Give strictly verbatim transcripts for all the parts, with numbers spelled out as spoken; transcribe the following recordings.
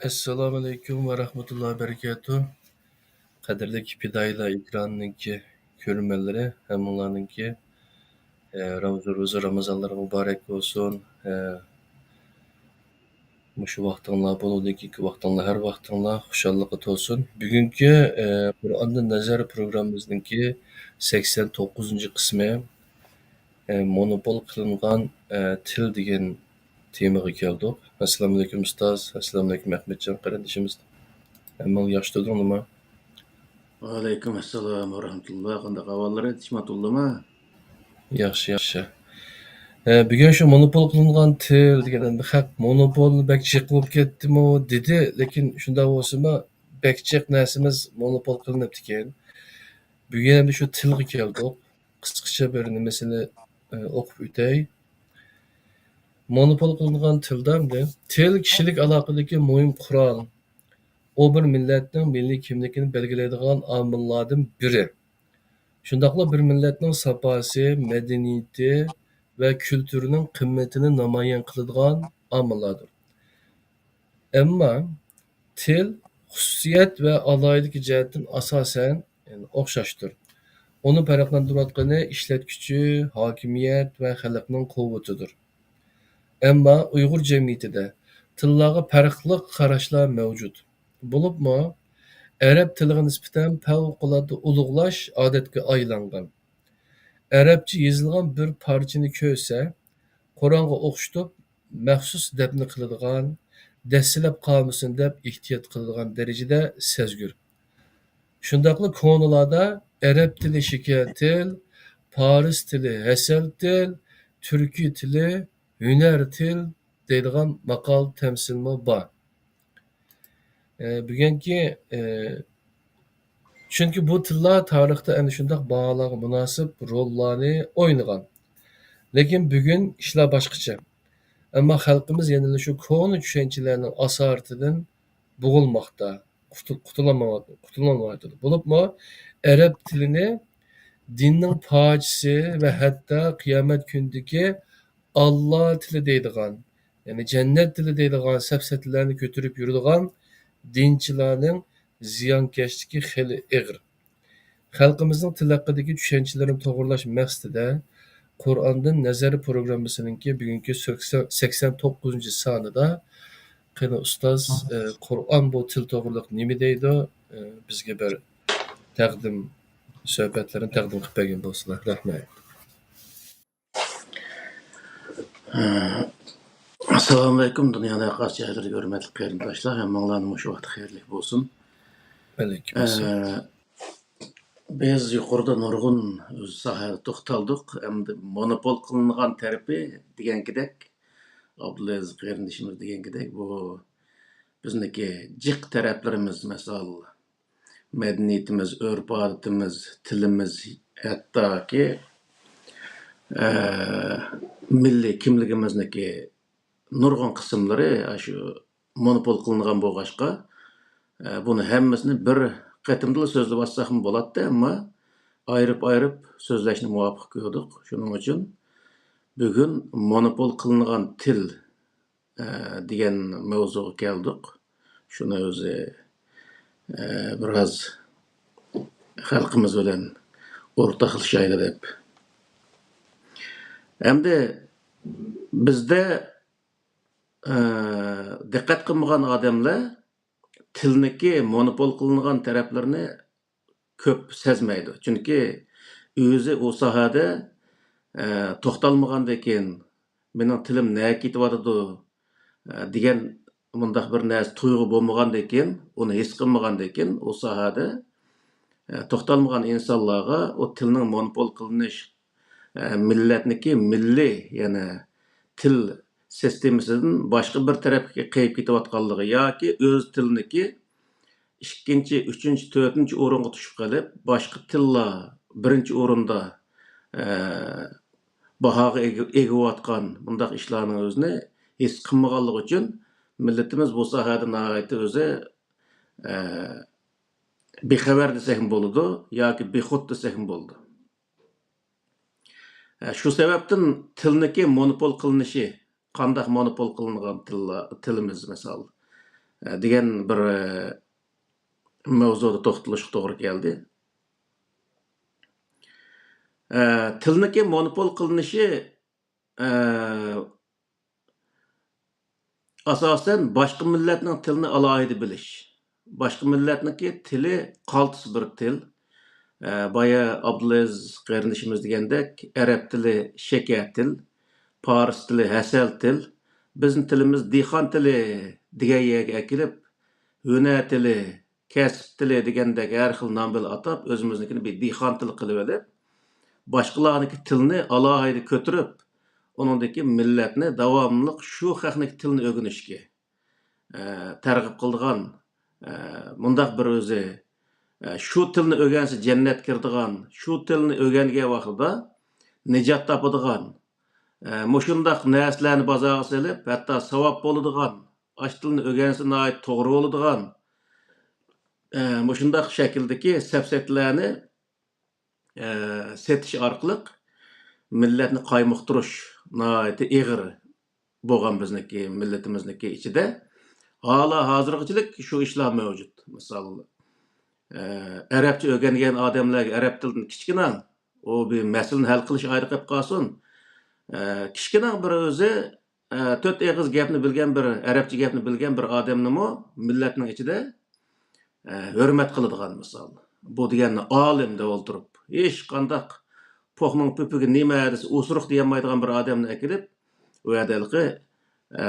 ئەسسالامۇئەلەيكۇم ۋە رەھمەتۇللاھى ۋە بەرىكاتۇھ. قەدىرلىك پىدائىيلار ئېكرانىنىڭكى كۆرۈرمەنلىرى، ھەممىڭلارنىڭكى، ئە، رەمزان روزا رامازانلىرى مۇبارەك بولسۇن. ئە، مۇشۇ ۋاقتىڭلار، بۇنىڭدىن كېيىنكى ۋاقتىڭلار، ھەر ۋاقتىڭلار خۇشاللىققا تولسۇن. بۈگۈنكى، ئە، قۇرئاندىن نەزەر پروگراممىمىزنىڭكى سەكسەن توققۇزىنچى قىسمى. ئە، مونوپول قىلىنغان، ئە، تىل دېگەن تېمىغا كەلدۇق. ئەسسالامۇئەلەيكۇم ئۇستاز، ئەسسالامۇئەلەيكۇم ئەخمەتجان قېرىندىشىمىز. ھەممىڭلار ياخشى تۇردۇڭلارمۇ؟ ۋەئەلەيكۇم ئەسسالام ۋە رەھمەتۇللا. قانداق ئەھۋاللىرى؟ تىنچمۇ تۇردۇلىما؟ ياخشى، ياخشى. ئە، بۈگۈن شۇ مونوپول قىلىنغان تىل دېگەن، ئەمدى خەق مونوپول بەك جىق بولۇپ كەتتىمۇ دېدى، لېكىن شۇنداق بولسىمۇ بەك جىق نەرسىمىز مونوپول قىلىنىپتىكەن. بۈگۈن ئەمدى شۇ تىلغا كەلدۇق. قىسقىچە بىر نېمىسىنى، ئە، ئوقۇپ ئۆتەي. مونوپول قىلىنغان تىلدا ئەمدى، تىل كىشىلىك ئالاقىدىكى مۇھىم قورال. ئۇ بىر مىللەتنىڭ مىللىي كىملىكىنى بەلگىلەيدىغان ئامىللاردىن بىرى. شۇنداقلا بىر مىللەتنىڭ ساپاسى، مەدەنىيىتى ۋە كۈلتۈرىنىڭ قىممىتىنى نامايان قىلىدىغان ئامىللاردۇر. ئەمما تىل خۇسۇسىيەت ۋە ئالاھىدىلىكى جەھەتتىن ئاساسەن، يەنى ئوخشاشتۇر. ئۇنى پەرقلەندۈرۈۋاتقىنى ئىشلەتكۈچى، ھاكىمىيەت ۋە خەلقنىڭ قۇۋۋىتىدۇر. ئەمما ئۇيغۇر جەمئىيىتىدە تىللارغا پەرقلىق قاراشلار مەۋجۇت. بولۇپمۇ ئەرەب تىلىغا نىسبەتەن پەۋقۇلئاددە ئۇلۇغلاش ئادەتكە ئايلانغان. ئەرەبچە يېزىلغان بىر پارچىنى كۆرسە، قۇرئانغا ئوخشىتىپ مەخسۇس دەپنە قىلىدىغان، دەسسىلەپ قالمىسۇن دەپ ئېھتىيات قىلىدىغان دەرىجىدە سەزگۈر. شۇنداقلا كونىلاردا ئەرەب تىلى شېكەر تىل، پارس تىلى ھەسەل تىل، تۈركىي تىلى ھۈنەر تىل دەيدىغان ماقال تەمسىلمۇ بار. ئە، بۈگۈنكى، ئە، چۈنكى بۇ تىللار تارىختا ئەنە شۇنداق باھالارغا مۇناسىپ روللارنى ئوينىغان. لېكىن بۈگۈن ئىشلار باشقىچە. ئەمما خەلقىمىز يەنىلا شۇ كونا چۈشەنچىلەرنىڭ ئاسارىتىدىن بوغۇلماقتا، قۇتۇ-، قۇتۇلالماي-، قۇتۇلالمايۋاتىدۇ. بولۇپمۇ ئەرەب تىلىنى دىننىڭ پاچىسى ۋە ھەتتا قىيامەت كۈنىدىكى ئاللا تىلى دەيدىغان، يەنى جەننەت تىلى دەيدىغان سەپسەتىلەرنى كۆتۈرۈپ يۈرىدىغان دىنچىلارنىڭ زىيانكەشلىكى خېلى ئېغىر. خەلقىمىزنىڭ تىل ھەققىدىكى چۈشەنچىلىرىنى توغرىلاش مەقسىتىدە، قۇرئاندىن نەزەر پروگراممىسىنىڭكى بۈگۈنكى سەكسەن، سەكسەن توققۇزىنچى سانىدا، قېنى ئۇستاز، ئە، قۇرئان بۇ تىل توغرىلىق نېمە دەيدۇ؟ ئە، بىزگە بىر تەقدىم، سۆھبەتلىرىنى تەقدىم قىلىپ بەرگەن بولسىلا. رەھمەت. ئەسسالامۇئەلەيكۇم، دۇنيانىڭ ھەر قايسى جايلىرىدىكى ھۆرمەتلىك قېرىنداشلار، ھەممىڭلارنى مۇشۇ ۋاقىت خەيرلىك بولسۇن. ۋەئەلەيكۇم ئەسسالام. ئە، بىز يۇقىرىدا نۇرغۇن ئۆز ساھەدە توختالدۇق. ئەمدى مونوپول قىلىنغان تەرىپى دېگەنكىدەك، ئابدۇلئەزىز قېرىندىشىمىز دېگەنكىدەك، بۇ بىزنىڭكى جىق تەرەپلىرىمىز، مىسال، مەدەنىيىتىمىز، ئۆرپ-ئادىتىمىز، تىلىمىز، ھەتتاكى، ئە، مىللىي كىملىكىمىزنىڭكى نۇرغۇن قىسىملىرى ئاشۇ مونوپول قىلىنغان بولغاچقا، ئە، بۇنى ھەممىسىنى بىر قېتىمدىلا سۆزلىۋاتساقمۇ بولاتتى، ئەمما ئايرىپ-ئايرىپ سۆزلەشنى مۇۋاپىق كۆردۇق. شۇنىڭ ئۈچۈن بۈگۈن مونوپول قىلىنغان تىل ئە، دېگەن مەۋزۇغا كەلدۇق. شۇنى ئۆزى، ئە، بىراز خەلقىمىز بىلەن ئورتاقلىشايلى دەپ. ئەمدى بىزدە، ئە، دىققەت قىلمىغان ئادەملەر تىلنىكى مونوپول قىلىنغان تەرەپلىرىنى كۆپ سەزمەيدۇ. چۈنكى ئۆزى ئۇ ساھەدە، ئە، توختالمىغاندىن كېيىن، مېنىڭ تىلىم نەگە كېتىۋاتىدۇ، ئە، دېگەن مۇنداق بىر نەرسە، تۇيغۇ بولمىغاندىن كېيىن، ئۇنى ھېس قىلمىغاندىن كېيىن، ئۇ ساھەدە، ئە، توختالمىغان ئىنسانلارغا ئۇ تىلنىڭ مونوپول قىلىنىش، ئە، مىللەتنىكى مىللىي، يەنى تىل سىستېمىسىدىن باشقا بىر تەرەپكە قېيىپ كېتىۋاتقانلىقى ياكى ئۆز تىلىنىكى ئىككىنچى، ئۈچىنچى، تۆتىنچى ئورۇنغا چۈشۈپ قېلىپ، باشقا تىللار بىرىنچى ئورۇندا، ئە، باھاغا ئىگە، ئىگىلەۋاتقان بۇنداق ئىشلارنىڭ ئۆزىنى ھېس قىلمىغانلىقى ئۈچۈن، مىللىتىمىز بۇ ساھەدە ناھايىتى ئۆزى، ئە، بىخەۋەر دېسەكمۇ بولىدۇ ياكى بىخۇد دېسەكمۇ بولىدۇ. ئە، شۇ سەۋەبتىن تىلنىكى مونوپول قىلىنىشى، قانداق مونوپول قىلىنغان تىللا-، تىلىمىز، مىسال، دېگەن بىر مەۋزۇدا توختىلىشقا توغرا كەلدى. تىلنىڭكى مونوپول قىلىنىشى، ئاساسەن، باشقا مىللەتنىڭ تىلىنى ئالاھىدە بىلىش. باشقا مىللەتنىڭكى تىلى قالتىس بىر تىل. ئە، بايا ئابدۇلئەزىز قېرىندىشىمىز دېگەندەك، ئەرەب تىلى شېكەر تىل، پارس تىلى ھەسەل تىل. بىزنىڭ تىلىمىز دېھقان تىلى دېگەن يەرگە ئەكېلىپ، ھۈنەر تىلى، كەسىپ تىلى دېگەندەك ھەر خىل نام بىلەن ئاتاپ، ئۆزىمىزنىڭكىنى بىر دېھقان تىلى قىلىۋېلىپ، باشقىلارنىڭكى تىلىنى ئالاھىدە كۆتۈرۈپ، ئۇنىڭدىكى مىللەتنى داۋاملىق شۇ خەقنىڭكى تىلىنى ئۆگىنىشكە، ئە، تەرغىب قىلىدىغان، ئە، مۇنداق بىر ئۆزى، ئە، شۇ تىلنى ئۆگەنسە جەننەتكە كىرىدىغان، شۇ تىلنى ئۆگەنگەن ۋاقتىدا نىجات تاپىدىغان، ئە، مۇشۇنداق نەرسىلەرنى بازارغا سېلىپ، ھەتتا ساۋاب بولىدىغان، ئاشۇ تىلنى ئۆگەنسە ناھايىتى توغرا بولىدىغان، ئە، مۇشۇنداق شەكىلدىكى سەپسەتىلەرنى ئە، سېتىش ئارقىلىق مىللەتنى قايمۇقتۇرۇش ناھايىتى ئېغىر بولغان بىزنىڭكى مىللىتىمىزنىڭكى ئىچىدە. ھالا ھازىرغىچىلىك شۇ ئىشلار مەۋجۇت. مىسال، ئە، ئەرەبچە ئۆگەنگەن ئادەملەرگە ئەرەب تىلىدىن كىچىكىنە ئۇ بىر مەسىلىنى ھەل قىلىش ئايرى قېلىپ قالسۇن. ئە، كىچىكىنە بىر ئۆزى ئە، تۆت ئېغىز گەپنى بىلگەن بىر، ئەرەبچە گەپنى بىلگەن بىر ئادەمنىمۇ مىللەتنىڭ ئىچىدە، ئە، ھۆرمەت قىلىدىغان مىسال. بۇ دېگەننى ئالىم دەپ ئولتۇرۇپ، ھېچقانداق پوقنىڭ پۆپۈكى نېمە دېسە ئۇسرۇق دېيەلمەيدىغان بىر ئادەمنى ئەكېلىپ، ئۇ يەردە ھېلىقى، ئە،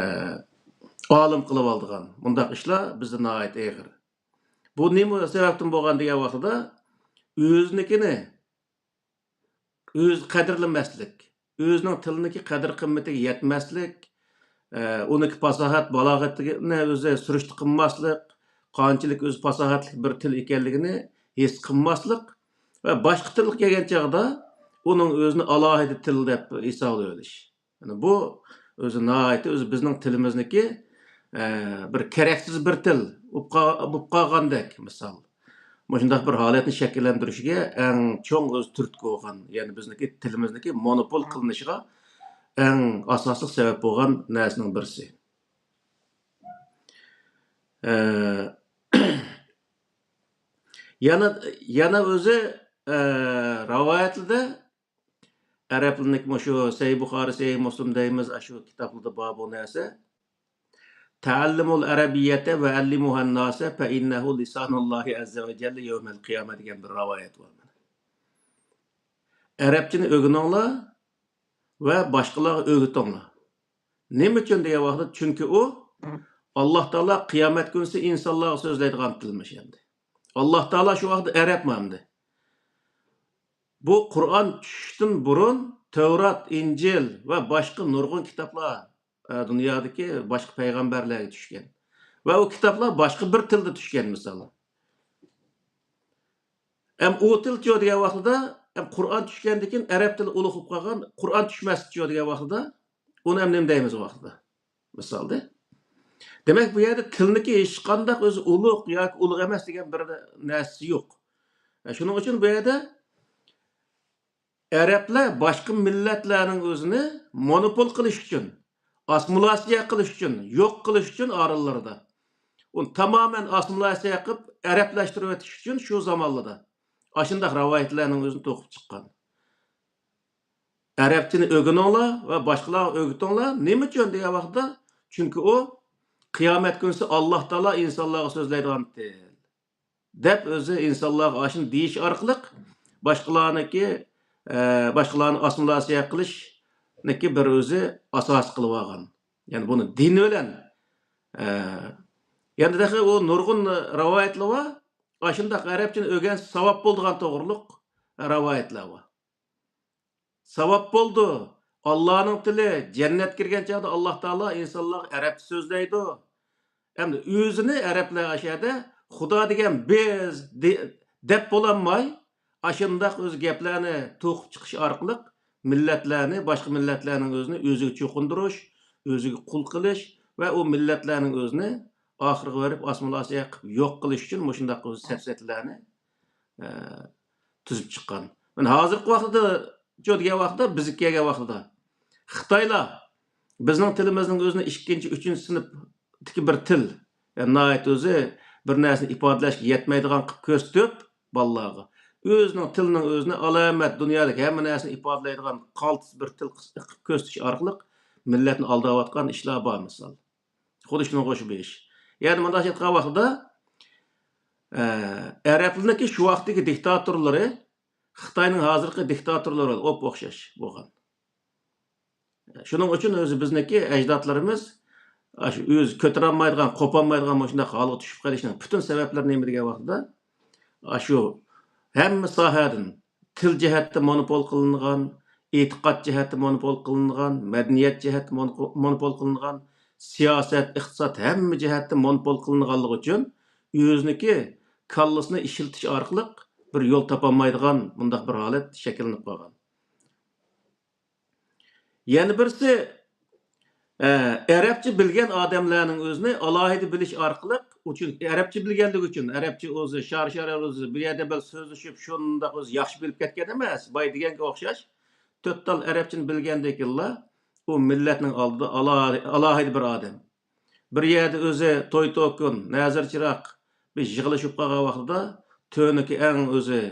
ئالىم قىلىۋالىدىغان. مۇنداق ئىشلار بىزدە ناھايىتى ئېغىر. بۇ نېمە سەۋەبتىن بولغان دېگەن ۋاقتىدا، ئۆزىنىڭكىنى ئۆزى قەدىرلىمەسلىك، ئۆزىنىڭ تىلىنىڭكى قەدىر-قىممىتىگە يەتمەسلىك، ئە، ئۇنىڭكى پاساھەت-بالاغىتىنى ئۆزى سۈرۈشتە قىلماسلىق، قانچىلىك ئۆزى پاساھەتلىك بىر تىل ئىكەنلىكىنى ھېس قىلماسلىق ۋە باشقا تىلغا كەلگەن چاغدا ئۇنىڭ ئۆزىنى ئالاھىدە تىل دەپ ھېسابلىۋېلىش. يەنى بۇ ئۆزى ناھايىتى ئۆزى بىزنىڭ تىلىمىزنىڭكى، ئە، بىر كېرەكسىز بىر تىل بولۇپ قا-، بولۇپ قالغاندەك مىسال. مۇشۇنداق بىر ھالەتنى شەكىللەندۈرۈشىگە ئەڭ چوڭ ئۆزى تۈرتكە بولغان، يەنى بىزنىڭكى تىلىمىزنىڭكى مونوپول قىلىنىشىغا ئەڭ ئاساسلىق سەۋەب بولغان نەرسىنىڭ بىرسى. ئە، يەنە، يەنە ئۆزى، ئە، رىۋايەتلىدە ئەرەبلىرىنىڭكى مۇشۇ سەھىھ بۇخارى، سەھىھ مۇسلىم دەيمىز، ئاشۇ كىتابلاردا بار بۇ نەرسە. تەئەللىمۇل ئەرەبىييەتە ۋە ئەللىمۇھەن ناسە فەئىننەھۇ لىسانۇللاھى ئەززە ۋە جەللە يەۋمەل قىيامە دېگەن بىر رىۋايەت بار. ئەرەبچىنى ئۆگىنىڭلار ۋە باشقىلارغا ئۆگىتىڭلار. نېمە ئۈچۈن دېگەن ۋاقىتتا، چۈنكى ئۇ ئاللاھ تائالا قىيامەت كۈنىسى ئىنسانلارغا سۆزلەيدىغان تىلمىش ئەمدى. ئاللاھ تائالا شۇ ۋاقىتتا ئەرەبمۇ ئەمدى. بۇ قۇرئان چۈشۈشتىن بۇرۇن تەۋرات، ئىنجىل ۋە باشقا نۇرغۇن كىتابلار، ئە، دۇنيادىكى باشقا پەيغەمبەرلەرگە چۈشكەن. ۋە ئۇ كىتابلار باشقا بىر تىلدا چۈشكەن، مىسال. ئەم ئۇ تىلچۇ دېگەن ۋاقتىدا، ئەم قۇرئان چۈشكەندىن كېيىن ئەرەب تىلى ئۇلۇغ بولۇپ قالغان، قۇرئان چۈشمەستىچۇ دېگەن ۋاقتىدا، ئۇنى ئەم نېمە دەيمىز ۋاقتىدا؟ مىسالدا. دېمەك، بۇ يەردە تىلنىكى ھېچقانداق ئۆزى ئۇلۇغ ياكى ئۇلۇغ ئەمەس دېگەن بىر نەرسىسى يوق. ئە، شۇنىڭ ئۈچۈن بۇ يەردە ئەرەبلەر باشقا مىللەتلەرنىڭ ئۆزىنى مونوپول قىلىش ئۈچۈن، ئاسسىمىلياتسىيە قىلىش ئۈچۈن، يوق قىلىش ئۈچۈن ئارىلىرىدا، ئۇنى تامامەن ئاسسىمىلياتسىيە قىلىپ، ئەرەبلەشتۈرۈۋېتىش ئۈچۈن شۇ زامانلىدا ئاشۇنداق رىۋايەتلەرنىڭ ئۆزىنى توقۇپ چىققان. ئەرەبچىنى ئۆگىنىڭلار ۋە باشقىلارغا ئۆگىتىڭلار. نېمە ئۈچۈن دېگەن ۋاقىتتا، چۈنكى ئۇ قىيامەت كۈنىسى ئاللاھ تائالا ئىنسانلارغا سۆزلەيدىغان تىل. دەپ ئۆزى ئىنسانلارغا ئاشۇنى دېيىش ئارقىلىق باشقىلارنىڭكى، ئە، باشقىلارنى ئاسسىمىلياتسىيە قىلىشنىكى بىر ئۆزى ئاساس قىلىۋالغان. يەنى بۇنى دىن بىلەن، ئە، يەنە تېخى ئۇ نۇرغۇن رىۋايەتلەر بار. ئاشۇنداق ئەرەبچىنى ئۆگەنسە ساۋاب بولىدىغان توغرۇلۇق رىۋايەتلەر بار. ساۋاب بولىدۇ. ئاللانىڭ تىلى، جەننەتكە كىرگەن چاغدا ئاللاھ تائالا ئىنسانلارغا ئەرەبچە سۆزلەيدۇ. ئەمدى ئۆزىنى ئەرەبلەر ئاشۇ يەردە خۇدا دېگەن بىز دە-، دەپ بولالماي، ئاشۇنداق ئۆزى گەپلەرنى توقۇپ چىقىش ئارقىلىق مىللەتلەرنى، باشقا مىللەتلەرنىڭ ئۆزىنى ئۆزىگە چوقۇندۇرۇش، ئۆزىگە قۇل قىلىش ۋە ئۇ مىللەتلەرنىڭ ئۆزىنى ئاخىرىغا بېرىپ ئاسسىمىلياتسىيە قىلىپ يوق قىلىش ئۈچۈن مۇشۇنداق ئۆزى سەپسەتىلەرنى ئە، تۈزۈپ چىققان. مانا ھازىرقى ۋاقىتتا، شۇ دېگەن ۋاقىتتا، بىزگە كەلگەن ۋاقتىدا خىتايلار بىزنىڭ تىلىمىزنىڭ ئۆزىنى ئىككىنچى، ئۈچىنچى سىنىپتىكى بىر تىل، يەنى ناھايىتى ئۆزى بىر نەرسىنى ئىپادىلەشكە يەتمەيدىغان قىلىپ كۆرسىتىپ، بالىلارغا ئۆزىنىڭ تىلىنىڭ ئۆزىنى ئالامەت دۇنيادىكى ھەممە نەرسىنى ئىپادىلەيدىغان قالتىس بىر تىل قىلىپ كۆرسىتىش ئارقىلىق مىللەتنى ئالداۋاتقان ئىشلار بار، مىسال. خۇددى شۇنىڭغا ئوخشاش بىر ئىش. يەنى مۇنداق ئېيتقان ۋاقتىدا، ئە، ئەرەبلىرىنىڭكى شۇ ۋاقىتتىكى دىكتاتورلىرى خىتاينىڭ ھازىرقى دىكتاتورلىرى بىلەن ئوپئوخشاش بولغان. شۇنىڭ ئۈچۈن ئۆزى بىزنىڭكى ئەجدادلىرىمىز ئاشۇ ئۆزى كۆتۈرەلمەيدىغان، قوپالمايدىغان مۇشۇنداق ھالغا چۈشۈپ قېلىشنىڭ پۈتۈن سەۋەبلىرى نېمە دېگەن ۋاقتىدا، ئاشۇ ھەممە ساھەدىن، تىل جەھەتتە مونوپول قىلىنغان، ئېتىقاد جەھەتتە مونوپول قىلىنغان، مەدەنىيەت جەھەتتە مونوپو-، مونوپول قىلىنغان، سىياسەت، ئىقتىساد ھەممە جەھەتتە مونوپول قىلىنغانلىقى ئۈچۈن ئۆزىنىڭكى كاللىسىنى ئىشلىتىش ئارقىلىق بىر يول تاپالمايدىغان مۇنداق بىر ھالەت شەكىللىنىپ قالغان. يەنە بىرسى، ئە، ئەرەبچە بىلگەن ئادەملەرنىڭ ئۆزىنى ئالاھىدە بىلىش ئارقىلىق، ئۇچۇن، ئەرەبچە بىلگەنلىكى ئۈچۈن، ئەرەبچە ئۆزى شار-شار ئۆزى بۇ يەردە بىر سۆزلىشىپ، شۇنداق ئۆزى ياخشى بىلىپ كەتكەن ئەمەس، باي دېگەنگە ئوخشاش. تۆت تال ئەرەبچىنى بىلگەندىن كېيىنلا ئۇ مىللەتنىڭ ئالدىدا ئالا-، ئالاھىدە بىر ئادەم. بىر يەردە ئۆزى توي توكۇن، نەزىر چىراغ بىر يىغىلىشىپ قالغان ۋاقتىدا تۆنىكى ئەڭ ئۆزى،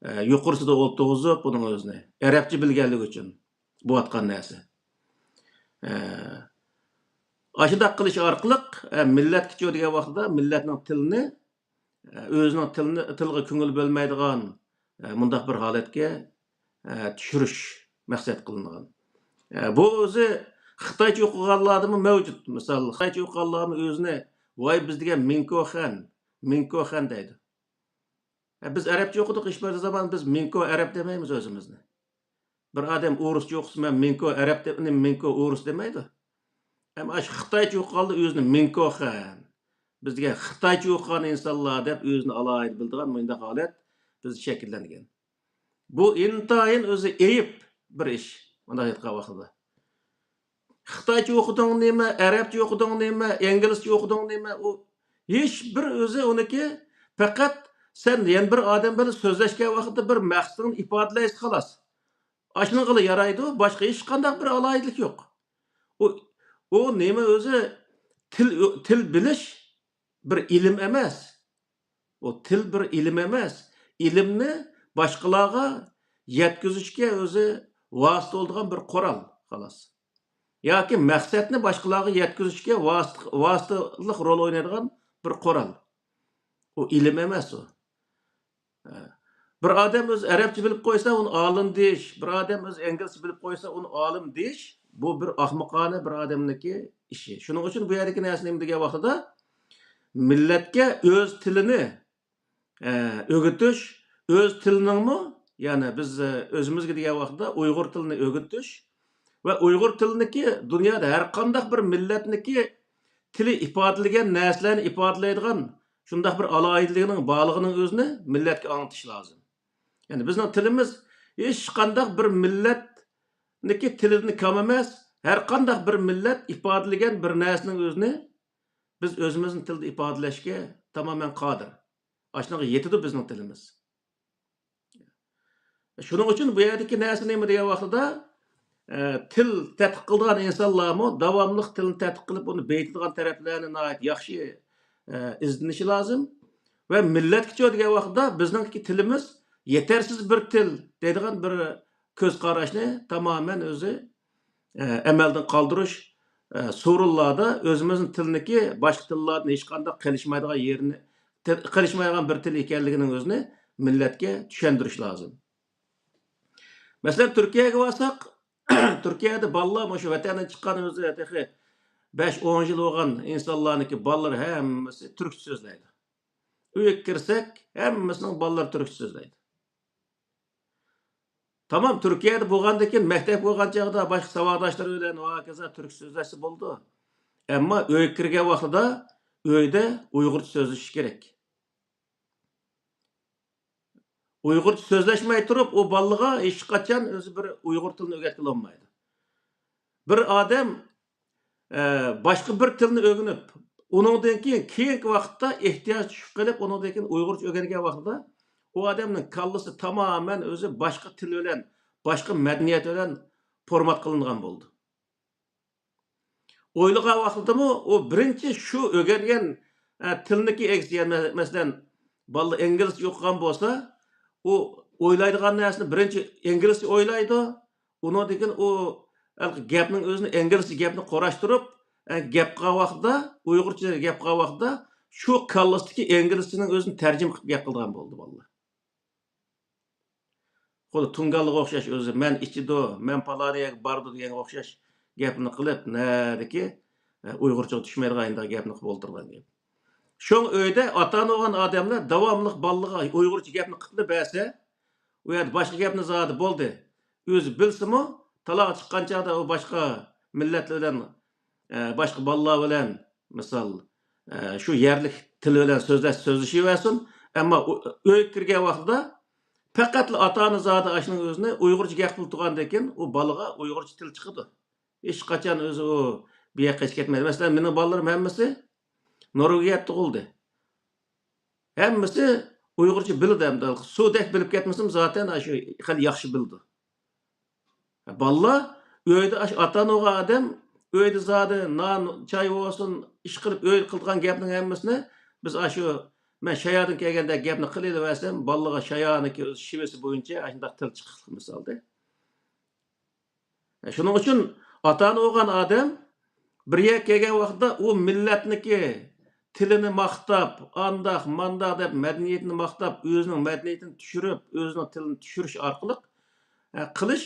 ئە، يۇقىرىسىدا ئولتۇرغۇزۇپ ئۇنىڭ ئۆزىنى ئەرەبچە بىلگەنلىكى ئۈچۈن بولۇۋاتقان نەرسە. ئە، ئاشۇنداق قىلىش ئارقىلىق، ئە، مىللەتكىچۇ دېگەن ۋاقتىدا مىللەتنىڭ تىلىنى، ئە، ئۆزىنىڭ تىلىنى، تىلغا كۆڭۈل بۆلمەيدىغان، ئە، مۇنداق بىر ھالەتكە، ئە، چۈشۈرۈش مەقسەت قىلىنغان. ئە، بۇ ئۆزى خىتايچە ئوقۇغانلاردىمۇ مەۋجۇت. مىسال، خىتايچە ئوقۇغانلارمۇ ئۆزىنى، ۋاي، بىز دېگەن مىنكوخەن، مىنكوخەن دەيدۇ. ئە، بىز ئەرەبچە ئوقۇدۇق، ھېچ بىر زامان بىز مىنكو ئەرەب دېمەيمىز ئۆزىمىزنى. بىر ئادەم ئورۇسچە ئوقۇسا، مەن مىنكو ئەرەب دەپ، مىنكو ئورۇس دېمەيدۇ. ئەمما ئاشۇ خىتايچە ئوقۇغاندا ئۆزىنى مىنكوخەن، بىز دېگەن خىتايچە ئوقۇغان ئىنسانلار دەپ ئۆزىنى ئالاھىدە بىلىدىغان مۇنداق ھالەت بىزدە شەكىللەنگەن. بۇ ئىنتايىن ئۆزى ئېيىپ بىر ئىش، مۇنداق ئېيتقان ۋاقتىدا. خىتايچە ئوقۇدۇڭ نېمە، ئەرەبچە ئوقۇدۇڭ نېمە، ئىنگلىزچە ئوقۇدۇڭ نېمە، ئۇ ھېچ بىر ئۆزى ئۇنىكى، پەقەت سەن يەنە بىر ئادەم بىلەن سۆزلەشكەن ۋاقىتتا بىر مەقسىتىڭنى ئىپادىلەيسەن، خالاس. ئاشۇنىڭغىلا يارايدۇ، باشقا ھېچقانداق بىر ئالاھىدىلىك يوق. ئۇ، ئۇ نېمە ئۆزى، تىل، تىل بىلىش بىر ئىلىم ئەمەس. ئۇ تىل بىر ئىلىم ئەمەس. ئىلىمنى باشقىلارغا يەتكۈزۈشكە ئۆزى ۋاسىتە بولىدىغان بىر قورال، خالاس. ياكى مەقسەتنى باشقىلارغا يەتكۈزۈشكە ۋاسىتە، ۋاسىتىلىق رول ئوينايدىغان بىر قورال. ئۇ ئىلىم ئەمەس ئۇ. بىر ئادەم ئۆزى ئەرەبچە بىلىپ قويسا، ئۇنى ئالىم دېيىش، بىر ئادەم ئۆزى ئىنگلىزچە بىلىپ قويسا، ئۇنى ئالىم دېيىش، بۇ بىر ئاخمىقانە بىر ئادەمنىڭكى ئىشى. شۇنىڭ ئۈچۈن بۇ يەردىكى نەرسە نېمە دېگەن ۋاقتىدا، مىللەتكە ئۆز تىلىنى، ئە، ئۆگىتىش، ئۆز تىلىنىڭمۇ، يەنى بىز، ئە، ئۆزىمىزگە دېگەن ۋاقتىدا ئۇيغۇر تىلىنى ئۆگىتىش ۋە ئۇيغۇر تىلىنىڭكى دۇنيادا ھەر قانداق بىر مىللەتنىڭكى تىلى ئىپادىلىگەن نەرسىلەرنى ئىپادىلەيدىغان شۇنداق بىر ئالاھىدىلىكىنىڭ بارلىقىنىڭ ئۆزىنى مىللەتكە ئاڭلىتىش لازىم. يەنى بىزنىڭ تىلىمىز ھېچقانداق بىر مىللەتنىڭكى تىلىدىن كەم ئەمەس، ھەر قانداق بىر مىللەت ئىپادىلىگەن بىر نەرسىنىڭ ئۆزىنى بىز ئۆزىمىزنىڭ تىلىدا ئىپادىلەشكە تامامەن قادىر. ئاشۇنىڭغا يېتىدۇ بىزنىڭ تىلىمىز. شۇنىڭ ئۈچۈن بۇ يەردىكى نەرسە نېمە دېگەن ۋاقتىدا، ئە، تىل تەتقىق قىلىدىغان ئىنسانلارمۇ داۋاملىق تىلنى تەتقىق قىلىپ، ئۇنى بېيىتىدىغان تەرەپلەرنى ناھايىتى ياخشى، ئە، ئىزدىنىشى لازىم. ۋە مىللەتكىچۇ دېگەن ۋاقتىدا بىزنىڭكى تىلىمىز يېتەرسىز بىر تىل دەيدىغان بىر كۆز قاراشنى تامامەن ئۆزى، ئە، ئەمەلدىن قالدۇرۇش، ئە، سورۇنلاردا ئۆزىمىزنىڭ تىلىنىكى باشقا تىللاردىن ھېچقانداق قېلىشمايدىغان يېرىنى، تىل-، قېلىشمايدىغان بىر تىل ئىكەنلىكىنىڭ ئۆزىنى مىللەتكە چۈشەندۈرۈش لازىم. مەسىلەن، تۈركىيەگە بارساق، تۈركىيەدە بالىلار مۇشۇ ۋەتەندىن چىققان ئۆزى تېخى بەش، ئون يىل بولغان ئىنسانلارنىڭكى بالىلىرى ھەممىسى تۈركچە سۆزلەيدۇ. ئۆيگە كىرسەك، ھەممىسىنىڭ بالىلىرى تۈركچە سۆزلەيدۇ. تامام، تۈركىيەدە بولغاندىن كېيىن، مەكتەپ بولغان چاغدا باشقا ساۋاقداشلىرى بىلەن ۋە ھاكازا تۈركچە سۆزلەشسە بولىدۇ. ئەمما ئۆيگە كىرگەن ۋاقتىدا ئۆيدە ئۇيغۇرچە سۆزلىشىش كېرەك. ئۇيغۇرچە سۆزلەشمەي تۇرۇپ، ئۇ بالىغا ھېچقاچان ئۆزى بىر ئۇيغۇر تىلىنى ئۆگەتكىلى بولمايدۇ. بىر ئادەم، ئە، باشقا بىر تىلنى ئۆگىنىپ، ئۇنىڭدىن كېيىن، كېيىنكى ۋاقىتتا ئېھتىياج چۈشۈپ قېلىپ، ئۇنىڭدىن كېيىن ئۇيغۇرچە ئۆگەنگەن ۋاقتىدا، ئۇ ئادەمنىڭ كاللىسى تامامەن ئۆزى باشقا تىل بىلەن، باشقا مەدەنىيەت بىلەن فورمات قىلىنغان بولىدۇ. ئويلىغان ۋاقتىدىمۇ ئۇ بىرىنچى شۇ ئۆگەنگەن ئە، تىلنىكى ئىگىسى، يەنى مەسىلەن، بالىلار ئىنگلىزچە ئوقۇغان بولسا، ئۇ ئويلايدىغان نەرسىنى بىرىنچى ئىنگلىزچە ئويلايدۇ. ئۇنىڭدىن كېيىن ئۇ ھېلىقى گەپنىڭ ئۆزىنى، ئىنگلىزچە گەپنى قۇراشتۇرۇپ، ئە، گەپ قىلغان ۋاقتىدا، ئۇيغۇرچە گەپ قىلغان ۋاقتىدا شۇ كاللىسىدىكى ئىنگلىزچىنىڭ ئۆزىنى تەرجىمە قىلىپ گەپ قىلىدىغان بولدى بالىلار. خۇددى تۇڭگانلىغا ئوخشاش ئۆزى، «مەن ئىچىدۇ، مەن پالان يەرگە بارىدۇ» دېگەنگە ئوخشاش گەپنى قىلىپ، نەدىكى، ئە، ئۇيغۇرچىغا چۈشمەيدىغان ئايندىغا گەپنى قىلىپ ئولتۇرغان گەپ. شۇڭا ئۆيدە ئاتا-ئانا بولغان ئادەملەر داۋاملىق بالىلىرىغا ئۇيغۇرچە گەپنى قىلىپ بەرسە، ئۇ يەردە باشقا گەپنى زادى بولدى. ئۆزى بىلسىمۇ، تالاغا چىققان چاغدا ئۇ باشقا مىللەتلەر بىلەن، ئە، باشقا بالىلار بىلەن، مىسال، ئە، شۇ يەرلىك تىل بىلەن سۆزلەش، سۆزلىشىۋەرسۇن. ئەمما ئۇ، ئۆيگە كىرگەن ۋاقتىدا پەقەتلا ئاتا-ئانا زادى ئاشۇنىڭ ئۆزىنى ئۇيغۇرچە گەپ قىلىپ تۇرغاندىن كېيىن، ئۇ بالىغا ئۇيغۇرچە تىل چىقىدۇ. ھېچقاچان ئۆزى ئۇ بۇ ياققا ھېچ كەتمەيدۇ. مەسىلەن، مېنىڭ بالىلىرىم ھەممىسى نورۋېگىيەدە تۇغۇلدى. ھەممىسى ئۇيغۇرچە بىلىدۇ ئەمدى. سۇدەك بىلىپ كەتمىسىمۇ، زاتەن شۇ خېلى ياخشى بىلىدۇ. بالىلار ئۆيدە ئاشۇ ئاتا-ئانا بولغان ئادەم ئۆيدە زادى نان، چاي بولسۇن، ئىش قىلىپ، ئۆيدە قىلىدىغان گەپنىڭ ھەممىسىنى بىز ئاشۇ مەن شايادىن كەلگەندەك گەپنى قىلىۋەرسەم، بالىلارغا شايادنىڭكى ئۆز شېۋىسى بويىچە ئاشۇنداق تىل چىقىقلىق مىسالدا. شۇنىڭ ئۈچۈن ئاتا-ئانا بولغان ئادەم بىر يەرگە كەلگەن ۋاقتىدا ئۇ مىللەتنىكى تىلىنى ماختاپ، ئانداق، مانداق دەپ مەدەنىيىتىنى ماختاپ، ئۆزىنىڭ مەدەنىيىتىنى چۈشۈرۈپ، ئۆزىنىڭ تىلىنى چۈشۈرۈش ئارقىلىق، ئە، قىلىش،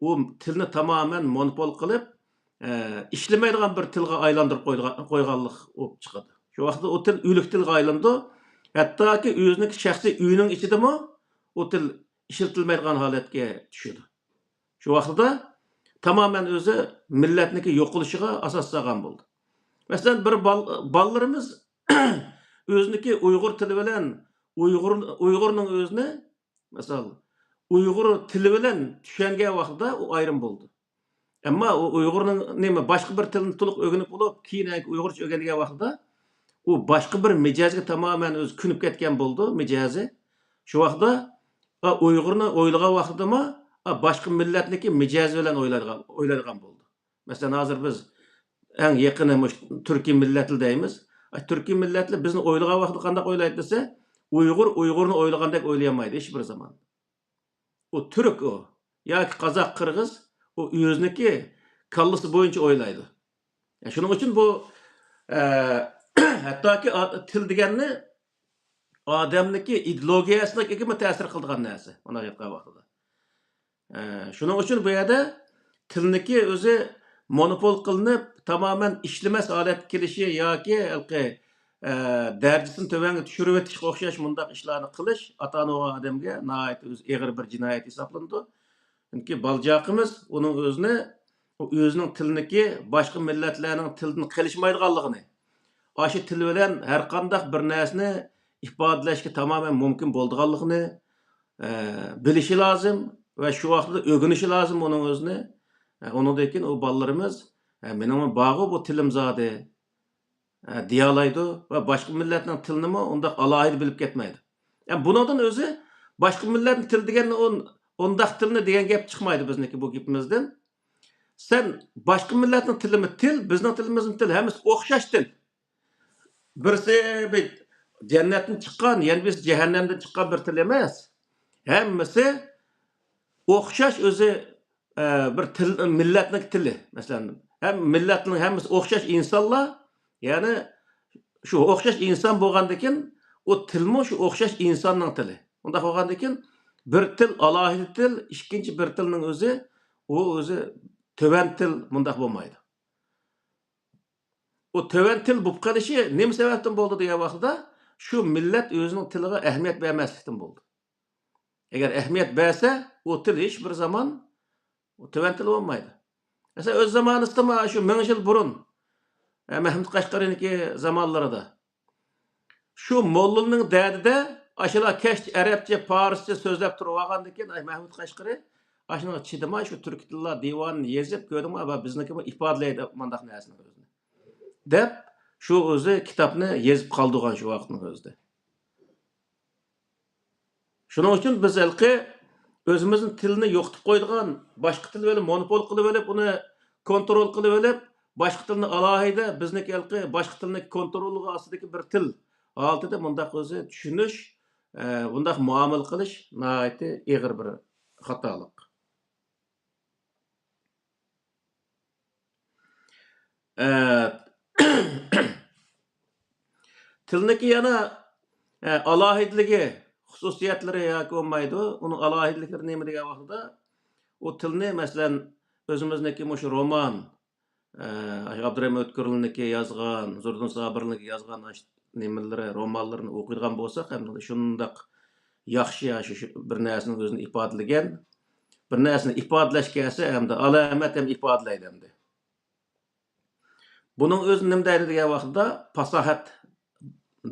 ئۇ تىلنى تامامەن مونوپول قىلىپ، ئە، ئىشلىمەيدىغان بىر تىلغا ئايلاندۇرۇپ قويغان، قويغانلىق بولۇپ چىقىدۇ. شۇ ۋاقىتتا ئۇ تىل ئۆلۈك تىلغا ئايلىنىدۇ. ھەتتاكى ئۆزىنىڭكى شەخسىي ئۆيىنىڭ ئىچىدىمۇ ئۇ تىل ئىشلىتىلمەيدىغان ھالەتكە چۈشىدۇ. شۇ ۋاقتىدا تامامەن ئۆزى مىللەتنىڭكى يوقىلىشىغا ئاساس سالغان بولدى. مەسىلەن، بىر بال-، بالىلىرىمىز ئۆزىنىڭكى ئۇيغۇر تىلى بىلەن ئۇيغۇر، ئۇيغۇرنىڭ ئۆزىنى، مىسال، ئۇيغۇر تىلى بىلەن چۈشەنگەن ۋاقتىدا ئۇ ئايرىم بولدى. ئەمما ئۇ ئۇيغۇرنىڭ نېمە، باشقا بىر تىلنى تولۇق ئۆگىنىپ بولۇپ، كېيىن ئۇيغۇرچە ئۆگەنگەن ۋاقتىدا ئۇ باشقا بىر مىجەزگە تامامەن ئۆزى كۆنۈپ كەتكەن بولىدۇ، مىجەزى. شۇ ۋاقىتتا، ئا، ئۇيغۇرنى ئويلىغان ۋاقتىدىمۇ، ئا، باشقا مىللەتنىڭكى مىجەزى بىلەن ئويلايدىغان، ئويلايدىغان بولىدۇ. مەسىلەن، ھازىر بىز ئەڭ يېقىنى مۇشۇ تۈركىي مىللەتلەر دەيمىز. ئا، تۈركىي مىللەتلەر بىزنى ئويلىغان ۋاقتىدا قانداق ئويلايدۇ دېسە، ئۇيغۇر ئۇيغۇرنى ئويلىغاندەك ئويلىيالمايدۇ ھېچ بىر زامان. ئۇ تۈرك ئۇ. ياكى قازاق، قىرغىز، ئۇ ئۆزىنىڭكى كاللىسى بويىچە ئويلايدۇ. شۇنىڭ ئۈچۈن بۇ، ئە، ھەتتاكى ئا-، تىل دېگەننى ئادەمنىڭكى ئىدېئولوگىيەسىنىڭكىگىمۇ تەسىر قىلىدىغان نەرسە، مۇنداق ئېيتقان ۋاقتىدا. ئە، شۇنىڭ ئۈچۈن بۇ يەردە تىلنىڭكى ئۆزى مونوپول قىلىنىپ، تامامەن ئىشلىمەس ھالەتكە كېلىشى ياكى ھېلىقى، ئە، دەرىجىسىنى تۆۋەنگە چۈشۈرۈۋېتىشكە ئوخشاش مۇنداق ئىشلارنى قىلىش ئاتا-ئانا بولغان ئادەمگە ناھايىتى ئۆزى ئېغىر بىر جىنايەت ھېسابلىنىدۇ. چۈنكى بالا-چاقىمىز ئۇنىڭ ئۆزىنى، ئۇ ئۆزىنىڭ تىلىنىكى باشقا مىللەتلەرنىڭ تىلىدىن قېلىشمايدىغانلىقىنى، ئاشۇ تىل بىلەن ھەر قانداق بىر نەرسىنى ئىپادىلەشكە تامامەن مۇمكىن بولىدىغانلىقىنى، ئە، بىلىشى لازىم ۋە شۇ ۋاقىتتا ئۆگىنىشى لازىم ئۇنىڭ ئۆزىنى. ئە، ئۇنىڭدىن كېيىن ئۇ بالىلىرىمىز، ئە، مېنىڭمۇ بارغۇ بۇ تىلىم زادى، ئە، دېيەلەيدۇ ۋە باشقا مىللەتنىڭ تىلىنىمۇ ئۇنداق ئالاھىدە بىلىپ كەتمەيدۇ. ئە، بۇنىڭدىن ئۆزى باشقا مىللەتنىڭ تىلى دېگەن ئۇن-، ئۇنداق تىلنى دېگەن گەپ چىقمايدۇ بىزنىڭكى بۇ گېپىمىزدىن. سەن باشقا مىللەتنىڭ تىلىمۇ تىل، بىزنىڭ تىلىمىزمۇ تىل، ھەممىسى ئوخشاش تىل. بىرسى بىر جەننەتتىن چىققان، يەنە بىرسى جەھەننەمدىن چىققان بىر تىل ئەمەس. ھەممىسى ئوخشاش ئۆزى، ئە، بىر تىل، مىللەتنىڭ تىلى. مەسىلەن، ھەم مىللەتنىڭ ھەممىسى ئوخشاش ئىنسانلار، يەنى شۇ ئوخشاش ئىنسان بولغاندىكىن، ئۇ تىلمۇ شۇ ئوخشاش ئىنساننىڭ تىلى. ئۇنداق بولغاندىكىن، بىر تىل ئالاھىدە تىل، ئىككىنچى بىر تىلنىڭ ئۆزى، ئۇ ئۆزى تۆۋەن تىل مۇنداق بولمايدۇ. ئۇ تۆۋەن تىل بولۇپ قېلىشى نېمە سەۋەبتىن بولدى دېگەن ۋاقتىدا، شۇ مىللەت ئۆزىنىڭ تىلىغا ئەھمىيەت بەرمەسلىكتىن بولدى. ئەگەر ئەھمىيەت بەرسە، ئۇ تىل ھېچ بىر زامان ئۇ تۆۋەن تىل بولمايدۇ. مەسىلەن، ئۆز زامانىسىدا مانا شۇ مىڭ يىل بۇرۇن، ئە، مەھمۇد قەشقەرىنىڭكى زامانلىرىدا شۇ موللىنىڭ دەردىدە ئاشۇلار كەچتە ئەرەبچە، پارسچە سۆزلەپ تۇرۇۋالغاندىكىن، ئاي، مەھمۇد قەشقىرى ئاشۇنىڭغا چىدىماي، شۇ تۈركىي تىللار دىۋانىنى يېزىپ، «كۆردۈڭمۇ، ئابا، بىزنىڭكىمۇ ئىپادىلەيدۇ مانداق نەرسىنى ئۆزىنى» دەپ، شۇ ئۆزى كىتابنى يېزىپ قالدۇرغان شۇ ۋاقىتنىڭ ئۆزىدە. شۇنىڭ ئۈچۈن بىز ھېلىقى ئۆزىمىزنىڭ تىلىنى يوقىتىپ قويىدىغان، باشقا تىل بىلەن مونوپول قىلىۋېلىپ، ئۇنى كونترول قىلىۋېلىپ، باشقا تىلنى ئالاھىدە، بىزنىڭكى ھېلىقى باشقا تىلنىڭ كونترولىغا ئاستىدىكى بىر تىل ھالىتىدە مۇنداق ئۆزى چۈشىنىش، ئە، بۇنداق مۇئامىلە قىلىش ناھايىتى ئېغىر بىر خاتالىق. ئە، تىلنىكى يەنە، ئە، ئالاھىدىلىكى، خۇسۇسىيەتلىرى ياكى بولمايدۇ. ئۇنىڭ ئالاھىدىلىكلىرى نېمە دېگەن ۋاقتىدا، ئۇ تىلنى، مەسىلەن، ئۆزىمىزنىڭكى مۇشۇ رومان، ئە، ئابدۇرېھىم ئۆتكۈرلىنىڭكى يازغان، زوردۇن سابىرلىنىڭكى يازغان ئاشۇ نېمىلىرى، رومانلىرىنى ئوقۇيدىغان بولساق، ھەم شۇنداق ياخشى، ئاشۇ، شۇ بىر نەرسىنىڭ ئۆزىنى ئىپادىلىگەن، بىر نەرسىنى ئىپادىلەشكە كەلسە، ئەمدى ئالامەت ھەم ئىپادىلەيدۇ ئەمدى. بۇنىڭ ئۆزى نېمە دەيدۇ دېگەن ۋاقىتتا، پاساھەت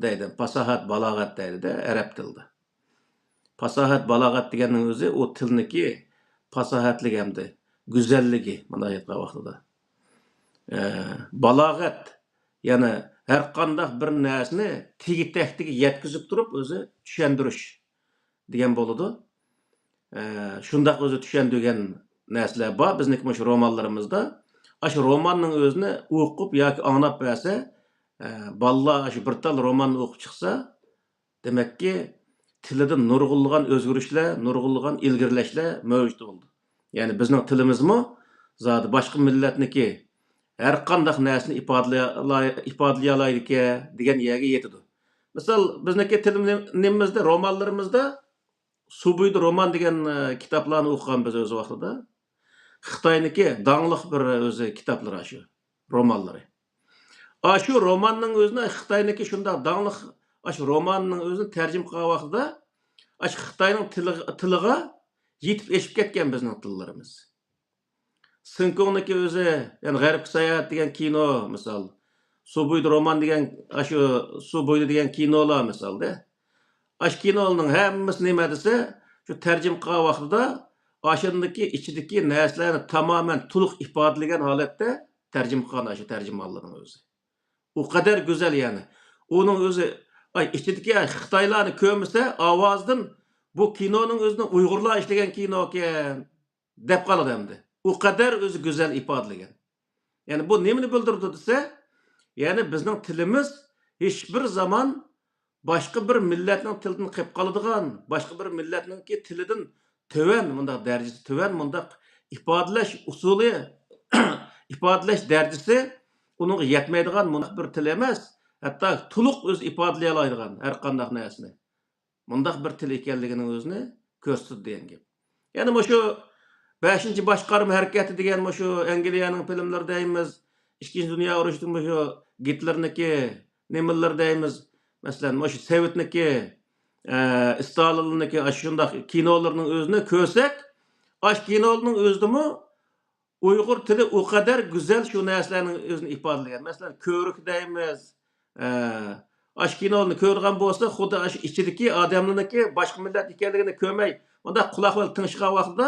دەيدۇ. پاساھەت، بالاغەت دەيدۇ-دە، ئەرەب تىلىدا. پاساھەت، بالاغەت دېگەننىڭ ئۆزى ئۇ تىلنىڭكى پاساھەتلىكى ھەمدە گۈزەللىكى، مۇنداق ئېيتقان ۋاقتىدا. ئە، بالاغەت، يەنى ھەر قانداق بىر نەرسىنى تېگى-تەكتىگە يەتكۈزۈپ تۇرۇپ ئۆزى چۈشەندۈرۈش دېگەن بولىدۇ. ئە، شۇنداق ئۆزى چۈشەندۈرگەن نەرسىلەر بار بىزنىڭكى مۇشۇ رومانلىرىمىزدا. ئاشۇ روماننىڭ ئۆزىنى ئوقۇپ ياكى ئاڭلاپ بەرسە، ئە، بالىلار ئاشۇ بىر تال روماننى ئوقۇپ چىقسا، دېمەككى، تىلىدا نۇرغۇنلىغان ئۆزگىرىشلەر، نۇرغۇنلىغان ئىلگىرىلەشلەر مەۋجۇت بولدى. يەنى بىزنىڭ تىلىمىزمۇ زادى باشقا مىللەتنىكى ھەر قانداق نەرسىنى ئىپادىلىيالاي-، ئىپادىلىيالايدىكەن دېگەن يەرگە يېتىدۇ. مىسال، بىزنىڭكى تىلىم-، نېمىمىزدە، رومانلىرىمىزدا سۇبۇيدا رومان دېگەن، ئە، كىتابلارنى ئوقۇغان بىز ئۆز ۋاقتىدا. خىتاينىڭكى داڭلىق بىر ئۆزى كىتابلىرى ئاشۇ، رومانلىرى. ئاشۇ روماننىڭ ئۆزىنى خىتاينىڭكى شۇنداق داڭلىق، ئاشۇ روماننىڭ ئۆزىنى تەرجىمە قىلغان ۋاقتىدا، ئاشۇ خىتاينىڭ تىلىغا، تىلىغا يېتىپ ئېشىپ كەتكەن بىزنىڭ تىللىرىمىز. سىنكۇڭنىڭكى ئۆزى، يەنى غەربكە ساياھەت دېگەن كىنو، مىسال، سۇ بويىدا رومان دېگەن، ئاشۇ سۇ بويىدا دېگەن كىنولار، مىسالدا. ئاشۇ كىنولارنىڭ ھەممىسى نېمە دېسە، شۇ تەرجىمە قىلغان ۋاقتىدا، ئاشۇندىكى ئىچىدىكى نەرسىلەرنى تامامەن تولۇق ئىپادىلىگەن ھالەتتە تەرجىمە قىلغان ئاشۇ تەرجىمانلارنىڭ ئۆزى. ئۇ قەدەر گۈزەل، يەنى. ئۇنىڭ ئۆزى، ئاي، ئىچىدىكى، ئاي، خىتايلارنى كۆرمىسە، ئاۋازدىن بۇ كىنونىڭ ئۆزىنى ئۇيغۇرلار ئىشلىگەن كىنوكەن، دەپ قالىدۇ ئەمدى. ئۇ قەدەر ئۆزى گۈزەل ئىپادىلىگەن. يەنى بۇ نېمىنى بىلدۈرىدۇ دېسە، يەنى بىزنىڭ تىلىمىز ھېچبىر زامان باشقا بىر مىللەتنىڭ تىلىدىن قېلىپ قالىدىغان، باشقا بىر مىللەتنىڭكى تىلىدىن تۆۋەن، مۇنداق دەرىجىسى تۆۋەن، مۇنداق ئىپادىلەش ئۇسۇلى، ئىپادىلەش دەرىجىسى ئۇنىڭغا يەتمەيدىغان مۇنداق بىر تىل ئەمەس، ھەتتا تولۇق ئۆزى ئىپادىلىيەلايدىغان ھەر قانداق نەرسىنى. مۇنداق بىر تىل ئىكەنلىكىنىڭ ئۆزىنى كۆرسىتىدۇ دېگەن گەپ. يەنە مۇشۇ بەشىنچى باشقارما ھەرىكىتى دېگەن مۇشۇ ئەنگلىيەنىڭ فىلىملىرى دەيمىز، ئىككىنچى دۇنيا ئۇرۇشىدىكى مۇشۇ گىتلېرنىڭكى نېمىلىرى دەيمىز، مەسىلەن، مۇشۇ سوۋېتنىڭكى، ئە، ستالىننىڭكى ئاشۇنداق كىنولىرىنىڭ ئۆزىنى كۆرسەك، ئاشۇ كىنولارنىڭ ئۆزىدىمۇ ئۇيغۇر تىلى ئۇ قەدەر گۈزەل شۇ نەرسىلەرنىڭ ئۆزىنى ئىپادىلىگەن. مەسىلەن، كۆۋرۈك دەيمىز. ئە، ئاشۇ كىنونى كۆرىدىغان بولسا، خۇددى ئاشۇ ئىچىدىكى ئادەملەرنىڭكى باشقا مىللەت ئىكەنلىكىنى كۆرمەي، مۇنداق قۇلاق بىلەن تىڭشىغان ۋاقتىدا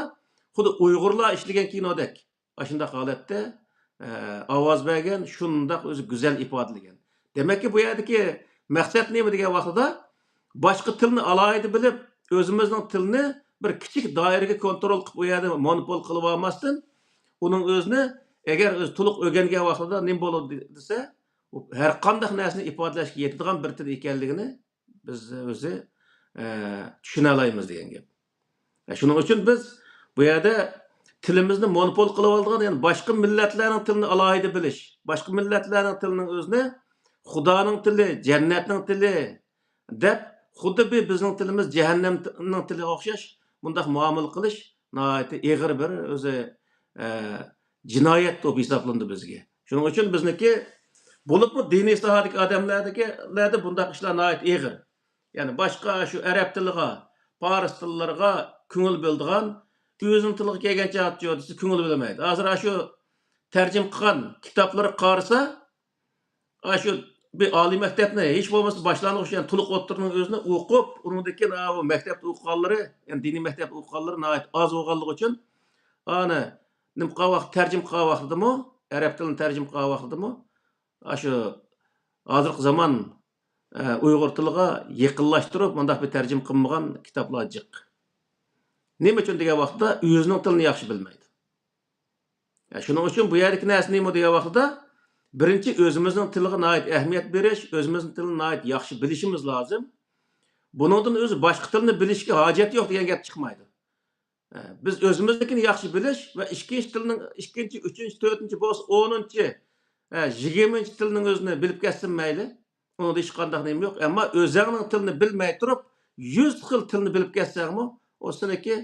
خۇددى ئۇيغۇرلار ئىشلىگەن كىنودەك. ئاشۇنداق ھالەتتە، ئە، ئاۋاز بەرگەن، شۇنداق ئۆزى گۈزەل ئىپادىلىگەن. دېمەككى، بۇ يەردىكى مەقسەت نېمە دېگەن ۋاقتىدا، باشقا تىلنى ئالاھىدە بىلىپ، ئۆزىمىزنىڭ تىلىنى بىر كىچىك دائىرىگە كونترول قىلىپ، ئۇ يەردە مونوپول قىلىۋالماستىن، ئۇنىڭ ئۆزىنى، ئەگەر ئۆزى تولۇق ئۆگەنگەن ۋاقتىدا نېمە بولىدۇ دېسە، ئۇ ھەر قانداق نەرسىنى ئىپادىلەشكە يېتىدىغان بىر تىل ئىكەنلىكىنى بىز ئۆزى، ئە، چۈشىنەلەيمىز دېگەن گەپ. شۇنىڭ ئۈچۈن بىز بۇ يەردە تىلىمىزنى مونوپول قىلىۋالىدىغان، يەنى باشقا مىللەتلەرنىڭ تىلىنى ئالاھىدە بىلىش، باشقا مىللەتلەرنىڭ تىلىنىڭ ئۆزىنى خۇدانىڭ تىلى، جەننەتنىڭ تىلى دەپ، خۇددى بىر بىزنىڭ تىلىمىز جەھەننەمنىڭ تىلىغا ئوخشاش مۇنداق مۇئامىلە قىلىش ناھايىتى ئېغىر بىر ئۆزى، ئە، جىنايەت بولۇپ ھېسابلىنىدۇ بىزگە. شۇنىڭ ئۈچۈن بىزنىڭكى، بولۇپمۇ دىنىي ساھەدىكى ئادەملەردىكىلەردە بۇنداق ئىشلار ناھايىتى ئېغىر. يەنى باشقا شۇ ئەرەب تىلىغا، پارس تىللىرىغا كۆڭۈل بۆلىدىغان، ئۆزىنىڭ تىلىغا كەلگەن چاغدا دېسە كۆڭۈل بۆلمەيدۇ. ھازىر ئاشۇ تەرجىمە قىلغان كىتابلىرىغا قارىسا، ئاشۇ بىر ئالىي مەكتەپنى، ھېچ بولمىسا باشلانغۇچ، يەنى تولۇق ئوتتۇرىنىڭ ئۆزىنى ئوقۇپ، ئۇنىڭدىن كېيىن ئاۋۇ مەكتەپتە ئوقۇغانلىرى، يەنى دىنىي مەكتەپتە ئوقۇغانلىرى ناھايىتى ئاز بولغانلىقى ئۈچۈن، ئانى نېمە قىلغان ۋاقىت، تەرجىمە قىلغان ۋاقتىدىمۇ، ئەرەب تىلىنى تەرجىمە قىلغان ۋاقتىدىمۇ، ئاشۇ ھازىرقى زامان، ئە، ئۇيغۇر تىلىغا يېقىنلاشتۇرۇپ، مۇنداق بىر تەرجىمە قىلمىغان كىتابلار جىق. نېمە ئۈچۈن دېگەن ۋاقىتتا، ئۆزىنىڭ تىلىنى ياخشى بىلمەيدۇ. ئە، شۇنىڭ ئۈچۈن بۇ يەردىكى نەرسە نېمە دېگەن ۋاقتىدا، بىرىنچى، ئۆزىمىزنىڭ تىلىغا ناھايىتى ئەھمىيەت بېرىش، ئۆزىمىزنىڭ تىلىنى ناھايىتى ياخشى بىلىشىمىز لازىم. بۇنىڭدىن ئۆزى باشقا تىلنى بىلىشكە ھاجەت يوق دېگەن گەپ چىقمايدۇ. ئە، بىز ئۆزىمىزنىڭكىنى ياخشى بىلىش ۋە ئىككىنچى تىلنىڭ، ئىككىنچى، ئۈچىنچى، تۆتىنچى بولسا ئونىنچى، ئە، يىگىرمىنچى تىلنىڭ ئۆزىنى بىلىپ كەتسىمۇ مەيلى. ئۇنىڭدا ھېچقانداق نېمە يوق. ئەمما ئۆزۈڭنىڭ تىلىنى بىلمەي تۇرۇپ، يۈز خىل تىلنى بىلىپ كەتسەڭمۇ، ئۇ سېنىڭكى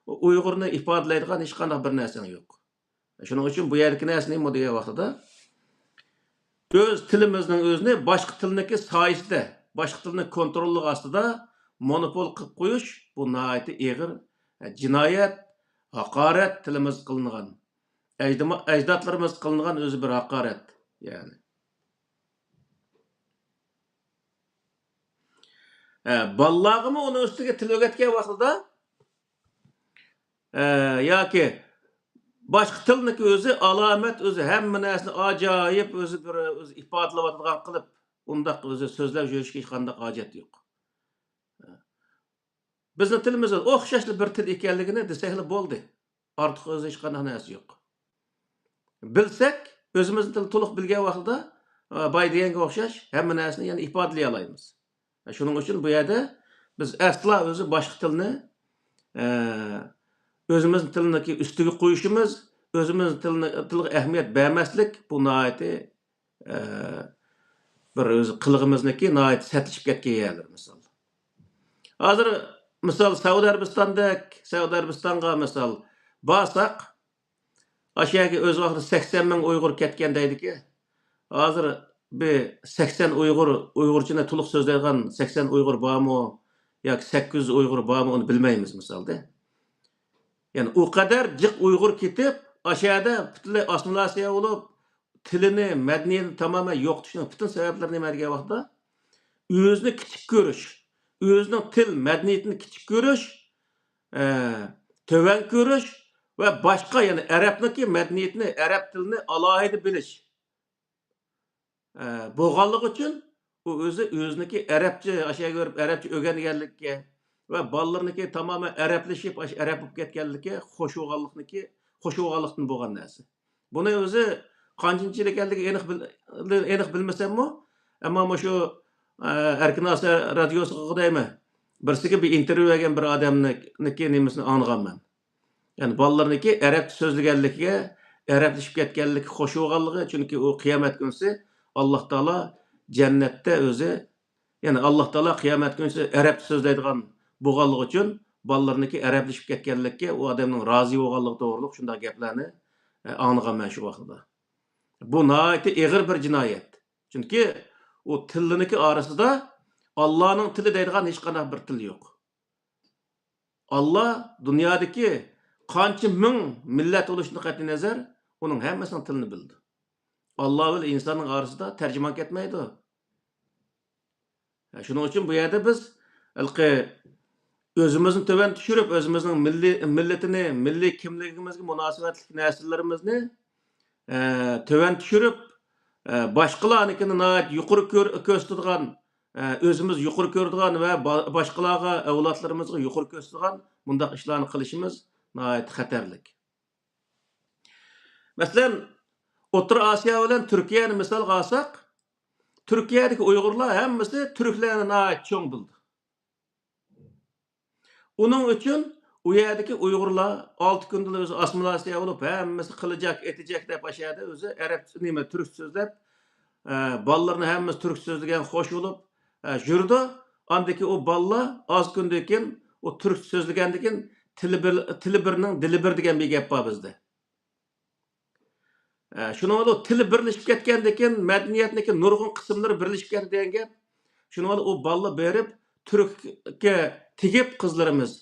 ئۇيغۇرنى ئىپادىلەيدىغان ھېچقانداق بىر نەرسەڭ يوق. شۇنىڭ ئۈچۈن بۇ يەردىكى نەرسە نېمە دېگەن ۋاقتىدا، ئۆز تىلىمىزنىڭ ئۆزىنى باشقا تىلنىڭكى سايىسىدە، باشقا تىلنىڭ كونتروللۇقى ئاستىدا مونوپول قىلىپ قويۇش، بۇ ناھايىتى ئېغىر، ئە، جىنايەت، ھاقارەت تىلىمىزغا قىلىنغان. ئەجدىما-، ئەجدادلىرىمىزغا قىلىنغان ئۆزى بىر ھاقارەت. يەنى. ئە، بالىلارغىمۇ ئۇنىڭ ئۈستىگە تىل ئۆگەتكەن ۋاقتىدا، ئە، ياكى باشقا تىلنىڭكى ئۆزى ئالامەت، ئۆزى ھەممە نەرسىنى ئاجايىپ ئۆزى بىر ئۆزى ئىپادىلەۋاتىدىغان قىلىپ، ئۇنداق ئۆزى سۆزلەپ يۈرۈشكە ھېچقانداق ھاجەت يوق. بىزنىڭ تىلىمىز ئوخشاشلا بىر تىل ئىكەنلىكىنى دېسەكلا بولدى. ئارتۇق ئۆزى ھېچقانداق نەرسە يوق. بىلسەك، ئۆزىمىزنىڭ تىلىنى تولۇق بىلگەن ۋاقتىدا، ئا، باي دېگەنگە ئوخشاش ھەممە نەرسىنى يەنە ئىپادىلىيەلەيمىز. شۇنىڭ ئۈچۈن بۇ يەردە بىز ئەسلا ئۆزى باشقا تىلنى، ئە، ئۆزىمىزنىڭ تىلىنىڭكى ئۈستىگە قويۇشىمىز، ئۆزىمىزنىڭ تىلىنى، تىلىغا ئەھمىيەت بەرمەسلىك، بۇ ناھايىتى، ئە، بىر ئۆزى قىلىقىمىزنىڭكى ناھايىتى سەتلىشىپ كەتكەن يەرلىرى مىسال. ھازىر مىسال سەئۇدى ئەرەبىستاندەك، سەئۇدى ئەرەبىستانغا مىسال بارساق، ئاشۇ يەرگە ئۆز ۋاقتىدا سەكسەن مىڭ ئۇيغۇر كەتكەن دەيدىكى. ھازىر بىر سەكسەن ئۇيغۇر، ئۇيغۇرچىنى تولۇق سۆزلەيدىغان سەكسەن ئۇيغۇر بارمۇ ياكى سەككىز يۈز ئۇيغۇر بارمۇ، ئۇنى بىلمەيمىز مىسالدا. يەنى ئۇ قەدەر جىق ئۇيغۇر كېتىپ، ئاشۇ يەردە پۈتۈنلەي ئاسسىمىلياتسىيە بولۇپ، تىلىنى، مەدەنىيىتىنى تامامەن يوقىتىشنىڭ پۈتۈن سەۋەبلىرى نېمە دېگەن ۋاقىتتا، ئۆزىنى كىچىك كۆرۈش، ئۆزىنىڭ تىل مەدەنىيىتىنى كىچىك كۆرۈش، ئە، تۆۋەن كۆرۈش ۋە باشقا، يەنى ئەرەبنىڭكى مەدەنىيىتىنى، ئەرەب تىلىنى ئالاھىدە بىلىش، ئە، بولغانلىقى ئۈچۈن ئۇ ئۆزى ئۆزىنىڭكى ئەرەبچە، ئاشۇ يەرگە بېرىپ ئەرەبچە ئۆگەنگەنلىككە ۋە بالىلىرىنىڭكى تامامەن ئەرەبلىشىپ، ئاشۇ ئەرەب بولۇپ كەتكەنلىكى خوش بولغانلىقنىڭكى، خوش بولغانلىقتىن بولغان نەرسە. بۇنى ئۆزى قانچىنچى يىل ئىكەنلىكى ئېنىق بىل-، ئېنىق بىلمىسەممۇ، ئەمما مۇشۇ، ئە، ئەركىن ئاسىيا رادىيوسىغا دەيمەن، بىرسىگە بىر ئىنتېرۋيۇ بەرگەن بىر ئادەمنىڭكى نېمىسىنى ئاڭلىغانمەن. يەنى بالىلىرىنىڭكى ئەرەبچە سۆزلىگەنلىكىگە، ئەرەبلىشىپ كەتكەنلىكى خوش بولغانلىقى، چۈنكى ئۇ قىيامەت كۈنىسى ئاللا تائالا جەننەتتە ئۆزى، يەنى ئاللا تائالا قىيامەت كۈنىسى ئەرەبچە سۆزلەيدىغان بولغانلىقى ئۈچۈن، بالىلىرىنىڭكى ئەرەبلىشىپ كەتكەنلىككە ئۇ ئادەمنىڭ رازى بولغانلىقى توغرۇلۇق شۇنداق گەپلەرنى، ئە، ئاڭلىغانمەن شۇ ۋاقتىدا. بۇ ناھايىتى ئېغىر بىر جىنايەت. چۈنكى ئۇ تىللىنىڭكى ئارىسىدا ئاللانىڭ تىلى دەيدىغان ھېچقانداق بىر تىل يوق. ئاللا دۇنيادىكى قانچە مىڭ مىللەت بولۇشىدىن قەتئىينەزەر، ئۇنىڭ ھەممىسىنىڭ تىلىنى بىلىدۇ. ئاللا بىلەن ئىنساننىڭ ئارىسىدا تەرجىمان كەتمەيدۇ. شۇنىڭ ئۈچۈن بۇ يەردە بىز ھېلىقى ئۆزىمىزنى تۆۋەن چۈشۈرۈپ، ئۆزىمىزنىڭ مىللىي، مىللىتىنى، مىللىي كىملىكىمىزگە مۇناسىۋەتلىك نەرسىلىرىمىزنى، ئە، تۆۋەن چۈشۈرۈپ، ئە، باشقىلارنىڭكىنى ناھايىتى يۇقىرى كۆر-، كۆرسىتىدىغان، ئە، ئۆزىمىز يۇقىرى كۆرىدىغان ۋە با-، باشقىلارغا، ئەۋلادلىرىمىزغا يۇقىرى كۆرسىتىدىغان مۇنداق ئىشلارنى قىلىشىمىز ناھايىتى خەتەرلىك. مەسىلەن، ئوتتۇرا ئاسىيا بىلەن تۈركىيەنى مىسالغا ئالساق، تۈركىيەدىكى ئۇيغۇرلار ھەممىسى تۈركلەرنى ناھايىتى چوڭ بىلىدۇ. ئۇنىڭ ئۈچۈن ئۇ يەردىكى ئۇيغۇرلار ئالتە كۈندىلا ئۆزى ئاسسىمىلياتسىيە بولۇپ، ھەممىسى قىلىجاك، ئېتىجەك دەپ ئاشۇ يەردە ئۆزى ئەرەبچە، نېمە، تۈركچە سۆزلەپ، ئە، بالىلىرىنى ھەممىسى تۈركچە سۆزلىگەن خوش بولۇپ، ئە، يۈرىدۇ. ئاندىن كېيىن ئۇ بالىلار ئاز كۈندىن كېيىن ئۇ تۈركچە سۆزلىگەندىن كېيىن تىلى بىر، تىلى بىرنىڭ دىلى بىر دېگەن بىر گەپ بار بىزدە. ئە، شۇنىڭ بىلەن تىلى بىرلىشىپ كەتكەندىن كېيىن، مەدەنىيەتنىڭكى نۇرغۇن قىسىملىرى بىرلىشىپ كەتتى دېگەن گەپ. شۇنىڭ بىلەن ئۇ بالىلار بېرىپ، تۈرككە تېگىپ قىزلىرىمىز،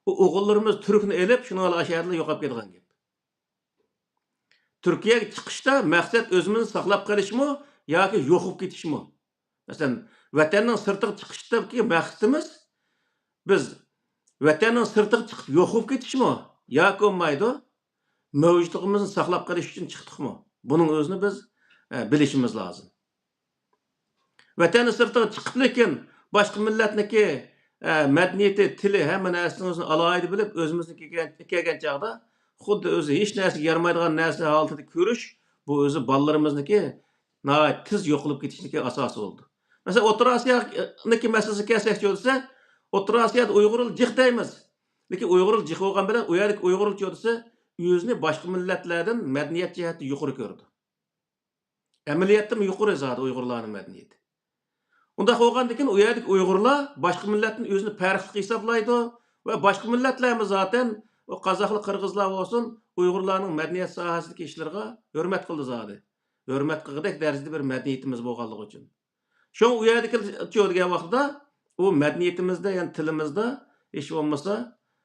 ئۇ ئوغۇللىرىمىز تۈركنى ئېلىپ، شۇنىڭ بىلەن ئاشۇ يەردىلا يوقاپ كېتىدىغان گەپ. تۈركىيەگە چىقىشتا مەقسەت ئۆزىمىزنى ساقلاپ قېلىشمۇ ياكى يوق بولۇپ كېتىشمۇ؟ مەسىلەن، ۋەتەننىڭ سىرتىغا چىقىشتىكى مەقسىتىمىز، بىز ۋەتەننىڭ سىرتىغا چىقىپ يوق بولۇپ كېتىشمۇ ياكى بولمايدۇ، مەۋجۇتلۇقىمىزنى ساقلاپ قېلىش ئۈچۈن چىقتۇقمۇ؟ بۇنىڭ ئۆزىنى بىز، ئە، بىلىشىمىز لازىم. ۋەتەننىڭ سىرتىغا چىقىپ، لېكىن باشقا مىللەتنىڭكى، ئە، مەدەنىيىتى، تىلى، ھەممە نەرسىنىڭ ئۆزىنى ئالاھىدە بىلىپ، ئۆزىمىزنىڭكى كەلگەن، كەلگەن چاغدا خۇددى ئۆزى ھېچ نەرسىگە يارىمايدىغان نەرسە ھالىتىدە كۆرۈش، بۇ ئۆزى بالىلىرىمىزنىڭكى ناھايىتى تېز يوقىلىپ كېتىشىنىڭكى ئاساسى بولىدۇ. مەسىلەن، ئوتتۇرا ئاسىيانىڭكى مەسىلىسىگە كەلسەكچۇ دېسە، ئوتتۇرا ئاسىيادا ئۇيغۇرلار جىق دەيمىز. لېكىن ئۇيغۇرلار جىق بولغان بىلەن ئۇ يەردىكى ئۇيغۇرلارچۇ دېسە، ئۆزىنى باشقا مىللەتلەردىن مەدەنىيەت جەھەتتە يۇقىرى كۆرىدۇ. ئەمەلىيەتتىمۇ يۇقىرى زادى ئۇيغۇرلارنىڭ مەدەنىيىتى. ئۇنداق بولغاندىكىن ئۇ يەردىكى ئۇيغۇرلار باشقا مىللەتتىن ئۆزىنى پەرقلىق ھېسابلايدۇ ۋە باشقا مىللەتلەرمۇ زاتەن ئۇ قازاقلار، قىرغىزلار بولسۇن، ئۇيغۇرلارنىڭ مەدەنىيەت ساھەسىدىكى ئىشلىرىغا ھۆرمەت قىلىدۇ زادى. ھۆرمەت قىلغۇدەك دەرىجىدە بىر مەدەنىيىتىمىز بولغانلىقى ئۈچۈن. شۇڭا ئۇ يەردىكى چۇ دېگەن ۋاقتىدا ئۇ مەدەنىيىتىمىزدە، يەنى تىلىمىزدا ھېچ بولمىسا،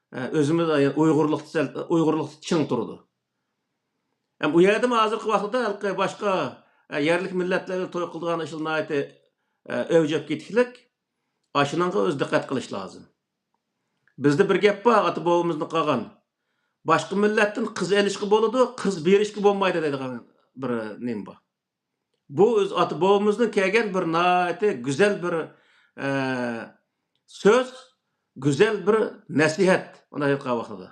ئە، ئۆزىمىز، يەنى ئۇيغۇرلۇقتا سەل، ئۇيغۇرلۇقتا چىڭ تۇرىدۇ. ھەم ئۇ يەردىمۇ ھازىرقى ۋاقىتتا ھېلىقى باشقا، ئە، يەرلىك مىللەتلەرگە توي قىلىدىغان ئىشلار ناھايىتى، ئە، ئەۋج ئېلىپ كېتىكلىك. ئاشۇنىڭغا ئۆزى دىققەت قىلىش لازىم. بىزدە بىر گەپ بار، ئاتا بوۋىمىزدىن قالغان. باشقا مىللەتتىن قىز ئېلىشقا بولىدۇ، قىز بېرىشكە بولمايدۇ دەيدىغان بىر نېمە بار. بۇ ئۆز ئاتا بوۋىمىزدىن كەلگەن بىر ناھايىتى گۈزەل بىر، ئە، سۆز، گۈزەل بىر نەسىھەت، ئۇنداق ئېيتقان ۋاقتىدا.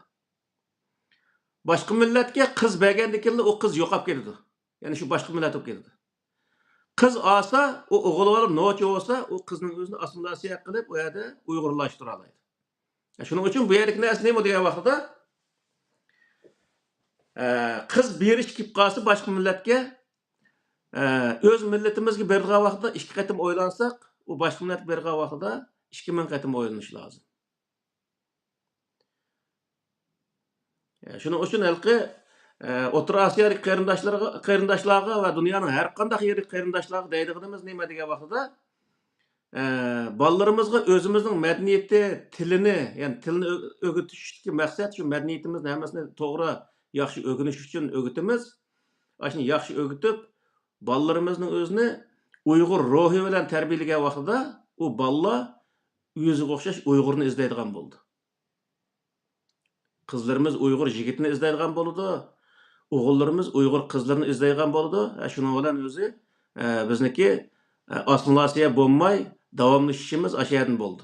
باشقا مىللەتكە قىز بەرگەندىن كېيىنلا ئۇ قىز يوقاپ كېتىدۇ. يەنى شۇ باشقا مىللەت بولۇپ كېتىدۇ. قىز ئالسا، ئۇ ئوغۇل بالا نوچى بولسا، ئۇ قىزنىڭ ئۆزىنى ئاسسىمىلياتسىيە قىلىپ، ئۇ يەردە ئۇيغۇرلاشتۇرالايدۇ. شۇنىڭ ئۈچۈن بۇ يەردىكى نەرسە نېمە دېگەن ۋاقتىدا، ئە، قىز بېرىش كېلىپ قالسا باشقا مىللەتكە، ئە، ئۆز مىللىتىمىزگە بېرىدىغان ۋاقتىدا ئىككى قېتىم ئويلانساق، ئۇ باشقا مىللەتكە بېرىدىغان ۋاقتىدا ئىككى مىڭ قېتىم ئويلىنىش لازىم. شۇنىڭ ئۈچۈن ھېلىقى، ئە، ئوتتۇرا ئاسىيادىكى قېرىنداشلارغا، قېرىنداشلارغا ۋە دۇنيانىڭ ھەر قانداق يېرىدىكى قېرىنداشلارغا دەيدىغىنىمىز نېمە دېگەن ۋاقتىدا، ئە، بالىلىرىمىزغا ئۆزىمىزنىڭ مەدەنىيىتى، تىلىنى، يەنى تىلنى ئۆ-، ئۆگىتىشتىكى مەقسەت شۇ مەدەنىيىتىمىزنى ھەممىسىنى توغرا، ياخشى ئۆگىنىش ئۈچۈن ئۆگىتىمىز. ئاشۇنى ياخشى ئۆگىتىپ، بالىلىرىمىزنىڭ ئۆزىنى ئۇيغۇر روھى بىلەن تەربىيەلىگەن ۋاقتىدا، ئۇ بالىلار ئۆزىگە ئوخشاش ئۇيغۇرنى ئىزدەيدىغان بولىدۇ. قىزلىرىمىز ئۇيغۇر يىگىتىنى ئىزدەيدىغان بولىدۇ. ئوغۇللىرىمىز ئۇيغۇر قىزلىرىنى ئىزدەيدىغان بولىدۇ. ھە، شۇنىڭ بىلەن ئۆزى، ئە، بىزنىكى، ئە، ئاسسىمىلياتسىيە بولماي داۋاملىشىشىمىز ئاشۇ يەردىن بولىدۇ.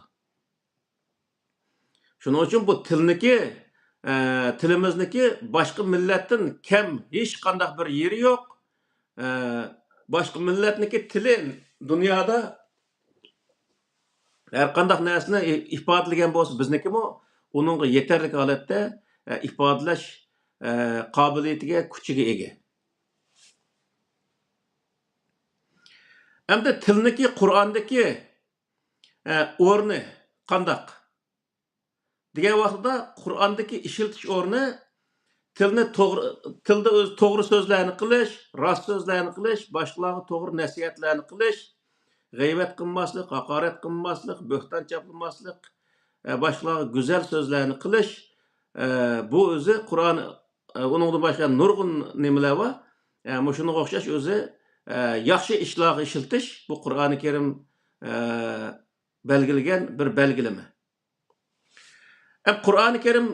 شۇنىڭ ئۈچۈن بۇ تىلنىكى، ئە، تىلىمىزنىكى باشقا مىللەتتىن كەم ھېچقانداق بىر يېرى يوق. ئە، باشقا مىللەتنىكى تىلى دۇنيادا ھەر قانداق نەرسىنى ئى-، ئىپادىلىگەن بولسا، بىزنىكىمۇ ئۇنىڭغا يېتەرلىك ھالەتتە، ئە، ئىپادىلەش، ئە، قابىلىيىتىگە، كۈچىگە ئىگە. ئەمدى تىلنىكى قۇرئاندىكى، ئە، ئورنى قانداق؟ دېگەن ۋاقتىدا قۇرئاندىكى ئىشلىتىش ئورنى تىلنى توغرا، تىلدا ئۆز توغرا سۆزلەرنى قىلىش، راست سۆزلەرنى قىلىش، باشقىلارغا توغرا نەسىھەتلەرنى قىلىش، غەيۋەت قىلماسلىق، ھاقارەت قىلماسلىق، بۆھتان چاپلىماسلىق، ئە، باشقىلارغا گۈزەل سۆزلەرنى قىلىش، ئە، بۇ ئۆزى قۇرئان، ئە، ئۇنىڭدىن باشقا نۇرغۇن نېمىلەر بار. ئە، مۇشۇنىڭغا ئوخشاش ئۆزى، ئە، ياخشى ئىشلارغا ئىشلىتىش، بۇ قۇرئانى كەرىم، ئە، بەلگىلىگەن بىر بەلگىلىمە. ئەم، قۇرئانى كەرىم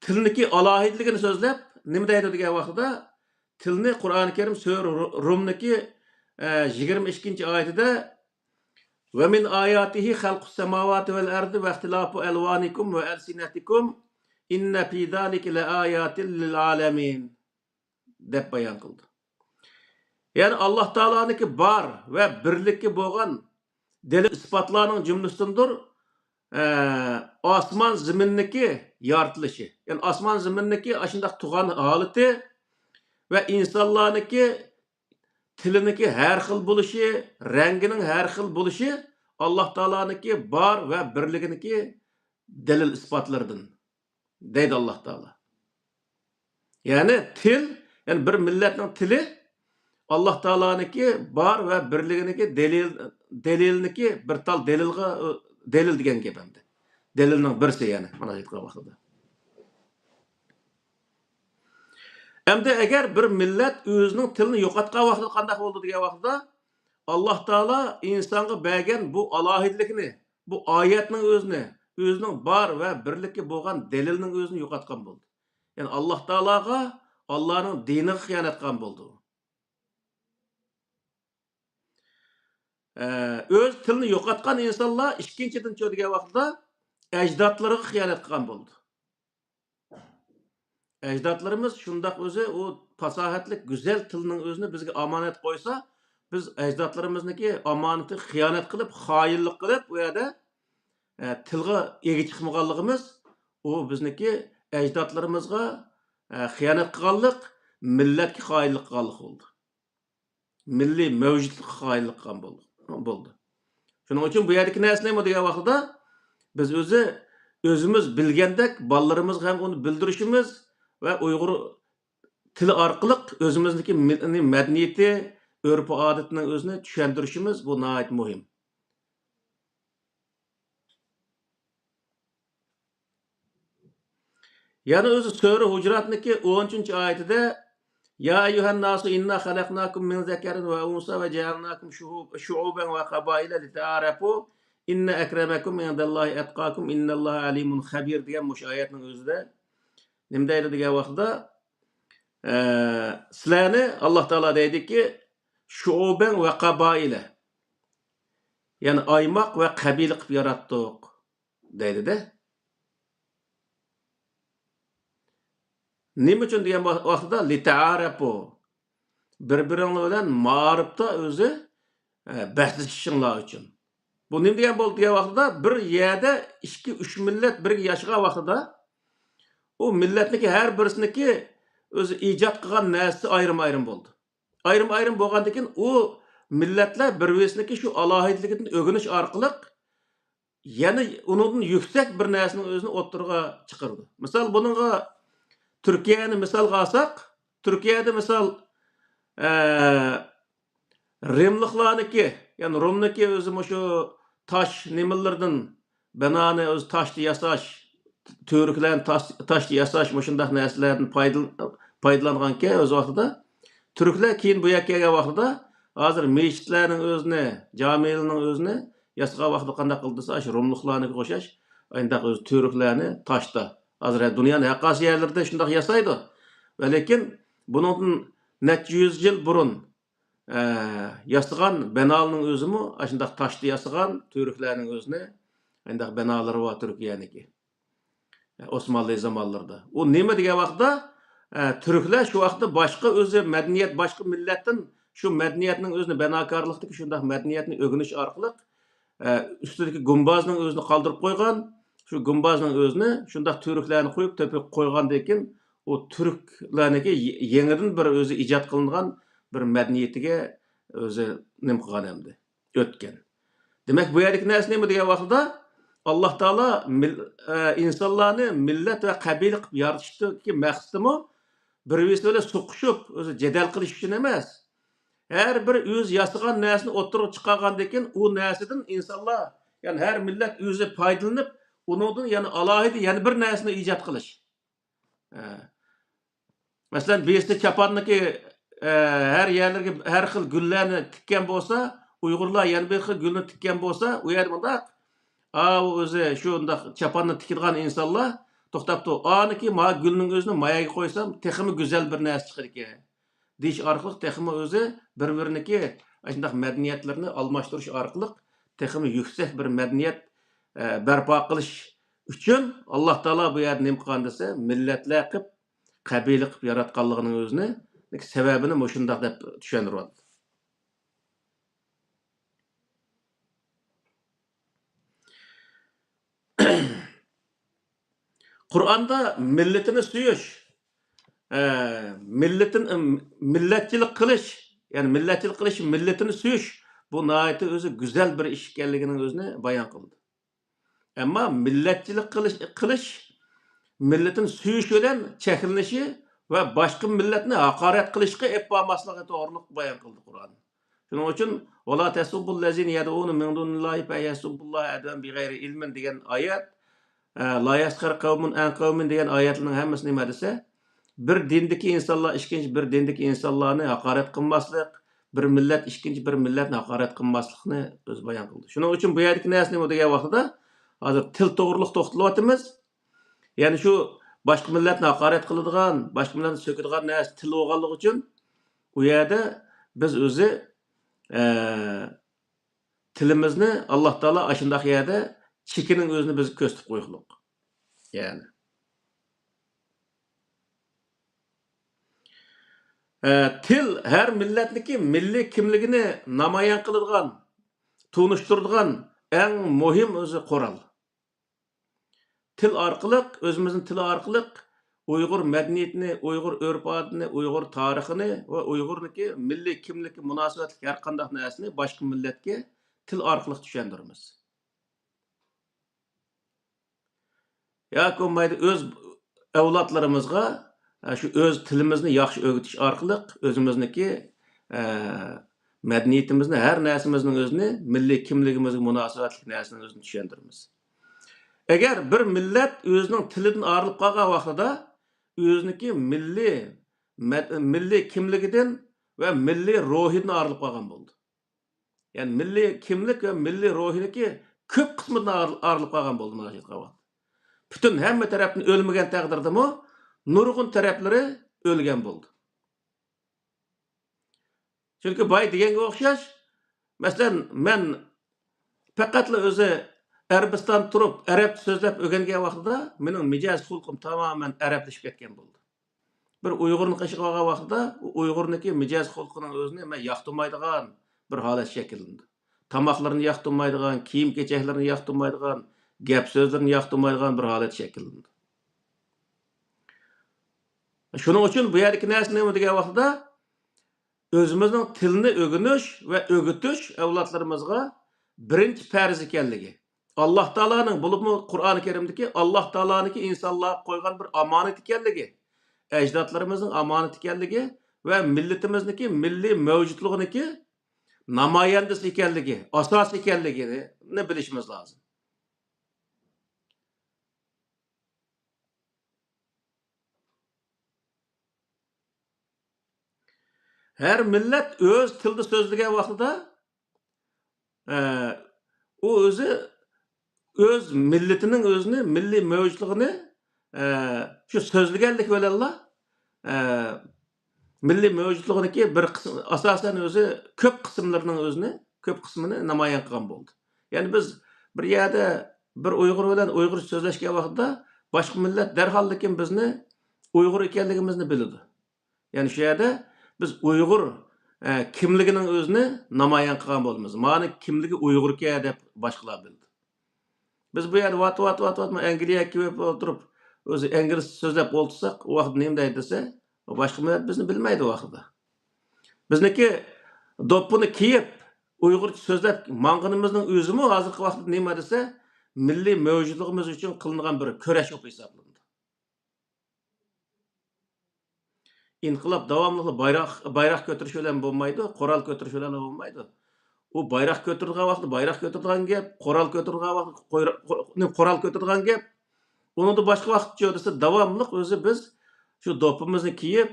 تىلنىكى ئالاھىدىلىكىنى سۆزلەپ، نېمە دەيدۇ دېگەن ۋاقتىدا، تىلنى قۇرئانى كەرىم سۈرە رۇ-، رۇمنىكى، ئە، يىگىرمە ئىككىنچى ئايىتىدە، «ومن آياته خلق السماوات والأرض واختلاف ألوانكم وألسنتكم إن في ذلك لآيات للعالمين» دەپ بايان قىلدى. يەنى ئاللاھ تائالانىڭكى بار ۋە بىرلىككە بولغان دەلىل ئىسپاتلارنىڭ جۈملىسىدىندۇر، ئە، ئاسمان زېمىننىكى يارىتىلىشى. يەنى ئاسمان زېمىننىكى ئاشۇنداق تۇرغان ھالىتى ۋە ئىنسانلارنىڭكى تىلىنىڭكى ھەر خىل بولۇشى، رەڭگىنىڭ ھەر خىل بولۇشى ئاللاھ تائالانىڭكى بار ۋە بىرلىكىنىڭكى دەلىل ئىسپاتلىرىدىن، دەيدۇ ئاللاھ تائالا. يەنى تىل، يەنى بىر مىللەتنىڭ تىلى ئاللاھ تائالانىڭكى بار ۋە بىرلىكىنىڭكى دەلىل، دەلىلنىكى بىر تال دەلىلغا، دەلىل دېگەن گەپ ئەمدى. دەلىلنىڭ بىرسى يەنى، مانا ئېيتقان ۋاقتىدا. ئەمدى ئەگەر بىر مىللەت ئۆزىنىڭ تىلىنى يوقاتقان ۋاقتىدا قانداق بولىدۇ دېگەن ۋاقتىدا، ئاللاھ تائالا ئىنسانغا بەرگەن بۇ ئالاھىدىلىكنى، بۇ ئايەتنىڭ ئۆزىنى، ئۆزىنىڭ بار ۋە بىرلىككە بولغان دەلىلنىڭ ئۆزىنى يوقاتقان بولىدۇ. يەنى ئاللاھ تائالاغا، ئاللانىڭ دىنىغا خىيانەت قىلغان بولىدۇ. ئە، ئۆز تىلىنى يوقاتقان ئىنسانلار ئىككىنچىدىن چۇ دېگەن ۋاقتىدا ئەجدادلىرىغا خىيانەت قىلغان بولىدۇ. ئەجدادلىرىمىز شۇنداق ئۆزى ئۇ پاساھەتلىك گۈزەل تىلنىڭ ئۆزىنى بىزگە ئامانەت قويسا، بىز ئەجدادلىرىمىزنىڭكى ئامانىتىگە خىيانەت قىلىپ، خائىنلىق قىلىپ، ئۇ يەردە، ئە، تىلغا ئىگە چىقمىغانلىقىمىز، ئۇ بىزنىڭكى ئەجدادلىرىمىزغا، ئە، خىيانەت قىلغانلىق، مىللەتكە خائىنلىق قىلغانلىق بولدى. مىللىي مەۋجۇتلۇققا قايىل قىلغان بول-، بولدى. شۇنىڭ ئۈچۈن بۇ يەردىكى نەرسە نېمە دېگەن ۋاقتىدا، بىز ئۆزى، ئۆزىمىز بىلگەندەك بالىلىرىمىزغا ھەم ئۇنى بىلدۈرۈشىمىز ۋە ئۇيغۇر تىلى ئارقىلىق ئۆزىمىزنىڭكى مىل-، مەدەنىيىتى، ئۆرپ-ئادىتىنىڭ ئۆزىنى چۈشەندۈرۈشىمىز بۇ ناھايىتى مۇھىم. يەنە ئۆزى سۈرە ھۇجراتنىڭكى ئون ئۈچىنچى ئايىتىدە، يا أيها الناس إنا خلقناكم من ذكر وأنثى وجعلناكم شعوب-، شعوبا وقبائل لتعارفوا إن أكرمكم عند الله أتقاكم إن الله عليم خبير دېگەن مۇشۇ ئايەتنىڭ ئۆزىدە نېمە دەيدۇ دېگەن ۋاقتىدا، ئە، سىلەرنى ئاللا تائالا دەيدۇكى، شعوبا وقبائل، يەنى ئايماق ۋە قەبىلە قىلىپ ياراتتۇق. دەيدۇ-دە. نېمە ئۈچۈن دېگەن ۋا-، ۋاقتىدا، لىتەئارەپۇ. بىر-بىرىڭلار بىلەن مائارىپتا ئۆزى، ئە، بەسلىشىشىڭلار ئۈچۈن. بۇ نېمە دېگەن بولدى دېگەن ۋاقتىدا، بىر يەردە ئىككى، ئۈچ مىللەت بىرگە ياشىغان ۋاقتىدا، ئۇ مىللەتنىڭكى ھەر بىرسىنىڭكى ئۆزى ئىجاد قىلغان نەرسىسى ئايرىم-ئايرىم بولدى. ئايرىم-ئايرىم بولغاندىن كېيىن، ئۇ مىللەتلەر بىر-بىرسىنىڭكى شۇ ئالاھىدىلىكىدىن ئۆگىنىش ئارقىلىق، يەنە ئۇنىڭدىن يۈكسەك بىر نەرسىنىڭ ئۆزىنى ئوتتۇرىغا چىقىرىدۇ. مىسال، بۇنىڭغا تۈركىيەنى مىسالغا ئالساق، تۈركىيەدە مىسال، ئە، رىملىقلارنىڭكى، يەنى رومنىڭكى ئۆزى مۇشۇ تاش نېمىلىرىدىن، بىنانى ئۆزى تاشتا ياساش، تۈركلەرنى تاش-، تاشتا ياساش، مۇشۇنداق نەرسىلەردىن پايدىل-، پايدىلانغانكەن ئۆز ۋاقتىدا. تۈركلەر كېيىن بۇ يەرگە كەلگەن ۋاقتىدا، ھازىر مەسچىتلەرنىڭ ئۆزىنى، جامىلارنىڭ ئۆزىنى ياسىغان ۋاقتىدا قانداق قىلدى دېسە، ئاشۇ روملۇقلارنىڭكىگە ئوخشاش، ئانداق ئۆزى تۈركلەرنى تاشتا. ھازىر دۇنيانىڭ ھەر قايسى يەرلىرىدە شۇنداق ياسايدۇ. ۋە لېكىن بۇنىڭدىن نەچچە يۈز يىل بۇرۇن، ئە، ياسىغان بىنالارنىڭ ئۆزىمۇ ئاشۇنداق تاشتا ياسىغان تۈركلەرنىڭ ئۆزىنى، ئانداق بىنالىرى بار تۈركىيەنىڭكى. ئوسمانلى زامانلىرىدا. ئۇ نېمە دېگەن ۋاقىتتا، ئە، تۈركلەر شۇ ۋاقىتتا باشقا ئۆزى مەدەنىيەت، باشقا مىللەتتىن شۇ مەدەنىيەتنىڭ ئۆزىنى، بىناكارلىقتىكى شۇنداق مەدەنىيەتنى ئۆگىنىش ئارقىلىق، ئە، ئۈستىدىكى گۇمبازنىڭ ئۆزىنى قالدۇرۇپ قويغان، شۇ گۇمبازنىڭ ئۆزىنى شۇنداق تۈركلەرنى قويۇپ، تۆپىگە قويغاندىن كېيىن، ئۇ تۈركلەرنىڭكى يېڭىدىن بىر ئۆزى ئىجاد قىلىنغان بىر مەدەنىيىتىگە ئۆزى نېمە قىلغان ئەمدى. ئۆتكەن. دېمەك، بۇ يەردىكى نەرسە نېمە دېگەن ۋاقتىدا، ئاللا تائالا مىل-، ئە، ئىنسانلارنى مىللەت ۋە قەبىلە قىلىپ يارىتىشتىكى مەقسىتىمۇ بىر-بىرسى بىلەن سوقۇشۇپ، ئۆزى جېدەل قىلىش ئۈچۈن ئەمەس. ھەر بىر ئۆزى ياسىغان نەرسىنى ئوتتۇرىغا چىقارغاندىن كېيىن، ئۇ نەرسىدىن ئىنسانلار، يەنى ھەر مىللەت ئۆزى پايدىلىنىپ، ئۇنىڭدىن يەنە ئالاھىدە يەنە بىر نەرسىنى ئىجاد قىلىش. ئە، مەسىلەن، بىرسى چاپاننىكى، ئە، ھەر يەرلىرىگە ھەر خىل گۈللەرنى تىككەن بولسا، ئۇيغۇرلار يەنە بىر خىل گۈلنى تىككەن بولسا، ئۇ يەردە مۇنداق، ئاۋۇ ئۆزى شۇنداق چاپاننى تىكىدىغان ئىنسانلار توختاپ تۇر، ئانىكى ما گۈلنىڭ ئۆزىنى ما يەرگە قويسام، تېخىمۇ گۈزەل بىر نەرسە چىقىدىكەن. دېيىش ئارقىلىق تېخىمۇ ئۆزى بىر-بىرىنىڭكى ئاشۇنداق مەدەنىيەتلىرىنى ئالماشتۇرۇش ئارقىلىق تېخىمۇ يۈكسەك بىر مەدەنىيەت، ئە، بەرپا قىلىش ئۈچۈن ئاللا تائالا بۇ يەردە نېمە قىلغان دېسە، مىللەتلەر قىلىپ، قەبىلە قىلىپ ياراتقانلىقىنىڭ ئۆزىنى، سەۋەبىنى مۇشۇنداق دەپ چۈشەندۈرۈۋاتىدۇ. قۇرئاندا مىللىتىنى سۆيۈش، ئە، مىللىتىن-، مىللەتچىلىك قىلىش، يەنى مىللەتچىلىك قىلىش، مىللىتىنى سۆيۈش، بۇ ناھايىتى ئۆزى گۈزەل بىر ئىش ئىكەنلىكىنىڭ ئۆزىنى بايان قىلدى. ئەمما مىللەتچىلىك قىلىش، قىلىش، مىللىتىنى سۆيۈش بىلەن چەكلىنىشى ۋە باشقا مىللەتنى ھاقارەت قىلىشقا ئېلىپ بارماسلىقى توغرىلىق بايان قىلدى قۇرئان. شۇنىڭ ئۈچۈن، «ولا تسبوا الذين يدعون من دون الله فيسبوا الله عدوا بغير علم» دېگەن ئايەت، ئە، «لا يسخر قوم من قوم» دېگەن ئايەتلەرنىڭ ھەممىسى نېمە دېسە، بىر دىندىكى ئىنسانلار ئىككىنچى بىر دىندىكى ئىنسانلارنى ھاقارەت قىلماسلىق، بىر مىللەت ئىككىنچى بىر مىللەتنى ھاقارەت قىلماسلىقنى ئۆزى بايان قىلدى. شۇنىڭ ئۈچۈن بۇ يەردىكى نەرسە نېمە دېگەن ۋاقتىدا، ھازىر تىل توغرۇلۇق توختىلىۋاتىمىز. يەنى شۇ باشقا مىللەتنى ھاقارەت قىلىدىغان، باشقا مىللەتنى سۆكىدىغان نەرسە تىل بولغانلىقى ئۈچۈن، ئۇ يەردە بىز ئۆزى، ئە، تىلىمىزنى ئاللا تائالا ئاشۇنداق يەردە چېكىنىڭ ئۆزىنى بىز كۆرسىتىپ قويغۇلۇق. يەنى. ئە، تىل ھەر مىللەتنىڭكى مىللىي كىملىكىنى نامايان قىلىدىغان، تونۇشتۇرىدىغان ئەڭ مۇھىم ئۆزى قورال. تىل ئارقىلىق، ئۆزىمىزنىڭ تىلى ئارقىلىق ئۇيغۇر مەدەنىيىتىنى، ئۇيغۇر ئۆرپ-ئادىتىنى، ئۇيغۇر تارىخىنى ۋە ئۇيغۇرنىڭكى مىللىي كىملىككە مۇناسىۋەتلىك ھەر قانداق نەرسىنى باشقا مىللەتكە تىل ئارقىلىق چۈشەندۈرىمىز. ياكى بولمايدۇ، ئۆز ئەۋلادلىرىمىزغا، ئە، شۇ ئۆز تىلىمىزنى ياخشى ئۆگىتىش ئارقىلىق ئۆزىمىزنىڭكى، ئە، مەدەنىيىتىمىزنى، ھەر نەرسىمىزنىڭ ئۆزىنى، مىللىي كىملىكىمىزگە مۇناسىۋەتلىك نەرسىنىڭ ئۆزىنى چۈشەندۈرىمىز. ئەگەر بىر مىللەت ئۆزىنىڭ تىلىدىن ئايرىلىپ قالغان ۋاقتىدا، ئۆزىنىڭكى مىللىي، مەد-، مىللىي كىملىكىدىن ۋە مىللىي روھىدىن ئايرىلىپ قالغان بولىدۇ. يەنى مىللىي كىملىك ۋە مىللىي روھىنىڭكى كۆپ قىسمىدىن ئار-، ئايرىلىپ قالغان بولدى مانا شۇ ۋاقىت. پۈتۈن ھەممە تەرەپتىن ئۆلمىگەن تەقدىردىمۇ، نۇرغۇن تەرەپلىرى ئۆلگەن بولدى. چۈنكى بايا دېگەنگە ئوخشاش، مەسىلەن، مەن پەقەتلا ئۆزى ئەرەبىستاندا تۇرۇپ، ئەرەبچە سۆزلەپ ئۆگەنگەن ۋاقتىدا مېنىڭ مىجەز خۇلقۇم تامامەن ئەرەبلىشىپ كەتكەن بولدى. بىر ئۇيغۇرنىڭ قېشىغا بارغان ۋاقتىدا، ئۇ ئۇيغۇرنىڭكى مىجەز خۇلقىنىڭ ئۆزىنى مەن ياقتۇرمايدىغان بىر ھالەت شەكىللىنىدۇ. تاماقلىرىنى ياقتۇرمايدىغان، كىيىم-كېچەكلىرىنى ياقتۇرمايدىغان، گەپ-سۆزلىرىنى ياقتۇرمايدىغان بىر ھالەت شەكىللىنىدۇ. شۇنىڭ ئۈچۈن بۇ يەردىكى نەرسە نېمە دېگەن ۋاقتىدا، ئۆزىمىزنىڭ تىلنى ئۆگىنىش ۋە ئۆگىتىش ئەۋلادلىرىمىزغا بىرىنچى پەرز ئىكەنلىكى، ئاللاھ تائالانىڭ، بولۇپمۇ قۇرئانى كەرىمدىكى ئاللاھ تائالانىڭكى ئىنسانلارغا قويغان بىر ئامانەت ئىكەنلىكى، ئەجدادلىرىمىزنىڭ ئامانىتى ئىكەنلىكى ۋە مىللىتىمىزنىڭكى مىللىي مەۋجۇتلۇقىنىڭكى نامايەندىسى ئىكەنلىكى، ئاساسى ئىكەنلىكىنى بىلىشىمىز لازىم. ھەر مىللەت ئۆز تىلىدا سۆزلىگەن ۋاقتىدا، ئە، ئۇ ئۆزى ئۆز مىللىتىنىڭ ئۆزىنى، مىللىي مەۋجۇتلۇقىنى، ئە، شۇ سۆزلىگەنلىكى بىلەنلا، ئە، مىللىي مەۋجۇتلۇقىنىڭكى بىر قىسمى، ئاساسەن ئۆزى كۆپ قىسىملىرىنىڭ ئۆزىنى، كۆپ قىسمىنى نامايان قىلغان بولدى. يەنى بىز بىر يەردە بىر ئۇيغۇر بىلەن ئۇيغۇرچە سۆزلەشكەن ۋاقتىدا باشقا مىللەت دەرھاللىكىن بىزنى ئۇيغۇر ئىكەنلىكىمىزنى بىلىدۇ. يەنى شۇ يەردە بىز ئۇيغۇر، ئە، كىملىكىنىڭ ئۆزىنى نامايان قىلغان بولىمىز. مانى كىملىكى ئۇيغۇركەن دەپ باشقىلار بىلىدۇ. بىز بۇ يەردە ۋات، ۋات، ۋات، ۋات، ئەنگلىيەگە كېلىپ ئولتۇرۇپ، ئۆزى ئىنگلىزچە سۆزلەپ ئولتۇرساق، ئۇ ۋاقىت نېمە دەيدۇ دېسە، باشقا مىللەت بىزنى بىلمەيدۇ ئۇ ۋاقىتتا. بىزنىڭكى دوپپىنى كىيىپ، ئۇيغۇرچە سۆزلەپ ماڭغىنىمىزنىڭ ئۆزىمۇ ھازىرقى ۋاقىتتا نېمە دېسە، مىللىي مەۋجۇتلۇقىمىز ئۈچۈن قىلىنغان بىر كۈرەش بولۇپ ھېسابلىنىدۇ. ئىنقىلاب داۋاملىقلا بايراق، بايراق كۆتۈرۈش بىلەن بولمايدۇ، قورال كۆتۈرۈش بىلەن بولمايدۇ. ئۇ بايراق كۆتۈرىدىغان ۋاقىتتا بايراق كۆتۈرىدىغان گەپ، قورال كۆتۈرىدىغان ۋاقىتتا قورا-، قو-، قورال كۆتۈرىدىغان گەپ. ئۇنىڭدىن باشقا ۋاقىتچۇ دېسە، داۋاملىق ئۆزى بىز شۇ دوپپىمىزنى كىيىپ،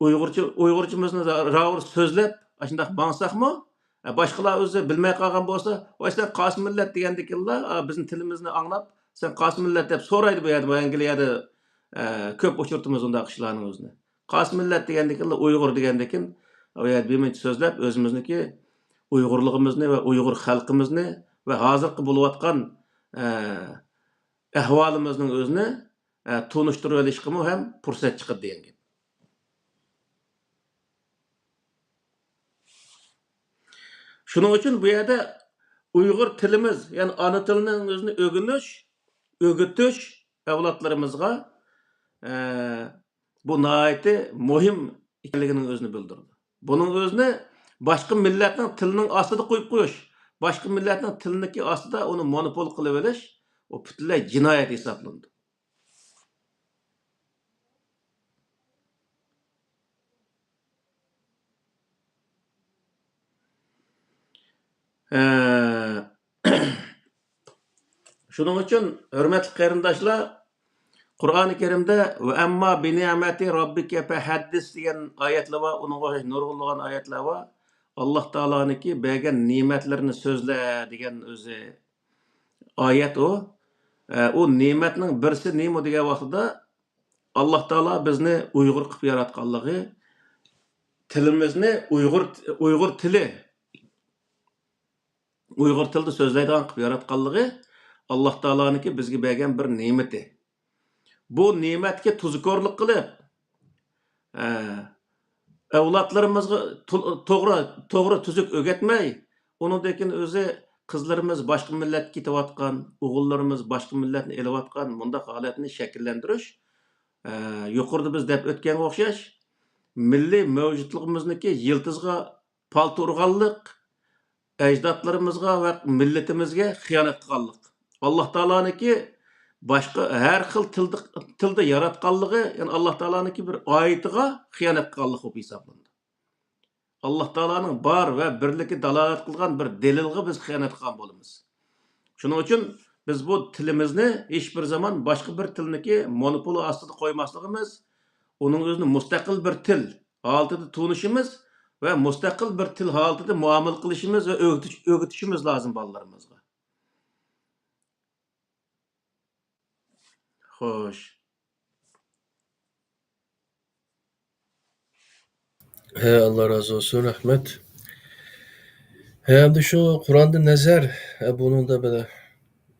ئۇيغۇرچە، ئۇيغۇرچىمىزنى راۋۇر سۆزلەپ، ئاشۇنداق ماڭساقمۇ، ئە، باشقىلار ئۆزى بىلمەي قالغان بولسا، «ۋاي، سەن قايسى مىللەت؟» دېگەندىكىنلا، ئا، بىزنىڭ تىلىمىزنى ئاڭلاپ، «سەن قايسى مىللەت؟» دەپ سورايدۇ بۇ يەردە، بۇ ئەنگلىيەدە، ئە، كۆپ ئۇچرىتىمىز ئۇنداق ئىشلارنى ئۆزىنى. قايسى مىللەت دېگەندىكىنلا، ئۇيغۇر دېگەندىكىن، ئۇ يەردە بىر مۇنچە سۆزلەپ، ئۆزىمىزنىڭكى ئۇيغۇرلۇقىمىزنى ۋە ئۇيغۇر خەلقىمىزنى ۋە ھازىرقى بولۇۋاتقان، ئە، ئەھۋالىمىزنىڭ ئۆزىنى، ئە، تونۇشتۇرۇۋېلىشقىمۇ ھەم پۇرسەت چىقىدۇ دېگەن گەپ. شۇنىڭ ئۈچۈن بۇ يەردە ئۇيغۇر تىلىمىز، يەنى ئانا تىلنىڭ ئۆزىنى ئۆگىنىش، ئۆگىتىش ئەۋلادلىرىمىزغا، ئە، بۇ ناھايىتى مۇھىم ئىكەنلىكىنىڭ ئۆزىنى بىلدۈرىدۇ. بۇنىڭ ئۆزىنى باشقا مىللەتنىڭ تىلىنىڭ ئاستىدا قويۇپ قويۇش، باشقا مىللەتنىڭ تىلىنىڭكى ئاستىدا ئۇنى مونوپول قىلىۋېلىش، ئۇ پۈتۈنلەي جىنايەت ھېسابلىنىدۇ. ئە، شۇنىڭ ئۈچۈن، ھۆرمەتلىك قېرىنداشلار، قۇرئانى كەرىمدە «ۋە ئەمما بىنىئمەتى رەببىكە فەھەددىس» دېگەن ئايەتلەر بار، ئۇنىڭغا ئوخشاش نۇرغۇنلىغان ئايەتلەر بار. ئاللاھ تائالانىڭكى بەرگەن نېمەتلىرىنى سۆزلە دېگەن ئۆزى ئايەت ئۇ. ئە، ئۇ نېمەتنىڭ بىرسى نېمە دېگەن ۋاقتىدا، ئاللاھ تائالا بىزنى ئۇيغۇر قىلىپ ياراتقانلىقى، تىلىمىزنى ئۇيغۇر، ئۇيغۇر تىلى، ئۇيغۇر تىلىدا سۆزلەيدىغان قىلىپ ياراتقانلىقى ئاللاھ تائالانىڭكى بىزگە بەرگەن بىر نېمىتى. بۇ نېمەتكە تۇزكورلۇق قىلىپ، ئە، ئەۋلادلىرىمىزغا تول-، توغرا، توغرا تۈزۈك ئۆگەتمەي، ئۇنىڭدىن كېيىن ئۆزى قىزلىرىمىز باشقا مىللەتكە كېتىۋاتقان، ئوغۇللىرىمىز باشقا مىللەتنى ئېلىۋاتقان مۇنداق ھالەتنى شەكىللەندۈرۈش، ئە، يۇقىرىدا بىز دەپ ئۆتكەنگە ئوخشاش، مىللىي مەۋجۇتلۇقىمىزنىڭكى يىلتىزىغا پالتا ئۇرغانلىق، ئەجدادلىرىمىزغا ۋە مىللىتىمىزگە خىيانەت قىلغانلىق. ئاللا تائالانىڭكى باشقا ھەر خىل تىلدا، تىلدا ياراتقانلىقى، يەنى ئاللا تائالانىڭكى بىر ئايىتىغا خىيانەت قىلغانلىق بولۇپ ھېسابلىنىدۇ. ئاللا تائالانىڭ بار ۋە بىرلىكى دالالەت قىلغان بىر دەلىلغا بىز خىيانەت قىلغان بولىمىز. شۇنىڭ ئۈچۈن بىز بۇ تىلىمىزنى ھېچ بىر زامان باشقا بىر تىلنىڭكى مونوپولى ئاستىدا قويماسلىقىمىز، ئۇنىڭ ئۆزىنى مۇستەقىل بىر تىل ھالىتىدە تونۇشىمىز ۋە مۇستەقىل بىر تىل ھالىتىدە مۇئامىلە قىلىشىمىز ۋە ئۆگىتىش، ئۆگىتىشىمىز لازىم بالىلىرىمىزغا. خوش. ھە، ئاللا رازى بولسۇن، رەھمەت. ھە، ئەمدى شۇ قۇرئاندىن نەزەر، ھە، بۇنىڭدا بىر،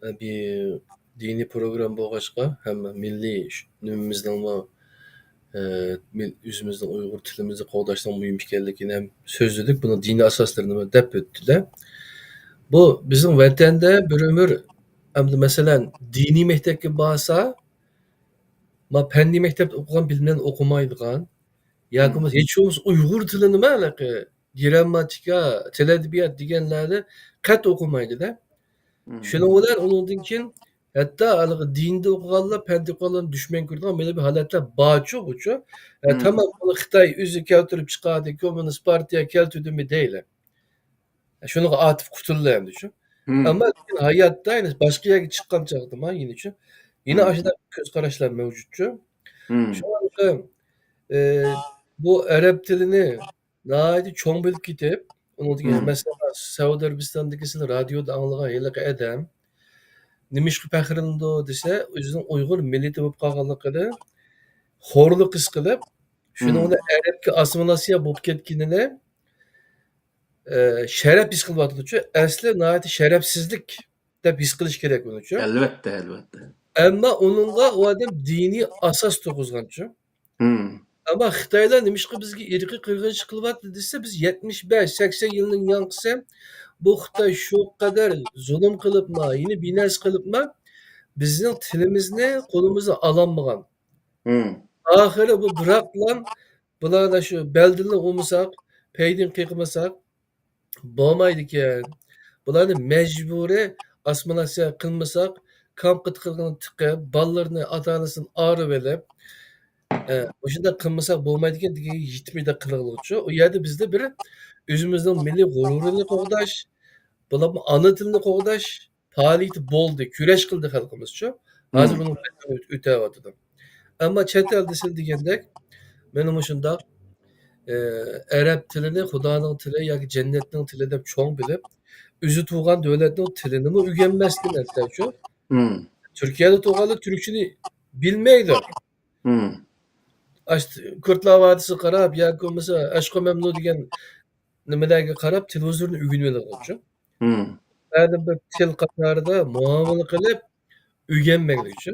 ھە، بىر دىنىي پروگرامما بولغاچقا، ھەم مىللىي ش-، نېمىمىزنىڭمۇ، ھە، مىل-، ئۆزىمىزنىڭ ئۇيغۇر تىلىمىزنى قوغداشنىڭ مۇھىم ئىكەنلىكىنى ھەم سۆزلىدۇك، بۇنىڭ دىنىي ئاساسلىرىنى دەپ ئۆتتى-دە. بۇ بىزنىڭ ۋەتەندە بىر ئۆمۈر، ئەمدى مەسىلەن، دىنىي مەكتەپكە بارسا، ما پەننىي مەكتەپتە ئوقۇغان بىلىم بىلەن ئوقۇمايدىغان، ياكى مم. بولمىسا ھېچ بولمىسا ئۇيغۇر تىلىنىمۇ ھېلىقى گرامماتىكا، تىل ئەدەبىيات دېگەنلەرنى قەت ئوقۇمايدۇ-دە. مم. شۇنىڭ بىلەن ئۇنىڭدىن كېيىن ھەتتا ھېلىقى دىندا ئوقۇغانلار، پەندە ئوقۇغانلارنى دۈشمەن كۆرىدىغان مانا بىر ھالەتلەر بارچۇ بۇچۇ. ھە، مم. تامام بۇنى خىتاي ئۆزى كەلتۈرۈپ چىقاردى، كوممۇنىست پارتىيە كەلتۈردىمۇ دەيلى. شۇنىڭغا ئاتىپ قۇتۇلدى ئەمدى شۇ. مم. ئەمما لېكىن ھاياتتا يەنە باشقا يەرگە چىققان چاغدىما يەنە شۇ، يەنە مم. ئاشۇنداق كۆز قاراشلار مەۋجۇتچۇ. مم. شۇڭا، ئە، بۇ ئەرەب تىلىنى ناھايىتى چوڭ بىلىپ كېتىپ، ئۇنىڭدىكى مم. مەسىلەن، سەئۇدى ئەرەبىستاندىكى سىلەر رادىيودا ئاڭلىغان ھېلىقى ئادەم نېمىشقا پەخىرلىنىدۇ دېسە، ئۆزىنىڭ ئۇيغۇر مىللىتى بولۇپ قالغانلىقىنى خورلۇق ھېس قىلىپ، شۇنىڭ مم. بىلەن ئەرەبكە ئاسسىمىلياتسىيە بولۇپ كەتكىنىنى ئە، شەرەپ ھېس قىلىۋاتىدۇچۇ، ئەسلى ناھايىتى شەرەپسىزلىك دەپ ھېس قىلىش كېرەك ئۇنىچۇ. ئەلۋەتتە، ئەلۋەتتە. ئەمما ئۇنىڭغا ئۇ ئادەم دىنىي ئاساس تۇرغۇزغانچۇ. مم. ئەمما خىتايلار نېمىشقا بىزگە ئىرقىي قىرغىنچىلىق قىلىۋاتىدۇ دېسە، بىز يەتمىش بەش، سەكسەن يىلنىڭ ياڭقىسى بۇ خىتاي شۇ قەدەر زۇلۇم قىلىپمۇ، يەنە بىر نەرسە قىلىپمۇ، بىزنىڭ تىلىمىزنى قولىمىزغا ئالالمىغان. مم. ئاخىرى بۇ بىراقلا بۇلاردا شۇ بەلدىنلا ئۇرمىساق، پەيدىن قېقىمىساق بولمايدىكەن. بۇلارنى مەجبۇرىي ئاسسىمىلياتسىيە قىلمىساق، كامپا تىقىلغىنى تىقىپ، بالىلىرىنى ئاتا-ئانىسىدىن ئايرىۋېلىپ، ئە، مۇشۇنداق قىلمىساق بولمايدىكەن دېگەن يېتىمىدەك قىلغۇچۇ. ئۇ يەردە بىزدە بىر ئۆزىمىزنىڭ مىللىي غۇرۇرىنى قوغداش، بولۇپمۇ ئانا تىلنى قوغداش، پائالىيىتى بولدى، كۈرەش قىلدى خەلقىمىزچۇ. ھازىر مم. ئۇنىڭ بەدىلىنى ئۆتەۋاتىدۇ. ئەمما چەت ئەلدە سىز دېگەندەك، مانا مۇشۇنداق، ئە، ئەرەب تىلىنى خۇدانىڭ تىلى ياكى جەننەتنىڭ تىلى دەپ چوڭ بىلىپ، ئۆزى تۇغان دۆلەتنىڭ تىلىنىمۇ ئۆگەنمەستىن ھەتتاچۇ. مم. تۈركىيەدە تۇغانلار تۈركچىنى بىلمەيدۇ. مم. ئاشۇ كۇردلار ۋادىسىغا قاراپ ياكى بولمىسا ئەشقۇ مەمنۇ دېگەن نېمىلەرگە قاراپ تېلېۋىزورنى ئۆگىنىۋېلىدىغۇچۇ. مم. بەزى بىر تىل قاتارىدا مۇئامىلە قىلىپ ئۆگەنمەيدىچۇ.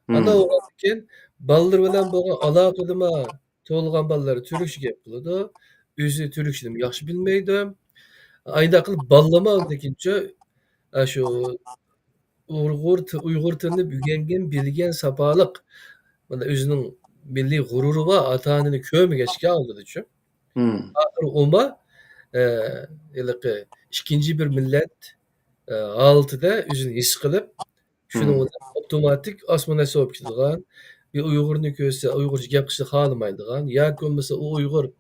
مم. ئانداق بولغاندىكىن بالىلىرى بىلەن بولغان ئالاقىدىمۇ تۇغۇلغان بالىلار تۈركچە گەپ قىلىدۇ. ئۆزى تۈركچىنىمۇ ياخشى بىلمەيدۇ. ئاينداق قىلىپ بالىلىرىمۇ ئاندىن كېيىنچە، ئاشۇ ئۇيغۇر تى-، ئۇيغۇر تىلىنى ئۆگەنگەن، بىلگەن، ساپالىق، مانا ئۆزىنىڭ مىللىي غۇرۇرى بار ئاتا-ئانىنى كۆرمىگەچكە ئالدىدىچۇ. مم. ئاخىرى ئۇمۇ، ئە، ھېلىقى ئىككىنچى بىر مىللەت، ئە، ھالىتىدە ئۆزىنى ھېس قىلىپ، شۇنىڭ مم. بىلەن ئاپتوماتىك ئاسمىنى سوۋۇپ كېتىدىغان، بىر ئۇيغۇرنى كۆرسە، ئۇيغۇرچە گەپ قىلىشنى خالىمايدىغان، ياكى بولمىسا ئۇ ئۇيغۇر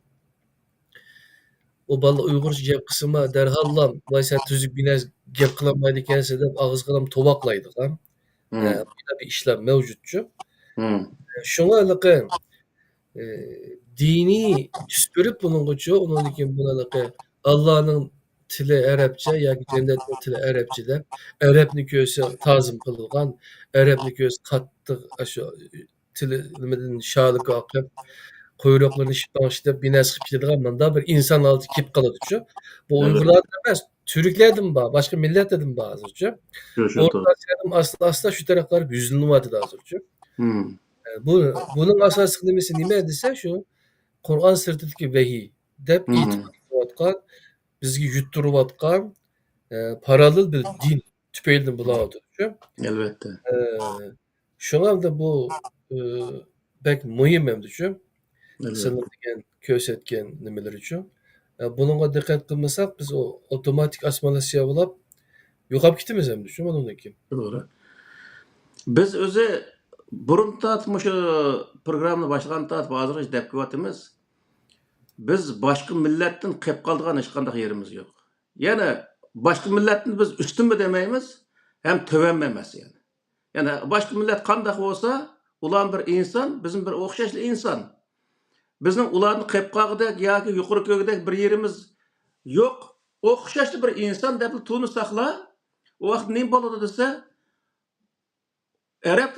ئۇ بالا ئۇيغۇرچە گەپ قىلسىمۇ، دەرھاللا، ۋاي، سەن تۈزۈك بىر نەرسە گەپ قىلالمايدىكەنسەن دەپ ئاغزىغا توۋاقلايدىغان، مم. ئە، بۇنداق بىر ئىشلار مەۋجۇتچۇ. مم. شۇڭا ھېلىقى، ئە، دىنىي تۈس بېرىپ بۇنىڭغىچۇ، ئۇنىڭدىن كېيىن بۇنى ھېلىقى ئاللانىڭ تىلى ئەرەبچە ياكى جەننەتنىڭ تىلى ئەرەبچە دەپ، ئەرەبنى كۆرسە تازىم قىلىدىغان، ئەرەبنى كۆرسە قاتتىق، ئاشۇ تىلى نېمىدىن شالىكى ئاقىپ، قۇيرۇقلىرىنى شىپاڭشىتىپ، بىر نەرسە قىلىپ كېتىدىغان مۇنداق بىر ئىنسان ھالىتى كېلىپ قالىدۇچۇ. بۇ ئەلۋەتتە. ئۇيغۇرلاردا ئەمەس، تۈركلەردىمۇ بار، باشقا مىللەتلەردىمۇ بار ھازىرچۇ. شۇ، شۇ، ئورتا توغرا. ئاسىيادىمۇ ئاستا-ئاستا شۇ تەرەپكە قاراپ يۈزلىنىۋاتىدۇ ھازىرچۇ. مم. ئە، بۇ، بۇنىڭ ئاساسلىق نېمىسى نېمە دېسە، شۇ قۇرئان سىرتىدىكى ۋەھىي دەپ ئېتىقاد قىلىۋاتقان، بىزگە يۇتتۇرۇۋاتقان، ئە، پاراللېل بىر دىن تۈپەيلىدىن بولاۋاتىدۇ. ئەلۋەتتە. ئە، شۇڭا ئەمدى بۇ، ئە، بەك مۇھىم ئەمدى شۇ. ئەلۋەتتە. سىلەر دېگەن كۆرسەتكەن نېمىلىرى شۇ. ئە، بۇنىڭغا دىققەت قىلمىساق، بىز ئۇ ئاپتوماتىك ئاسسىمىلياتسىيە بولاپ يوقاپ كېتىمىز ئەمدى شۇ بۇنىڭدىن كېيىن. توغرا. بىز ئۆزى بۇرۇن تارتىپ مۇشۇ پروگراممىنى باشلىغان تارتىپ ھازىرغىچە دەپ كېلىۋاتىمىز. بىز باشقا مىللەتتىن قېلىپ قالىدىغان ھېچقانداق يېرىمىز يوق. يەنى باشقا مىللەتنى بىز ئۈستۈنمۇ دېمەيمىز، ھەم تۆۋەنمۇ ئەمەس يەنى. يەنى باشقا مىللەت قانداق بولسا، ئۇلار بىر ئىنسان، بىزمۇ بىر ئوخشاشلا ئىنسان. بىزنىڭ ئۇلاردىن قېلىپ قالغۇدەك ياكى يۇقىرى كۆرگۈدەك بىر يېرىمىز يوق. ئوخشاشلا بىر ئىنسان دەپلا تونۇساقلا، ئۇ ۋاقىت نېمە بولىدۇ دېسە، ئەرەب،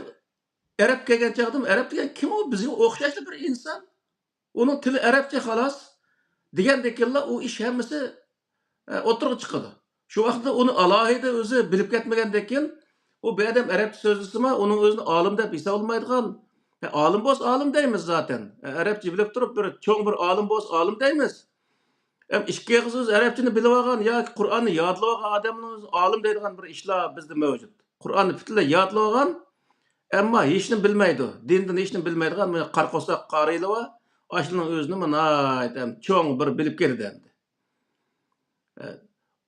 ئەرەب كەلگەن چاغدىمۇ، ئەرەب دېگەن كىم ئۇ؟ بىزگە ئوخشاشلا بىر ئىنسان. ئۇنىڭ تىلى ئەرەبچە خالاس دېگەندىكىنلا ئۇ ئىش ھەممىسى، ئە، ئوتتۇرىغا چىقىدۇ. شۇ ۋاقىتتا ئۇنى ئالاھىدە ئۆزى بىلىپ كەتمىگەندىكىن، ئۇ بىر ئادەم ئەرەبچە سۆزلىسىمۇ، ئۇنىڭ ئۆزىنى ئالىم دەپ ھېسابلىمايدىغان. ئە، ئالىم بولسا ئالىم دەيمىز زاتەن. ئە، ئەرەبچە بىلىپ تۇرۇپ، بىر چوڭ بىر ئالىم بولسا ئالىم دەيمىز. ھەم ئىككى ئېغىز ئۆزى ئەرەبچىنى بىلىۋالغان ياكى قۇرئاننى يادلىۋالغان ئادەمنىڭ ئۆزى ئالىم دەيدىغان بىر ئىشلار بىزدە مەۋجۇت. قۇرئاننى پۈتۈنلەي يادلىۋالغان، ئەمما ھېچنى بىلمەيدۇ. دىندىن ھېچنى بىلمەيدىغان مانا قارا قورساق قارىيلار بار. ئاشۇنىڭ ئۆزىنى مانا ناھايىتى ھەم چوڭ بىر بىلىپ كېلىدۇ ئەمدى.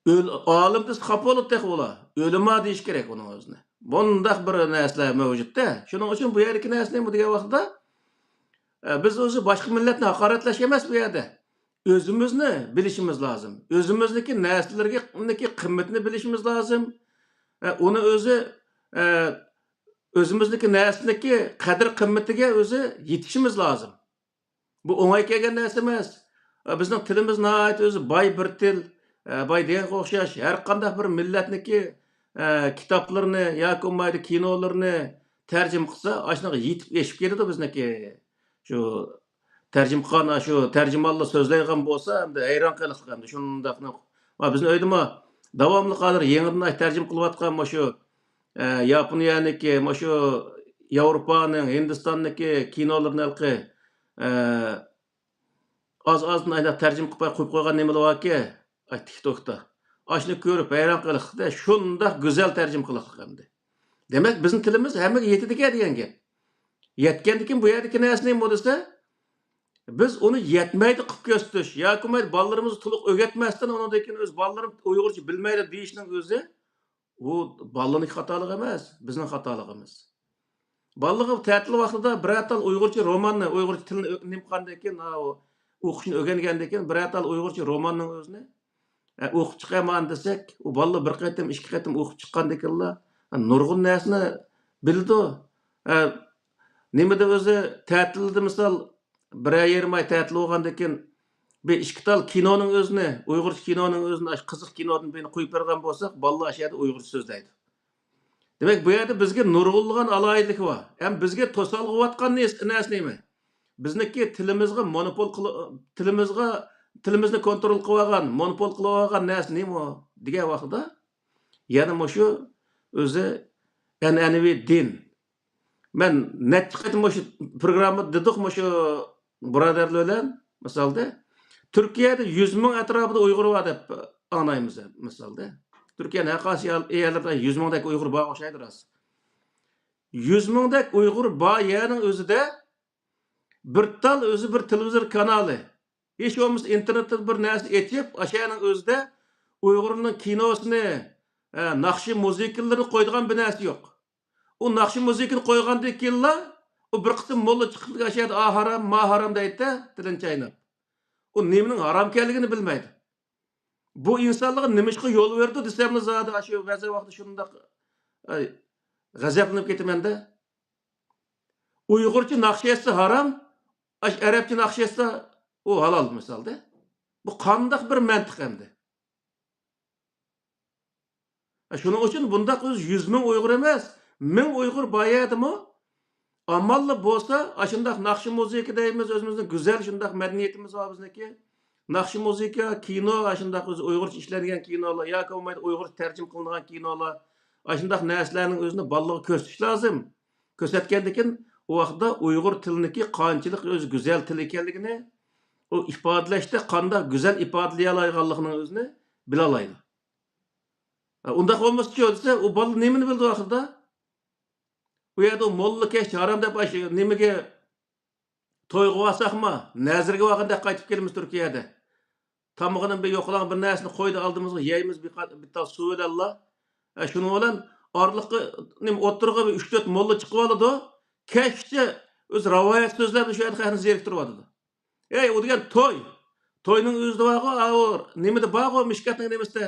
ئۆل-، ئالىم دېسە خاپا بولىدۇ تېخى ئۇلار. ئۆلىما دېيىش كېرەك ئۇنىڭ ئۆزىنى. بۇنداق بىر نەرسىلەر مەۋجۇتتە. شۇنىڭ ئۈچۈن بۇ يەردىكى نەرسە نېمە دېگەن ۋاقىتتا، ئە، بىز ئۆزى باشقا مىللەتنى ھاقارەتلەش ئەمەس بۇ يەردە. ئۆزىمىزنى بىلىشىمىز لازىم. ئۆزىمىزنىڭكى نەرسىلىرىنىڭكى قىممىتىنى بىلىشىمىز لازىم. ئە، ئۇنى ئۆزى، ئە، ئۆزىمىزنىڭكى نەرسىنىڭكى قەدىر قىممىتىگە ئۆزى يېتىشىمىز لازىم. بۇ ئوڭاي كەلگەن نەرسە ئەمەس. ئە، بىزنىڭ تىلىمىز ناھايىتى ئۆزى باي بىر تىل. ئە، باي دېگەنگە ئوخشاش، ھەر قانداق بىر مىللەتنىڭكى، ئە، كىتابلىرىنى ياكى بولمايدۇ كىنولىرىنى تەرجىمە قىلسا، ئاشۇنىڭغا يېتىپ ئېشىپ كېتىدۇ بىزنىڭكى. شۇ تەرجىمە قىلغان، شۇ تەرجىمانلار سۆزلەيدىغان بولسا، ئەمدى ھەيران قېلىشلىق ئەمدى شۇنداقنى. ما بىزنىڭ ئۆيدىمۇ داۋاملىق ھازىر يېڭىدىن تەرجىمە قىلىۋاتقان مۇشۇ، ئە، ياپونىيەنىڭكى، مۇشۇ ياۋروپانىڭ، ھىندىستاننىڭكى كىنولىرىنى ھېلىقى، ئە، ئاز-ئازدىن ئايلاپ تەرجىمە قىلىپ قويۇپ قويغان نېمىلەر باركى، ئاي، تىكتوكتا. ئاشۇنى كۆرۈپ ھەيران قېلىشلىق-دە، شۇنداق گۈزەل تەرجىمە قىلىشلىق ئەمدى. دېمەك، بىزنىڭ تىلىمىز ھەممىگە يېتىدىكەن دېگەن گەپ. يەتكەندىكىن بۇ يەردىكى نەرسە نېمە بولدى دېسە، بىز ئۇنى يەتمەيدۇ قىلىپ كۆرسىتىش ياكى بولمايدۇ بالىلىرىمىزنى تولۇق ئۆگەتمەستىن، ئۇنىڭدىن كېيىن ئۆز بالىلىرىم ئۇيغۇرچە بىلمەيدۇ دېيىشنىڭ ئۆزى، ئۇ بالىنىڭ خاتالىقى ئەمەس، بىزنىڭ خاتالىقىمىز. بالىلىرغا تەتىل ۋاقتىدا بىرەر تال ئۇيغۇرچە روماننى، ئۇيغۇرچە تىلنى ئۆ-، نېمە قىلغاندىن كېيىن، ئا، ئۇ ئوقۇشنى ئۆگەنگەندىن كېيىن بىرەر تال ئۇيغۇرچە روماننىڭ ئۆزىنى، ئە، ئوقۇپ چىقايمان دېسەك، ئۇ بالىلار بىر قېتىم، ئىككى قېتىم ئوقۇپ چىققاندىن كېيىنلا، ئە، نۇرغۇن نەرسىنى بىلىدۇ. ئە، نېمىدە ئۆزى تەتىلدە مىسال، بىرەر يېرىم ئاي تەتىل بولغاندىن كېيىن، بىر ئىككى تال كىنونىڭ ئۆزىنى، ئۇيغۇرچە كىنونىڭ ئۆزىنى، ئاشۇ قىزىق كىنودىن بىرنى قويۇپ بەرگەن بولساق، بالىلار ئاشۇ يەردە ئۇيغۇرچە سۆزلەيدۇ. دېمەك، بۇ يەردە بىزگە نۇرغۇنلىغان ئالاھىدىلىك بار. ھەم بىزگە توسالغۇ بولۇۋاتقان نەرس-، نەرسە نېمە؟ بىزنىڭكى تىلىمىزغا مونوپول قىل-، تىلىمىزغا، تىلىمىزنى كونترول قىلىۋالغان، مونوپول قىلىۋالغان نەرسە نېمە دېگەن ۋاقىتتا، يەنە مۇشۇ ئۆزى ئەنئەنىۋى دىن. مەن نەچچە قېتىم مۇشۇ پروگراممىدا دېدۇق، مۇشۇ بۇرادەرلەر بىلەن مىسالدا، تۈركىيەدە يۈز مىڭ ئەتراپىدا ئۇيغۇر بار دەپ ئاڭلايمىز مىسالدا. تۈركىيەنىڭ ھەر قايسى يەر-، يەرلىرىدە يۈز مىڭدەك ئۇيغۇر بار ئوخشايدۇ راست. يۈز مىڭدەك ئۇيغۇر بار يەرنىڭ ئۆزىدە بىر تال ئۆزى بىر تېلېۋىزور كانالى، ھېچ بولمىسا ئىنتېرنېتتا بىر نەرسە ئېچىپ، ئاشۇ يەرنىڭ ئۆزىدە ئۇيغۇرنىڭ كىنوسىنى، ئە، ناخشا مۇزىكىلىرىنى قويىدىغان بىر نەرسە يوق. ئۇ ناخشا مۇزىكىنى قويغاندىن كېيىنلا، ئۇ بىر قىسىم موللا چىقىپ، ئاشۇ يەردە «ئا ھارام، ما ھارام» دەيدۇ-دە، تىلىنى چايناپ. ئۇ نېمىنىڭ ھارام ئىكەنلىكىنى بىلمەيدۇ. بۇ ئىنسانلارغا نېمىشقا يول بېرىدۇ دېسەملا، زادى ئاشۇ بەزى ۋاقىتتا شۇنداق، ئاي، غەزەپلىنىپ كېتىمەن-دە. ئۇيغۇرچە ناخشا ئېيتسا ھارام، ئاشۇ ئەرەبچە ناخشا ئېيتسا ئۇ ھالال مىسالدا. بۇ قانداق بىر مەنتىق ئەمدى؟ شۇنىڭ ئۈچۈن بۇنداق ئۆزى يۈز مىڭ ئۇيغۇر ئەمەس، مىڭ ئۇيغۇر بار يەردىمۇ ئاماللا بولسا، ئاشۇنداق ناخشا مۇزىكا دەيمىز، ئۆزىمىزنىڭ گۈزەل شۇنداق مەدەنىيىتىمىز بار بىزنىڭكى. ناخشا مۇزىكا، كىنو، ئاشۇنداق ئۆزى ئۇيغۇرچە ئىشلەنگەن كىنولار ياكى بولمايدۇ ئۇيغۇرچە تەرجىمە قىلىنغان كىنولار، ئاشۇنداق نەرسىلەرنىڭ ئۆزىنى بالىلارغا كۆرسىتىش لازىم. كۆرسەتكەندىن كېيىن ئۇ ۋاقىتتا ئۇيغۇر تىلىنىڭكى قانچىلىك ئۆزى گۈزەل تىل ئىكەنلىكىنى، ئۇ ئىپادىلەشتە قانداق گۈزەل ئىپادىلىيەلەيدىغانلىقىنىڭ ئۆزىنى بىلالايدۇ. ئە، ئۇنداق بولمىسىچۇ دېسە، ئۇ بالا نېمىنى بىلىدۇ ئاخىرىدا؟ ئۇ يەردە ئۇ موللا كەچ ھارام دەپ ئاشۇ نېمىگە تويغا بارساقمۇ، نەزىرگە بارغاندەك قايتىپ كېلىمىز تۈركىيەدە. تامىقىنى بىر يوقىلاڭ، بىر نەرسىنى قويدى ئالدىمىزغا، يەيمىز، بىر قا-، بىر تال سۇ بىلەنلا. ئە، شۇنىڭ بىلەن ئارىلىققا، نېمە، ئوتتۇرىغا بىر ئۈچ تۆت موللا چىقىۋالىدۇ. كەچكىچە ئۆزى رىۋايەت سۆزلەپ شۇ يەردە خەقنى زېرىكتۈرۈۋاتىدۇ. ئەي، ئۇ دېگەن توي. توينىڭ ئۆزىدە بارغۇ، ئاۋۇ نېمىدە بارغۇ، مىشكاتنىڭ نېمىسىدە.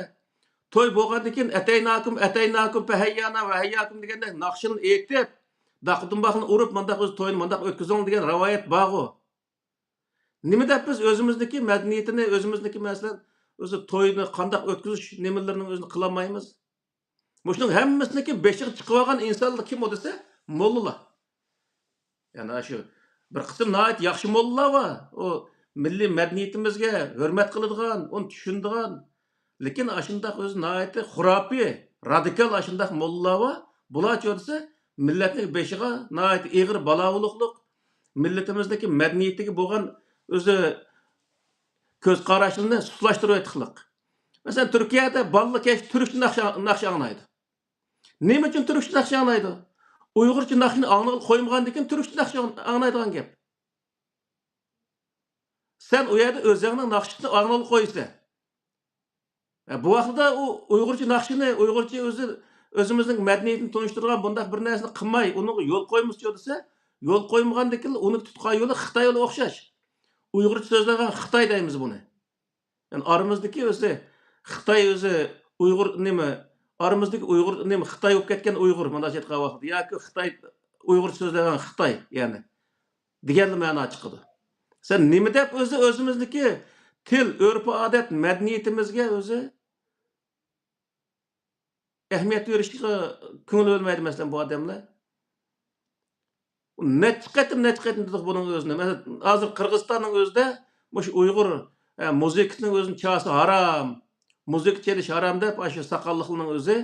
توي بولغاندىن كېيىن، ئەتەيناكۇم، ئەتەيناكۇم، پەھەييانا ۋە ھەيياكۇم دېگەندەك ناخشىلارنى ئېيتىپ، داقا-دۇمباقنى ئۇرۇپ، مانداق ئۆزى توينى مانداق ئۆتكۈزۈڭ دېگەن رىۋايەت بارغۇ. نېمە دەپ بىز ئۆزىمىزنىڭكى مەدەنىيىتىنى، ئۆزىمىزنىڭكى، مەسىلەن، ئۆزى توينى قانداق ئۆتكۈزۈش نېمىلىرىنىڭ ئۆزىنى قىلالمايمىز؟ مۇشۇنىڭ ھەممىسىنىڭكى بېشىغا چىقىۋالغان ئىنسانلار كىم ئۇ دېسە، موللىلار. يەنى شۇ بىر قىسىم ناھايىتى ياخشى موللىلار بار. ئۇ مىللىي مەدەنىيىتىمىزگە ھۆرمەت قىلىدىغان، ئۇنى چۈشىنىدىغان. لېكىن ئاشۇنداق ئۆزى ناھايىتى خۇراپىي، رادىكال ئاشۇنداق موللىلار بار. بۇلارچۇ دېسە، مىللەتنىڭ بېشىغا ناھايىتى ئېغىر بالا بولۇقلۇق، مىللىتىمىزنىڭكى مەدەنىيىتىگە بولغان ئۆزى كۆز قاراشلىرىنى سۇسلاشتۇرۇۋېتىقلىق. مەسىلەن، تۈركىيەدە بالىلار كەچتە تۈركچە ناخشا، ناخشا ئاڭلايدۇ. نېمە ئۈچۈن تۈركچە ناخشا ئاڭلايدۇ؟ ئۇيغۇرچە ناخشىنى ئاڭلىغىلى قويمىغاندىكىن تۈركچە ناخشا ئاڭلايدىغان گەپ. سەن ئۇ يەردە ئۆزۈڭنىڭ ناخشىسىنى ئاڭلىغىلى قويىسەن. ئە، بۇ ۋاقىتتا ئۇ ئۇيغۇرچە ناخشىنى، ئۇيغۇرچە ئۆزى، ئۆزىمىزنىڭ مەدەنىيىتىنى تونۇشتۇرىدىغان بۇنداق بىر نەرسىنى قىلماي، ئۇنىڭغا يول قويمىسىچۇ دېسە، يول قويمىغاندىكىن ئۇنى تۇتقان يولى خىتاي يولى ئوخشاش. ئۇيغۇرچە سۆزلەيدىغان خىتاي دەيمىز بۇنى. يەنى ئارىمىزدىكى ئۆزى خىتاي ئۆزى ئۇيغۇر نېمە، ئارىمىزدىكى ئۇيغۇر نېمە، خىتاي بولۇپ كەتكەن ئۇيغۇر، مۇنداق ئېيتقان ۋاقىتتا، ياكى خىتاي، ئۇيغۇرچە سۆزلەيدىغان خىتاي، يەنى دېگەنلا مەنا چىقىدۇ. سەن نېمە دەپ ئۆزى ئۆزىمىزنىڭكى تىل، ئۆرپ-ئادەت، مەدەنىيىتىمىزگە ئۆزى ئەھمىيەت بېرىشكە كۆڭۈل بۆلمەيدۇ، مەسىلەن، بۇ ئادەملەر. نەچچە قېتىم، نەچچە قېتىم دېدۇق بۇنىڭ ئۆزىنى. مەسىلەن، ھازىر قىرغىزىستاننىڭ ئۆزىدە مۇشۇ ئۇيغۇر، ئە، مۇزىكىسىنىڭ ئۆزىنى چالسا ھارام، مۇزىكا چېلىش ھارام دەپ، ئاشۇ ساقاللىقلارنىڭ ئۆزى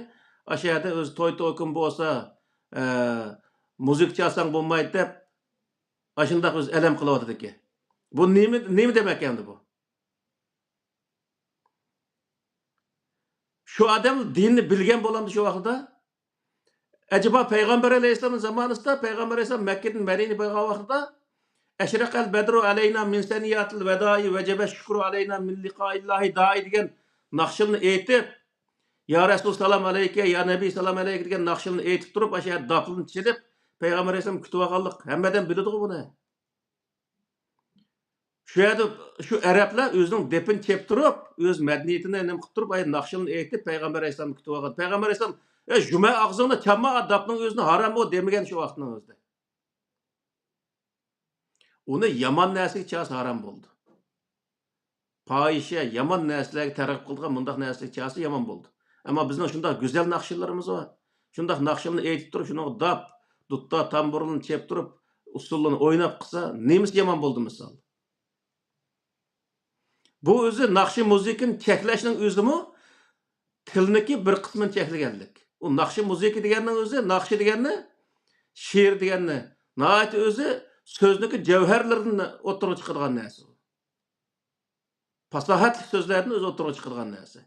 ئاشۇ يەردە ئۆزى توي توكۇن بولسا، ئە، مۇزىكا چالساڭ بولمايدۇ دەپ، ئاشۇنداق ئۆزى ئەلەم قىلىۋاتىدىكەن. بۇ نېمە، نېمە دېمەك ئەمدى بۇ؟ شۇ ئادەم دىننى بىلگەن بولامدۇ شۇ ۋاقىتتا؟ ئەجەبا پەيغەمبەر ئەلەيھىسسالام زامانىسىدا، پەيغەمبەر ئەلەيھىسسالام مەككىدىن مەدىنىگە بارغان ۋاقتىدا، «ئەشرەقەل بەدرۇ ئەلەينا مىن سەنىياتىل ۋەدائى ۋەجەبە شۈكرۇ ئەلەينا مىن لىقائىللاھى دائى» دېگەن ناخشىلارنى ئېيتىپ، «يا رەسۇل سالام ئەلەيكە، يا نەبىي سالام ئەلەيكە» دېگەن ناخشىلارنى ئېيتىپ تۇرۇپ، ئاشۇ يەردە داپلىرىنى چېلىپ، پەيغەمبەر ئەلەيھىسسالام كۈتۈۋالغانلىق ھەممە ئادەم بىلىدىغۇ بۇنى. شۇ يەردە شۇ ئەرەبلەر ئۆزىنىڭ دېپىنى چېلىپ تۇرۇپ، ئۆز مەدەنىيىتىنى نېمە قىلىپ تۇرۇپ، ئاي ناخشىلارنى ئېيتىپ، پەيغەمبەر ئەلەيھىسسالامنى كۈتۈۋالغان. پەيغەمبەر ئەلەيھىسسالام، «ئەي، جۈمە ئاغزىڭنى چالما، داپنىڭ ئۆزىنى ھارام بۇ» دېمىگەن شۇ ۋاقىتنىڭ ئۆزىدە. ئۇنى يامان نەرسىگە چالسا ھارام بولدى. پاھىشە، يامان نەرسىلەرگە تەرغىب قىلىدىغان مۇنداق نەرسىلەرگە چالسا يامان بولدى. ئەمما بىزنىڭ شۇنداق گۈزەل ناخشىلىرىمىز بار. شۇنداق ناخشىلارنى ئېيتىپ تۇرۇپ، شۇنىڭغا داپ، دۇتتا، تامبۇرلىنى چېلىپ تۇرۇپ، ئۇسسۇللىرىنى ئويناپ قىلسا، نېمىسى يامان بولدى مىسال؟ بۇ ئۆزى ناخشا مۇزىكىنى چەكلەشنىڭ ئۆزىمۇ تىلنىكى بىر قىسمىنى چەكلىگەنلىك. ئۇ ناخشا مۇزىكا دېگەننىڭ ئۆزى، ناخشا دېگەننى، شېئىر دېگەننى ناھايىتى ئۆزى سۆزنىكى جەۋھەرلىرىدىن ئوتتۇرىغا چىقىدىغان نەرسە ئۇ. پاساھەتلىك سۆزلەردىن ئۆزى ئوتتۇرىغا چىقىدىغان نەرسە.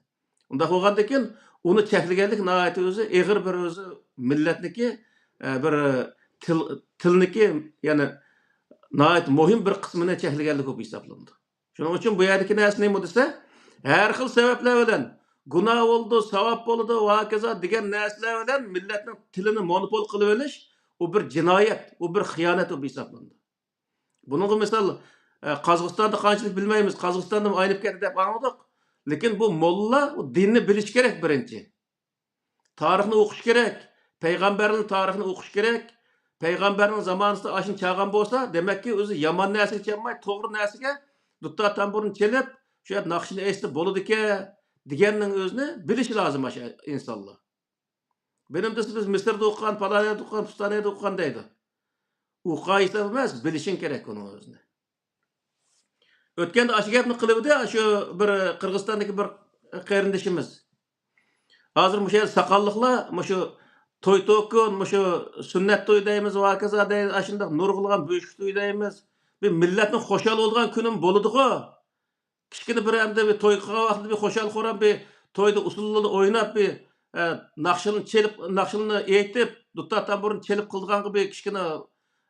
ئۇنداق بولغاندىكىن، ئۇنى چەكلىگەنلىك ناھايىتى ئۆزى ئېغىر بىر ئۆزى مىللەتنىكى، ئە، بىر تىل، تىلنىكى، يەنى ناھايىتى مۇھىم بىر قىسمىنى چەكلىگەنلىك بولۇپ ھېسابلىنىدۇ. شۇنىڭ ئۈچۈن بۇ يەردىكى نەرسە نېمە دېسە، ھەر خىل سەۋەبلەر بىلەن گۇناھ بولىدۇ، ساۋاب بولىدۇ ۋە ھاكازا دېگەن نەرسىلەر بىلەن مىللەتنىڭ تىلىنى مونوپول قىلىۋېلىش، ئۇ بىر جىنايەت، ئۇ بىر خىيانەت بولۇپ ھېسابلىنىدۇ. بۇنىڭغا مىسال، ئە، قازاقىستاندا قانچىلىك بىلمەيمىز، قازاقىستاندىمۇ ئاينىپ كەتتى دەپ ئاڭلىدۇق. لېكىن بۇ موللا دىننى بىلىشى كېرەك بىرىنچى. تارىخنى ئوقۇش كېرەك. پەيغەمبەرنىڭ تارىخىنى ئوقۇش كېرەك. پەيغەمبەرنىڭ زامانىسىدا ئاشۇنى چالغان بولسا، دېمەككى ئۆزى يامان نەرسىگە چالماي، توغرا نەرسىگە، دۇتتا تامبۇرنى چېلىپ، شۇ يەردە ناخشىنى ئېيتسا بولىدىكەن، دېگەننىڭ ئۆزىنى بىلىشى لازىم ئاشۇ ئىنسانلار. بىلىم دېسە، بىز مىسىردا ئوقۇغان، پالانىيەدە ئوقۇغان، پۇستانىيەدە ئوقۇغان دەيدۇ. ئوقۇغان ھېساب ئەمەس، بىلىشىڭ كېرەك ئۇنىڭ ئۆزىنى. ئۆتكەندە ئاشۇ گەپنى قىلىۋىدى، شۇ بىر قىرغىزىستاندىكى بىر قېرىندىشىمىز. ھازىر مۇشۇ يەردە ساقاللىقلار مۇشۇ توي توكۇن، مۇشۇ سۈننەت توي دەيمىز، ۋاكىزا دەيمىز، ئاشۇنداق نۇرغۇنلىغان بۆشۈك توي دەيمىز، بىر مىللەتنىڭ خۇشال بولىدىغان كۈنىمۇ بولىدىغۇ. كىچىككىنە بىر ئەمدى بىر توي قىلغان ۋاقتىدا بىر خۇشال-خۇرام بىر تويدا ئۇسسۇللىرىنى ئويناپ، بىر، ئە، ناخشىلىرىنى چېلىپ، ناخشىلىرىنى ئېيتىپ، دۇتار تامبۇرنى چېلىپ قىلىدىغانغا بىر كىچىككىنە،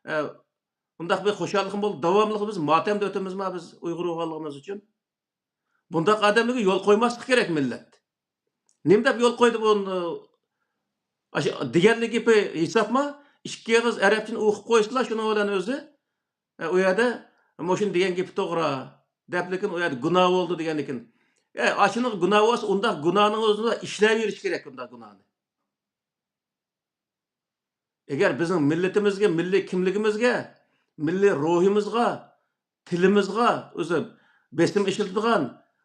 ئە، ئۇنداق بىر خۇشاللىقمۇ بولىدۇ. داۋاملىق بىز ماتەمدە ئۆتىمىزما بىز ئۇيغۇر بولغانلىقىمىز ئۈچۈن؟ بۇنداق ئادەملەرگە يول قويماسلىق كېرەك مىللەت. نېمە دەپ يول قويدى بۇ، ئاشۇ دېگەنلىك گېپى ھېسابما؟ ئىككى ئېغىز ئەرەبچىنى ئوقۇپ قويسىلا شۇنىڭ بىلەن ئۆزى، ئە، ئۇ يەردە مۇشۇنى دېگەن گېپى توغرا دەپ، لېكىن ئۇ يەردە گۇناھ بولدى دېگەندىكىن، ئە، ئاشۇنىڭ گۇناھ بولسا، ئۇنداق گۇناھنىڭ ئۆزىنى ئىشلەۋېرىش كېرەك، ئۇنداق گۇناھنى. ئەگەر بىزنىڭ مىللىتىمىزگە، مىللىي كىملىكىمىزگە، مىللىي روھىمىزغا، تىلىمىزغا ئۆزى بېسىم ئىشلىتىدىغان،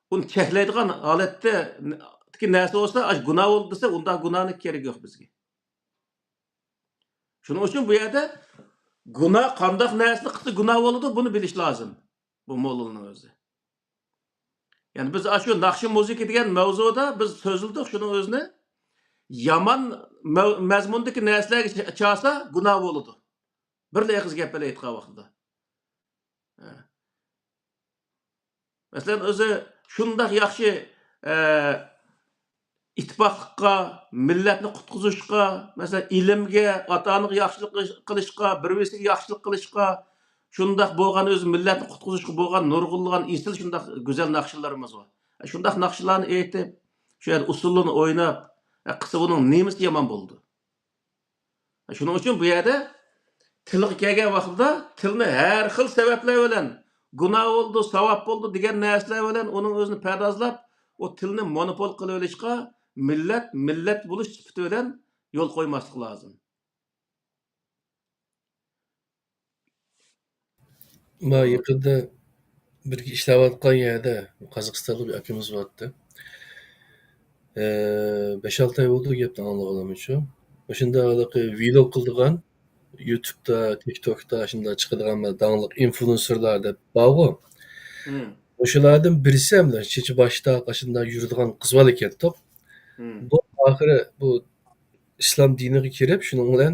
ئۇنى چەكلەيدىغان ھالەتتىكى نەرسە بولسا، ئاشۇ گۇناھ بولدى دېسە، ئۇنداق گۇناھنىڭ كېرىكى يوق بىزگە. شۇنىڭ ئۈچۈن بۇ يەردە گۇناھ، قانداق نەرسىنى قىلسا گۇناھ بولىدۇ، بۇنى بىلىش لازىم بۇ موللىنىڭ ئۆزى. يەنى بىز ئاشۇ ناخشا مۇزىكا دېگەن مەۋزۇدا بىز سۆزلىدۇق شۇنىڭ ئۆزىنى. يامان مەۋ-، مەزمۇندىكى نەرسىلەرگە چ-، چالسا گۇناھ بولىدۇ. بىرلا ئېغىز گەپ بىلەن ئېيتقان ۋاقتىدا. ھە. مەسىلەن، ئۆزى شۇنداق ياخشى، ئە، ئىتتىپاقلىققا، مىللەتنى قۇتقۇزۇشقا، مەسىلەن، ئىلىمگە، ئاتا-ئانىغا ياخشىلىق قىلىش-، قىلىشقا، بىر-بىرسىگە ياخشىلىق قىلىشقا، شۇنداق بولغان ئۆزى مىللەتنى قۇتقۇزۇشقا بولغان نۇرغۇنلىغان ئېسىل شۇنداق گۈزەل ناخشىلىرىمىز بار. شۇنداق ناخشىلارنى ئېيتىپ، شۇ يەردە ئۇسسۇللىرىنى ئويناپ، قىلسا بۇنىڭ نېمىسى يامان بولىدۇ؟ شۇنىڭ ئۈچۈن بۇ يەردە تىلغا كەلگەن ۋاقتىدا تىلنى ھەر خىل سەۋەبلەر بىلەن گۇناھ بولىدۇ، ساۋاب بولىدۇ دېگەن نەرسىلەر بىلەن ئۇنىڭ ئۆزىنى پەردازلاپ، ئۇ تىلنى مونوپول قىلىۋېلىشقا مىللەت، مىللەت بولۇش سۈپىتى بىلەن يول قويماسلىق لازىم. ما يېقىندا بىرگە ئىشلەۋاتقان يەردە قازاقىستانلىق بىر ئاكىمىز بارتتى. ئە، بەش-ئالتە ئاي بولدى گەپنى ئاڭلىغىنىمچۇ. مۇشۇنداق ھېلىقى ۋىلوگ قىلىدىغان، يۇتۇبتا، تىكتوكتا شۇنداق چىقىدىغان داڭلىق ئىنفلۇئېنسېرلار دەپ بارغۇ. مم. مۇشۇلاردىن بىرسى ئەمدى چېچى باشتاق ئاشۇنداق يۈرىدىغان قىز بالا ئىكەنتۇق. مم. بۇ ئاخىرى بۇ ئىسلام دىنىغا كىرىپ، شۇنىڭ بىلەن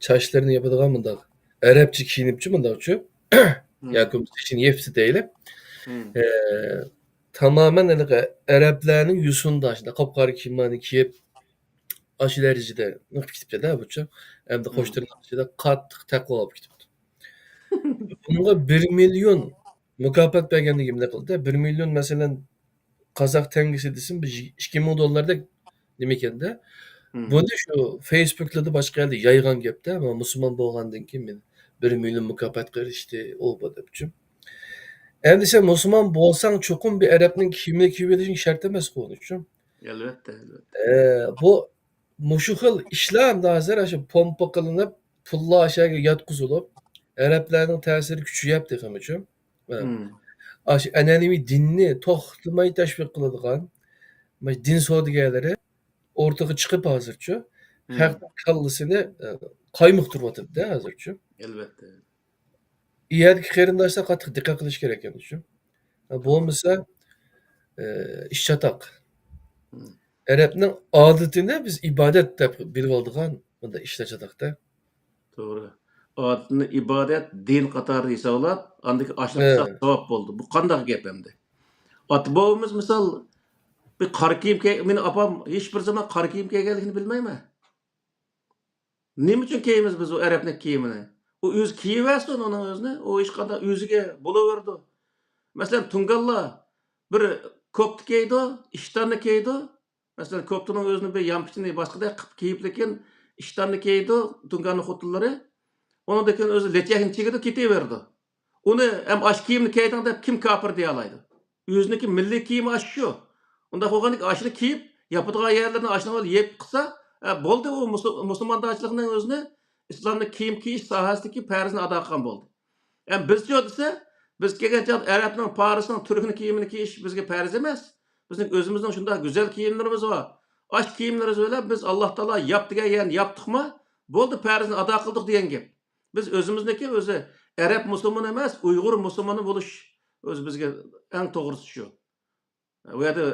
چاچلىرىنى ياپىدىغان مۇنداق ئەرەبچە كىيىنىپچۇ، مۇنداقچۇ، مم. ياكى بولمىسا چېچىنى يەپسە دەيلى. مم. ئە، تامامەن ھېلىقى ئەرەبلەرنىڭ يوسۇندا شۇنداق قاپقارا كىيىملەرنى كىيىپ، ئاشۇ دەرىجىدە نېقىپ كېتىپتۇ-دە بۇچۇ. ئەمدى مم. قوش تىرناق ئىچىدە قاتتىق تەقۋا بولۇپ كېتىپتۇ. بۇنىڭغا بىر مىليون مۇكاپات بەرگەندىكىن نېمە قىلدى؟ بىر مىليون، مەسىلەن، قازاق تەڭگىسى دېسىم، بىر ئىككى مىڭ دوللاردەك نېمىكەن-دە. مم. بۇنى شۇ فېيسبۇكلاردا، باشقا يەردە يايغان گەپ-دە، مانا مۇسۇلمان بولغاندىن كېيىن مېنى بىر مىليون مۇكاپاتقا ئېرىشتى، ئۇ بۇ دەپچۇ. ئەمدى سەن مۇسۇلمان بولساڭ، چوقۇم بىر ئەرەبنىڭ كىيىمىنى كىيىۋېلىشىڭ شەرت ئەمەسقۇ ئۇنىڭ ئۈچۈن. ئەلۋەتتە، ئەلۋەتتە. ئە، بۇ، مۇشۇ خىل ئىشلار ئەمدى ھازىر ئاشۇ پومپا قىلىنىپ، پۇللار ئاشۇ يەرگە ياتقۇزۇلۇپ، ئەرەبلەرنىڭ تەسىرى كۈچىيەپ تېخىمۇچۇ. مم. ئاشۇ ئەنئەنىۋى دىننى توختىماي تەشۋىق قىلىدىغان دىن سودىگەرلىرى ئورتىغا چىقىپ ھازىرچۇ، مم. خەقنىڭ كاللىسىنى، ئە، قايمۇقتۇرۇۋاتىدۇ-دە ھازىرچۇ. ئەلۋەتتە. ئۇ يەردىكى قېرىنداشلار قاتتىق دىققەت قىلىش كېرەك ئەمدىچۇ. بولمىسا، ئە، ئىش چاتاق. مم. ئەرەبنىڭ ئادىتىنى بىز ئىبادەت دەپ بىلىۋالىدىغان بۇنداق ئىشلار چاتاق-دە. توغرا. ئادىتىنى ئىبادەت، دىن قاتارىدا ھېسابلاپ، ئاندىكى ئاشۇنى ھە. قىلساق ساۋاب بولدى. بۇ قانداق گەپ ئەمدى؟ ئاتا-بوۋىمىز مىسال، بىر قارا كىيىم كىي-، مېنىڭ ئاپام ھېچ بىر زامان قارا كىيىم كىيگەنلىكىنى بىلمەيمەن. نېمە ئۈچۈن كىيىمىز بىز ئۇ ئەرەبنىڭ كىيىمىنى؟ ئۇ ئۆزى كىيىۋەرسۇن ئۇنىڭ ئۆزىنى. ئۇ ھېچقانداق ئۆزىگە بولۇۋېرىدۇ. مەسىلەن، تۇڭگانلار بىر كوپتا كىيىدۇ، ئىشتاننى كىيىدۇ. مەسىلەن، كوپتىنىڭ ئۆزىنى بىر يامپىچىنى باشقىدەك قىلىپ كىيىپ، لېكىن ئىشتاننى كىيىدۇ تۇڭگاننىڭ خوتۇنلىرى. ئۇنىڭدىن كېيىن ئۆزى لېچەكنى چىگىدۇ، كېتىۋېرىدۇ. ئۇنى ھەم ئاشۇ كىيىمنى كىيدىڭ دەپ كىم كاپىر دېيەلايدۇ؟ ئۆزىنىڭكى مىللىي كىيىمى ئاشۇ شۇ. ئۇنداق بولغاندىكىن ئاشۇنى كىيىپ، ياپىدىغان يەرلىرىنى ئاشۇنىڭ بىلەن يېپىپ قىلسا، ئە، بولدى، ئۇ مۇسۇ-، مۇسۇلماندارچىلىقنىڭ ئۆزىنى، ئىسلامنىڭ كىيىم كىيىش ساھەسىدىكى پەرزىنى ئادا قىلغان بولدى. ئەمما بىزچۇ دېسە، بىز كەلگەن چاغدا ئەرەبنىڭ، پارسنىڭ، تۈركنىڭ كىيىمىنى كىيىش بىزگە پەرز ئەمەس. بىزنىڭ ئۆزىمىزنىڭ شۇنداق گۈزەل كىيىملىرىمىز بار. ئاشۇ كىيىملىرىمىز بىلەن بىز ئاللا تائالا ياپ دېگەن يەرنى ياپتۇقما، بولدى، پەرزنى ئادا قىلدۇق دېگەن گەپ. بىز ئۆزىمىزنىڭكى ئۆزى ئەرەب مۇسۇلمىنى ئەمەس، ئۇيغۇر مۇسۇلمىنى بولۇش ئۆزى بىزگە ئەڭ توغرىسى شۇ. ئۇ يەردە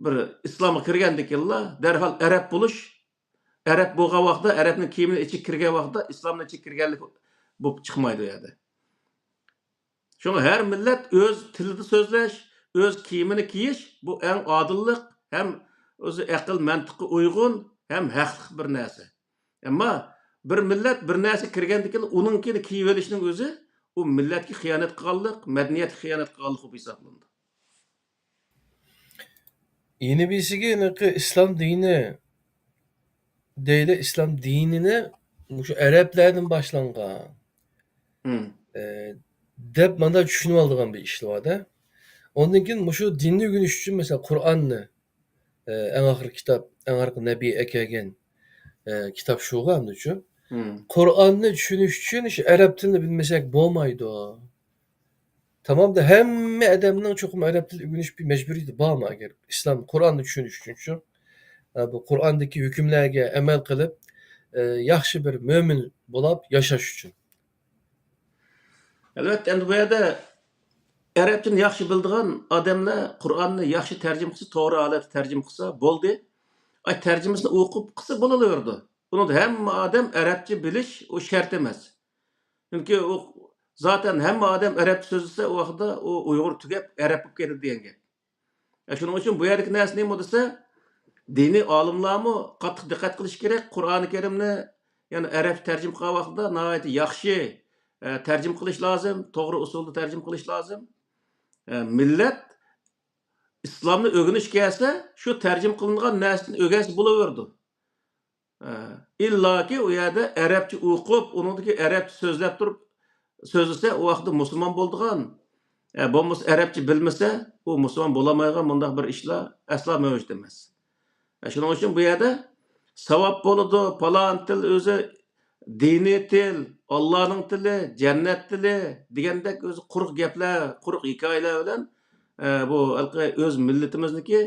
بىر ئىسلامغا كىرگەندىكىنلا دەرھال ئەرەب بولۇش، ئەرەب بولغان ۋاقىتتا، ئەرەبنىڭ كىيىمىنى ئىچىگە كىرگەن ۋاقىتتا ئىسلامنىڭ ئىچىگە كىرگەنلىك بولۇپ چىقمايدۇ ئۇ يەردە. شۇڭا ھەر مىللەت ئۆز تىلىدا سۆزلەش، ئۆز كىيىمىنى كىيىش، بۇ ئەڭ ئادىللىق ھەم ئۆزى ئەقىل مەنتىققا ئۇيغۇن ھەم ھەقلىق بىر نەرسە. ئەمما بىر مىللەت بىر نەرسە كىرگەندىن كېيىن ئۇنىڭكىنى كىيىۋېلىشنىڭ ئۆزى ئۇ مىللەتكە خىيانەت قىلغانلىق، مەدەنىيەتكە خىيانەت قىلغانلىق بولۇپ ھېسابلىنىدۇ. يەنە بىرسىگە ھېلىقى ئىسلام دىنى دەيلى، ئىسلام دىنىنى مۇشۇ ئەرەبلەردىن باشلانغان، مم. ئە، دەپ مانا چۈشىنىۋالىدىغان بىر ئىشلار بار-دە. ئۇندىن كېيىن مۇشۇ دىننى ئۆگىنىش ئۈچۈن، مەسىلەن، قۇرئاننى، ئە، ئەڭ ئاخىرقى كىتاب، ئەڭ ئاخىرقى نەبى ئەكەلگەن، ئە، كىتاب شۇغۇ ئەمدىچۇ. مم. قۇرئاننى چۈشىنىش ئۈچۈن شۇ ئەرەب تىلىنى بىلمىسەك بولمايدۇ. تامامدا ھەممە ئادەمنىڭ چوقۇم ئەرەب تىلى ئۆگىنىش بىر مەجبۇرىيىتى بارمۇ؟ ئەگەر ئىسلام، قۇرئاننى چۈشىنىش ئۈچۈن شۇ، ئە، بۇ قۇرئاندىكى ھۆكۈملەرگە ئەمەل قىلىپ، ئە، ياخشى بىر مۆمىن بولاپ ياشاش ئۈچۈن. ئەلۋەتتە، ئەمدى بۇ يەردە ئەرەبچىنى ياخشى بىلىدىغان ئادەملەر قۇرئاننى ياخشى تەرجىمە قىلسا، توغرا ھالەتتە تەرجىمە قىلسا بولدى. ئاي، تەرجىمىسىنى ئوقۇپ قىلسا بولۇۋېرىدۇ. ئۇنىڭدا ھەممە ئادەم ئەرەبچە بىلىش ئۇ شەرت ئەمەس. چۈنكى ئۇ زاتەن ھەممە ئادەم ئەرەبچە سۆزلىسە، ئۇ ۋاقىتتا ئۇ ئۇيغۇر تۈگەپ ئەرەب بولۇپ كېتىدۇ دېگەن گەپ. ئە، شۇنىڭ ئۈچۈن بۇ يەردىكى نەرسە نېمە دېسە، دىنىي ئالىملارمۇ قاتتىق دىققەت قىلىش كېرەك. قۇرئانى كەرىمنى، يەنى ئەرەبچە تەرجىمە قىلغان ۋاقتىدا ناھايىتى ياخشى، ئە، تەرجىمە قىلىش لازىم، توغرا ئۇسۇلدا تەرجىمە قىلىش لازىم. ئە، مىللەت ئىسلامنى ئۆگىنىشكە كەلسە، شۇ تەرجىمە قىلىنغان نەرسىدىن ئۆگەنسە بولۇۋېرىدۇ. ئە، ئىللاكى ئۇ يەردە ئەرەبچە ئوقۇپ، ئۇنىڭدىكى ئەرەبچە سۆزلەپ تۇرۇپ سۆزلىسە، ئۇ ۋاقىتتا مۇسۇلمان بولىدىغان، ئە، بولمىسا ئەرەبچە بىلمىسە، ئۇ مۇسۇلمان بولالمايدىغان مۇنداق بىر ئىشلار ئەسلا مەۋجۇت ئەمەس. ئە، شۇنىڭ ئۈچۈن بۇ يەردە ساۋاب بولىدۇ، پالان تىل ئۆزى دىنىي تىل، ئاللانىڭ تىلى، جەننەت تىلى دېگەندەك ئۆزى قۇرۇق گەپلەر، قۇرۇق ھېكايىلەر بىلەن، ئە، بۇ ھېلىقى ئۆز مىللىتىمىزنىڭكى،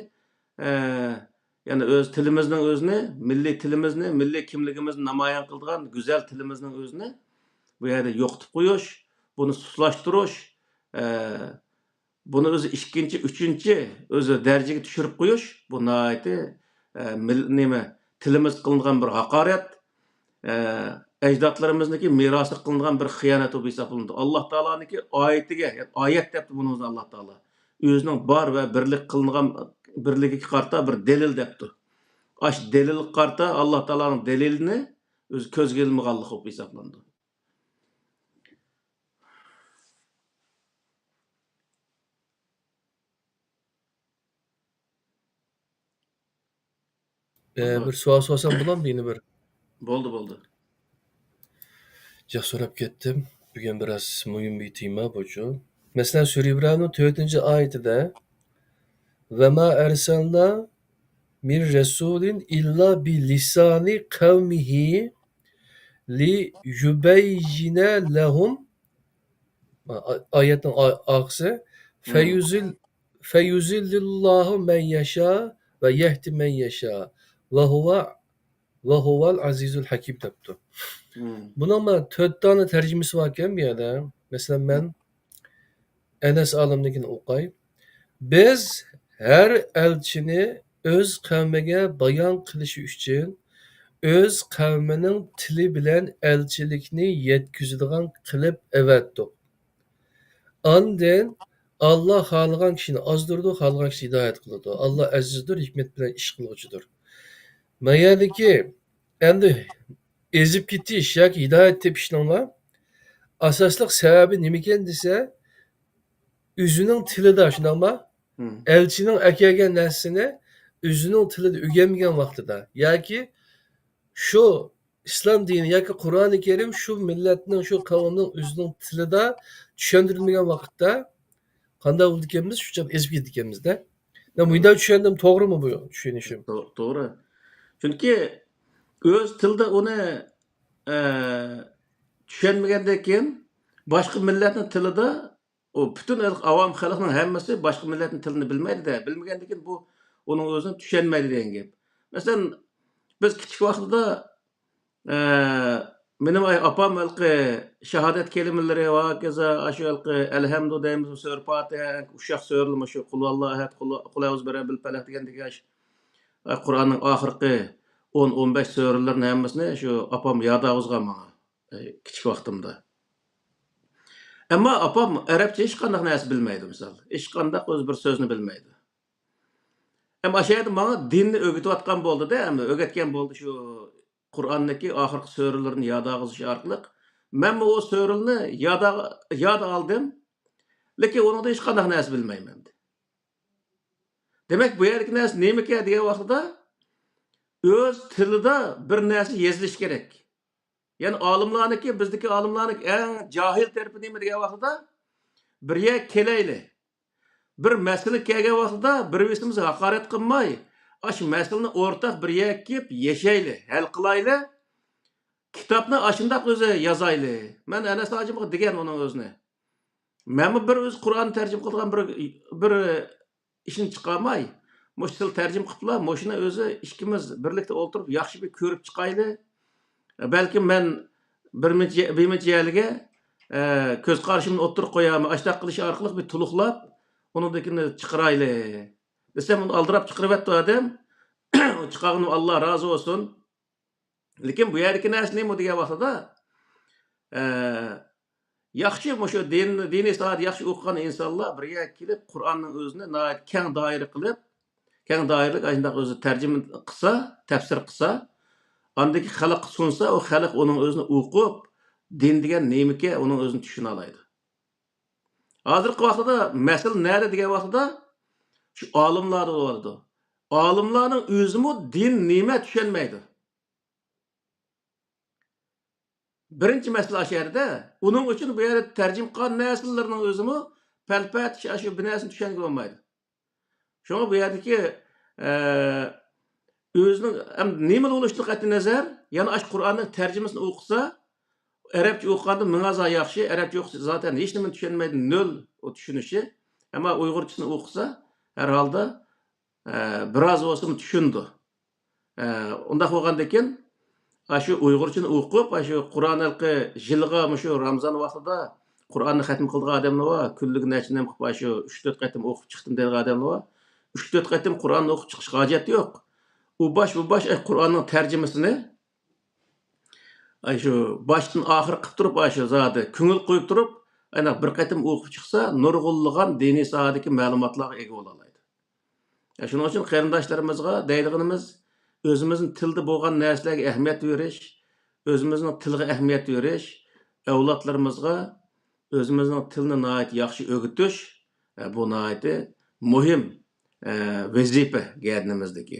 ئە، يەنى ئۆز تىلىمىزنىڭ ئۆزىنى، مىللىي تىلىمىزنى، مىللىي كىملىكىمىزنى نامايان قىلىدىغان گۈزەل تىلىمىزنىڭ ئۆزىنى بۇ يەردە يوقىتىپ قويۇش، بۇنى سۇسلاشتۇرۇش، ئە، بۇنى ئۆزى ئىككىنچى، ئۈچىنچى ئۆزى دەرىجىگە چۈشۈرۈپ قويۇش، بۇ ناھايىتى، ئە، مىل-، نېمە، تىلىمىز قىلىنغان بىر ھاقارەت، ئە، ئەجدادلىرىمىزنىڭكى مىراسى قىلىنغان بىر خىيانەت بولۇپ ھېسابلىنىدۇ. ئاللا تائالانىڭكى ئايىتىگە، ئايەت دەپتۇ بۇنىڭ ئۆزىنى ئاللا تائالا. ئۆزىنىڭ بار ۋە بىرلىك قىلىنغان، بىرلىكىگە قارىتا بىر دەلىل دەپتۇ. ئاش دەلىلگە قارىتا ئاللا تائالانىڭ دەلىلىنى ئۆزى كۆزگە ئىلمىغانلىق بولۇپ ھېسابلىنىدۇ. ئە، بىر سوئال سورىسام بولامدۇ يەنە بىر؟ بولدى، بولدى. جىق سوراپ كەتتىم. بۈگۈن بىراز مۇھىم بىر تېما بۇچۇ. مەسىلەن، سۈرە ئىبراھىمنىڭ تۆتىنچى ئايىتىدە، «وما أرسلنا من رسول إلا بلسان قومه ليبين لهم» ئا-، ئايەتنىڭ ئا-، ئارقىسى، مم. «فيضل، فيضل الله من يشاء ويهدي من يشاء وهو، وهو العزيز الحكيم» دەپتۇ. مم. بۇنىڭ مانا تۆت دانە تەرجىمىسى باركەن بۇ يەردە. مەسىلەن، مەن ئەنەس ئالىمنىڭكىنى ئوقۇي. «بىز ھەر ئەلچىنى ئۆز قەۋمىگە بايان قىلىشى ئۈچۈن ئۆز قەۋمىنىڭ تىلى بىلەن ئەلچىلىكنى يەتكۈزىدىغان قىلىپ ئەۋەتتۇق. ئاندىن ئاللا خالىغان كىشىنى ئازدۇرىدۇ، خالىغان كىشىنى ھىدايەت قىلىدۇ. ئاللا ئەزىزدۇر، ھېكمەت بىلەن ئىش قىلغۇچىدۇر.» ما يەردىكى ئەمدى ئېزىپ كېتىش ياكى ھىدايەت تېپىشنىڭلا ئاساسلىق سەۋەبى نېمىكەن دېسە، ئۆزىنىڭ تىلىدا، شۇنداقما؟ مم. ئەلچىنىڭ ئەكەلگەن نەرسىسىنى ئۆزىنىڭ تىلىدا ئۆگەنمىگەن ۋاقتىدا ياكى شۇ ئىسلام دىنى ياكى قۇرئانى كەرىم شۇ مىللەتنىڭ، شۇ قەۋمنىڭ ئۆزىنىڭ تىلىدا چۈشەندۈرۈلمىگەن ۋاقىتتا قانداق بولىدىكەنمىز؟ شۇ چاغدا ئېزىپ كېتىدىكەنمىز-دە. مەن مۇنداق چۈشەندىم، توغرىمۇ بۇ چۈشىنىشىم؟ تو-، توغرا. چۈنكى ئۆز تىلىدا ئۇنى، ئە، چۈشەنمىگەندىن كېيىن باشقا مىللەتنىڭ تىلىدا ئۇ پۈتۈن ئاۋام خەلقنىڭ ھەممىسى باشقا مىللەتنىڭ تىلىنى بىلمەيدۇ-دە، بىلمىگەندىن كېيىن بۇ ئۇنىڭ ئۆزىنى چۈشەنمەيدۇ دېگەن گەپ. مەسىلەن، بىز كىچىك ۋاقتىدا، ئە، مېنىڭ ئاپام ھېلىقى شاھادەت كەلىمىلىرى ۋە ھاكازا ئاشۇ ھېلىقى ئەلھەمدۇ دەيمىز، سۈرە پاتىھە، ئۇششاق سۈرىلىرى، شۇ قۇل ھۇۋاللاھۇ ئەھەد، قۇل، قۇل ئەئۇزۇ بىرەببىل پەلەق دېگەندىكى ئاش-، ئە، قۇرئاننىڭ ئاخىرقى ئون، ئون بەش سۈرىلىرىنىڭ ھەممىسىنى شۇ ئاپام ياد ئاغۇزغان ماڭا، ئە، كىچىك ۋاقتىمدا. ئەمما ئاپام ئەرەبچە ھېچقانداق نەرسە بىلمەيدۇ، مىسال. ھېچقانداق ئۆزى بىر سۆزنى بىلمەيدۇ. ئەمما ئاشۇ يەردە ماڭا دىننى ئۆگىتىۋاتقان بولدى-دە، ئەمما ئۆگەتكەن بولدى شۇ قۇرئاننىڭكى ئاخىرقى سۈرىلىرىنى ياد ئالغۇزۇش ئارقىلىق. مەنمۇ ئۇ سۈرىلەرنى ياد، ياد ئالدىم، لېكىن ئۇنىڭدا ھېچقانداق نەرسە بىلمەيمەن. دېمەك، بۇ يەردىكى نەرسە نېمىكەن دېگەن ۋاقتىدا، ئۆز تىلىدا بىر نەرسە يېزىلىشى كېرەك. يەنى ئالىملارنىڭكى، بىزدىكى ئالىملارنىڭكى ئەڭ جاھىل تەرىپى نېمە دېگەن ۋاقتىدا، بىر يەرگە كېلەيلى. بىر مەسىلە كەلگەن ۋاقتىدا بىر-بىرىمىزگە ھاقارەت قىلماي، ئاشۇ مەسىلىنى ئورتاق بىر يەرگە كېلىپ يەشەيلى، ھەل قىلايلى. كىتابنى ئاشۇنداق ئۆزى يازايلى. مەن ئەنەس ھاجىمغا دېگەن ئۇنىڭ ئۆزىنى. مەنمۇ بىر ئۆزى قۇرئان تەرجىمە قىلىدىغان بىر، بىر ئىشنى چىقارماي، مۇشۇ سىلەر تەرجىمە قىپلا، مۇشۇنى ئۆزى ئىككىمىز بىرلىكتە ئولتۇرۇپ ياخشى بىر كۆرۈپ چىقايلى. بەلكىم مەن بىر مۇنچە، بىر مۇنچە يەرلىرىگە، ئە، كۆز قارىشىمنى ئوتتۇرىغا قويايمەن، ئاشۇنداق قىلىش ئارقىلىق بىر تولۇقلاپ، ئۇنىڭدىكىنى چىقىرايلى دېسەم، ئۇنى ئالدىراپ چىقىرىۋەتتى ئادەم. چىقارغىنىم ئاللا رازى بولسۇن. لېكىن بۇ يەردىكى نەرسە نېمە دېگەن ۋاقتىدا، ئە، ياخشى، مۇشۇ دىن، دىنىي ساھەدە ياخشى ئوقۇغان ئىنسانلار بىر يەرگە كېلىپ، قۇرئاننىڭ ئۆزىنى ناھايىتى كەڭ دائىرە قىلىپ، كەڭ دائىرىلىك ئاشۇنداق ئۆزى تەرجىمە قىلسا، تەپسىر قىلسا، ئاندىكى خەلققە سۇنسا، ئۇ خەلق ئۇنىڭ ئۆزىنى ئوقۇپ، دىن دېگەن نېمىكەن، ئۇنىڭ ئۆزىنى چۈشىنەلەيدۇ. ھازىرقى ۋاقتىدا مەسىلە نەدە دېگەن ۋاقتىدا، شۇ ئالىملاردا بولۇۋاتىدۇ. ئالىملارنىڭ ئۆزىمۇ دىن نېمە چۈشەنمەيدۇ. بىرىنچى مەسىلە ئاشۇ يەردە. ئۇنىڭ ئۈچۈن بۇ يەردە تەرجىمە قىلغان نەرسىلىرىنىڭ ئۆزىمۇ پەلپەتىش، ئاشۇ بىر نەرسىنى چۈشەنگىلى بولمايدۇ. شۇڭا بۇ يەردىكى، ئە، ئۆزىنىڭ ھەم نېمىلا بولۇشىدىن قەتئىينەزەر، يەنە ئاشۇ قۇرئاننىڭ تەرجىمىسىنى ئوقۇسا، ئەرەبچە ئوقۇغاندا مىڭ ھازا ياخشى، ئەرەبچە ئوقۇسا زاتەن ھېچ نېمىنى چۈشەنمەيدۇ، نۆل ئۇ چۈشىنىشى. ئەمما ئۇيغۇرچىسىنى ئوقۇسا، ھەر ھالدا، ئە، بىراز بولسىمۇ چۈشىنىدۇ. ئە، ئۇنداق بولغاندىكىن، ئاشۇ ئۇيغۇرچىنى ئوقۇپ، ئاشۇ قۇرئان ھېلىقى يىلىغا مۇشۇ رامىزان ۋاقتىدا قۇرئاننى خەتىم قىلىدىغان ئادەملەر بار، كۈنلۈك نەچچە نېمە قىلىپ، ئاشۇ ئۈچ تۆت قېتىم ئوقۇپ چىقتىم دەيدىغان ئادەملەر بار. ئۈچ تۆت قېتىم قۇرئاننى ئوقۇپ چىقىشقا ھاجەت يوق. ئۇ باش، بۇ باش، ئاي، قۇرئاننىڭ تەرجىمىسىنى، ئاي، شۇ باشتىن ئاخىر قىلىپ تۇرۇپ، ئاي، شۇ زادى كۆڭۈل قويۇپ تۇرۇپ، ئانداق بىر قېتىم ئوقۇپ چىقسا، نۇرغۇنلىغان دىنىي ساھەدىكى مەلۇماتلارغا ئىگە بولالايدۇ. شۇنىڭ ئۈچۈن قېرىنداشلىرىمىزغا دەيدىغىنىمىز، ئۆزىمىزنىڭ تىلدا بولغان نەرسىلەرگە ئەھمىيەت بېرىش، ئۆزىمىزنىڭ تىلىغا ئەھمىيەت بېرىش، ئەۋلادلىرىمىزغا ئۆزىمىزنىڭ تىلىنى ناھايىتى ياخشى ئۆگىتىش، ئە، بۇ ناھايىتى مۇھىم، ئە، ۋەزىپە گەدىنىمىزدىكى.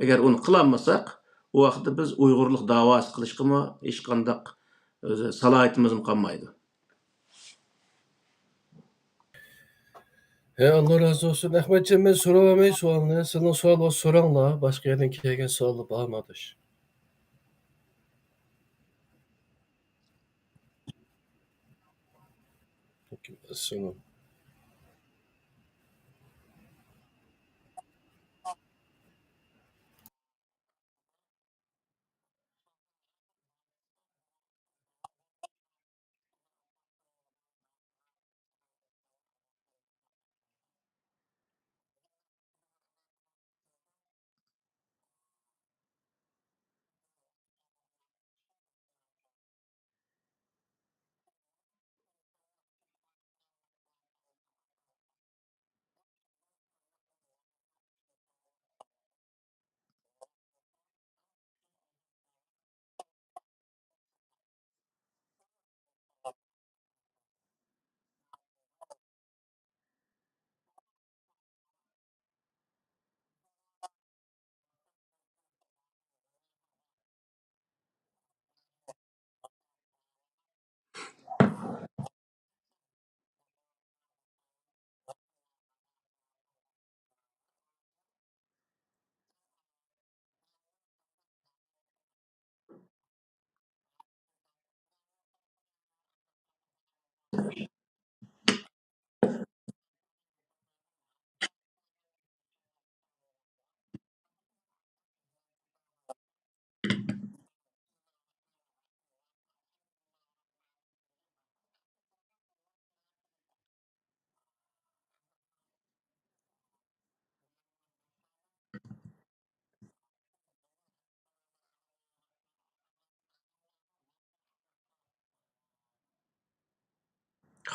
ئەگەر ئۇنى قىلالمىساق، ئۇ ۋاقىتتا بىز ئۇيغۇرلۇق داۋاسى قىلىشقىمۇ ھېچقانداق، ئۆزى، سالاھىيىتىمىزمۇ قالمايدۇ. ھە، ئاللا رازى بولسۇن. ئەخمەتجان، مەن سوراۋالماي سوئالنى. سىلىنىڭ سوئالىڭىزنى سوراڭلار. باشقا يەردىن كەلگەن سوئاللار بارمۇ، ئاداش؟ ئەسسالام.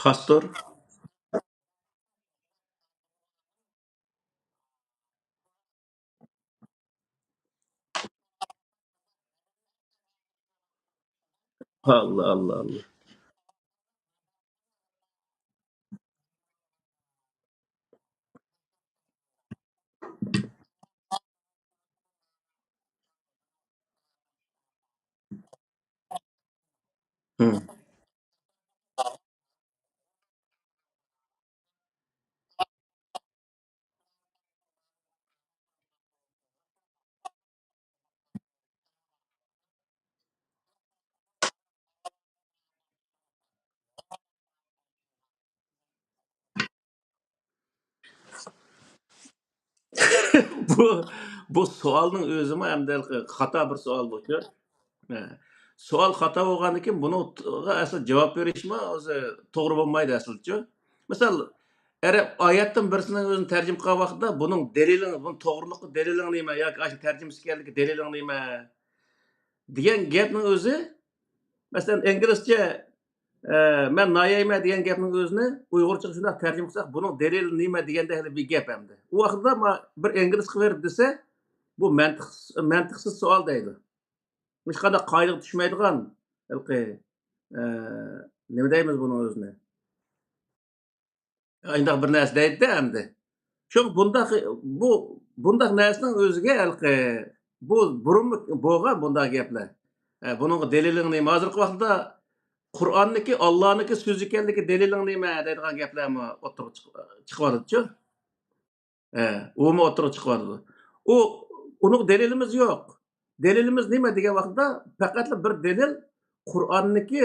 پاستور. ئاللا، ئاللا، ئاللا. بۇ، بۇ سوئالنىڭ ئۆزىمۇ ئەمدى خاتا بىر سوئال بۇچۇ. ھە. سوئال خاتا بولغاندىن كېيىن بۇنىڭغا ئەسلى جاۋاب بېرىشمۇ ئۆزى توغرا بولمايدۇ ئەسلىچۇ. مىسال، ئەرەب ئايەتتىن بىرسىنىڭ ئۆزىنى تەرجىمە قىلغان ۋاقتىدا بۇنىڭ دەلىلىڭ، بۇنىڭ توغرىلىققا دەلىلىڭ نېمە ياكى ئاشۇ تەرجىمىسى ئىكەنلىكى دەلىلىڭ نېمە دېگەن گەپنىڭ ئۆزى، مەسىلەن، ئىنگلىزچە، ئە، مەن نايەيمەن دېگەن گەپنىڭ ئۆزىنى ئۇيغۇرچىغا شۇنداق تەرجىمە قىلساق، بۇنىڭ دەلىلى نېمە دېگەندەك بىر گەپ ئەمدى. ئۇ ۋاقىتتا ما-، بىر ئىنگلىز قىلىۋېرىپ دېسە، بۇ مەنتىق-، مەنتىقسىز سوئال دەيدۇ. ھېچقانداق قائىدىگە چۈشمەيدىغان، ھېلىقى، ئە، نېمە دەيمىز بۇنىڭ ئۆزىنى؟ ئانداق بىر نەرسە دەيدۇ ئەمدى. شۇڭا بۇنداق، بۇ، بۇنداق نەرسىنىڭ ئۆزىگە ھېلىقى، بۇ بۇرۇنمۇ بولغان بۇنداق گەپلەر. ئە، بۇنىڭغا دەلىلىڭ نېمە؟ ھازىرقى ۋاقىتتا قۇرئاننىكى ئاللانىڭكى سۆزى ئىكەنلىكى دەلىلىڭ نېمە دەيدىغان گەپلەرمۇ ئوتتۇرىغا چىق-، چىقىۋاتىدۇچۇ. ئە، ئۇمۇ ئوتتۇرىغا چىقىۋاتىدۇ. ئۇ، ئۇنىڭ دەلىلىمىز يوق. دەلىلىمىز نېمە دېگەن ۋاقىتتا، پەقەتلا بىر دەلىل قۇرئاننىكى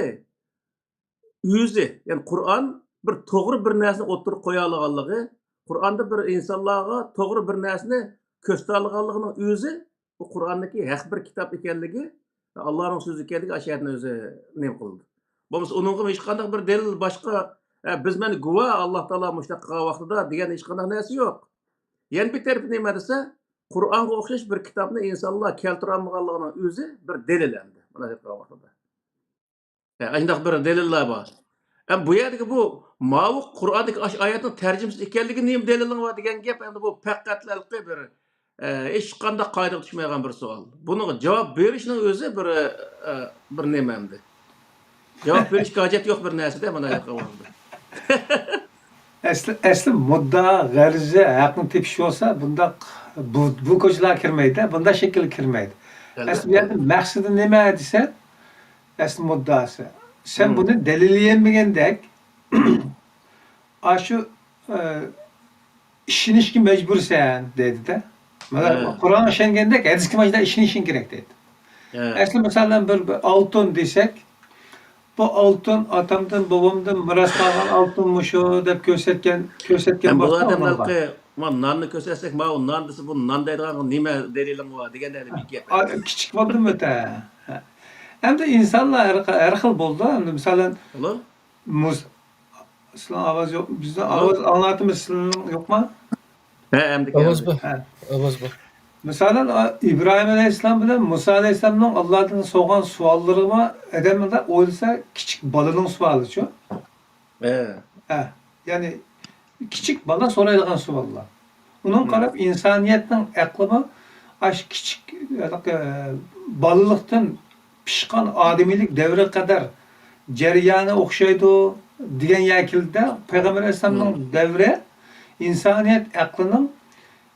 ئۆزى، يەنى قۇرئان بىر توغرا بىر نەرسىنى ئوتتۇرىغا قويالىغانلىقى، قۇرئاندا بىر ئىنسانلارغا توغرا بىر نەرسىنى كۆرسىتەلىغانلىقىنىڭ ئۆزى، بۇ قۇرئاندىكى ھەق بىر كىتاب ئىكەنلىكى، ئاللانىڭ سۆزى ئىكەنلىكى ئاشۇ يەردىن ئۆزى نېمە قىلىدۇ. بولمىسا ئۇنىڭغا ھېچقانداق بىر دەلىل باشقا، ھە، بىز مەن گۇۋاھ، ئاللا تائالا مۇشۇنداق قىلغان ۋاقتىدا دېگەن ھېچقانداق نەرسە يوق. يەنە بىر تەرىپى نېمە دېسە، قۇرئانغا ئوخشاش بىر كىتابنى ئىنسانلار كەلتۈرەلمىغانلىقىنىڭ ئۆزى بىر دەلىل ئەمدى. مانا دەپ قالغان ۋاقتىدا. ھە، ئاشۇنداق بىر دەلىللەر بار. ھەم بۇ يەردىكى بۇ ماۋۇ قۇرئاندىكى ئاشۇ ئايەتنىڭ تەرجىمىسى ئىكەنلىكى نېمە دەلىلىڭ بار دېگەن گەپ، ئەمدى بۇ پەقەتلا ھېلىقى بىر، ئە، ھېچقانداق قائىدىگە چۈشمەيدىغان بىر سوئال. بۇنىڭغا جاۋاب بېرىشنىڭ ئۆزى بىر، ئە، بىر نېمە ئەمدى. جاۋاب بېرىشكە ھاجەت يوق بىر نەرسىدە، مانا ياققان ۋاقىتتا. ئەسلى، ئەسلى مۇددىئا، غەرىزە، ھەقنى تېپىش بولسا، بۇنداق، بۇ، بۇ كوچىلارغا كىرمەيدۇ، بۇنداق شەكىلگە كىرمەيدۇ. ئەلۋەتتە. ئەسلى بۇ يەردە مەقسىتى نېمە دېسە، ئەسلى مۇددىئاسى. سەن بۇنى دەلىللىيەلمىگەندەك، ئاشۇ، ئە، ئىشىنىشكە مەجبۇرسەن دەيدۇ-دە. مانا، ھە. قۇرئانغا ئىشەنگەندەك ھەدىسكە مانا شۇنداق ئىشىنىشىڭ كېرەك دەيدۇ. ھە. ئەسلى مىسالەن بىر، بىر ئالتۇن دېسەك، بۇ ئالتۇن ئاتامدىن، بوۋامدىن مىراس قالغان ئالتۇن مۇشۇ دەپ كۆرسەتكەن، كۆرسەتكەن ھەم بۇ بولسا ئادەملەر ئۇنىڭغا. ما ناننى كۆرسەتسەك، ماۋۇ نان دېسە، بۇ نان دەيدىغانغا نېمە دەلىلىڭ بار دېگەندەك بىر گەپ. ئا، كىچىك بولدىمۇ تە؟ ھە. ئەمدى ئىنسانلار ھەر خىل، ھەر خىل بولىدۇ. ئەمدى مىسالەن، مۇس-، سىلەرنىڭ ئاۋاز يوق. بىزنىڭ ئاۋاز ئاڭلاتىمىز، سىلەرنىڭ يوقما؟ ھە، ئەمدى ئاۋاز بار. ھە. ئاۋاز بار. مىسالەن، ئا، ئىبراھىم ئەلەيھىسسالام بىلەن مۇسا ئەلەيھىسسالامنىڭ ئاللادىن سورىغان سوئاللىرىغا ئادەم مۇنداق ئويلىسا، كىچىك بالىنىڭ سوئالىچۇ. ھە. ھە، يەنى كىچىك بالا سورايدىغان سوئاللار. ئۇنىڭغا قاراپ ئىنسانىيەتنىڭ ئەقلىمۇ ئاشۇ كىچىك، ھېلىقى، بالىلىقتىن پىشقان ئادىمىيلىك دەۋرىگە قەدەر جەريانى ئوخشايدۇ دېگەن يەرگە كېلىدۇ. پەيغەمبەر ئەلەيھىسسالامنىڭ دەۋرى ئىنسانىيەت ئەقلىنىڭ،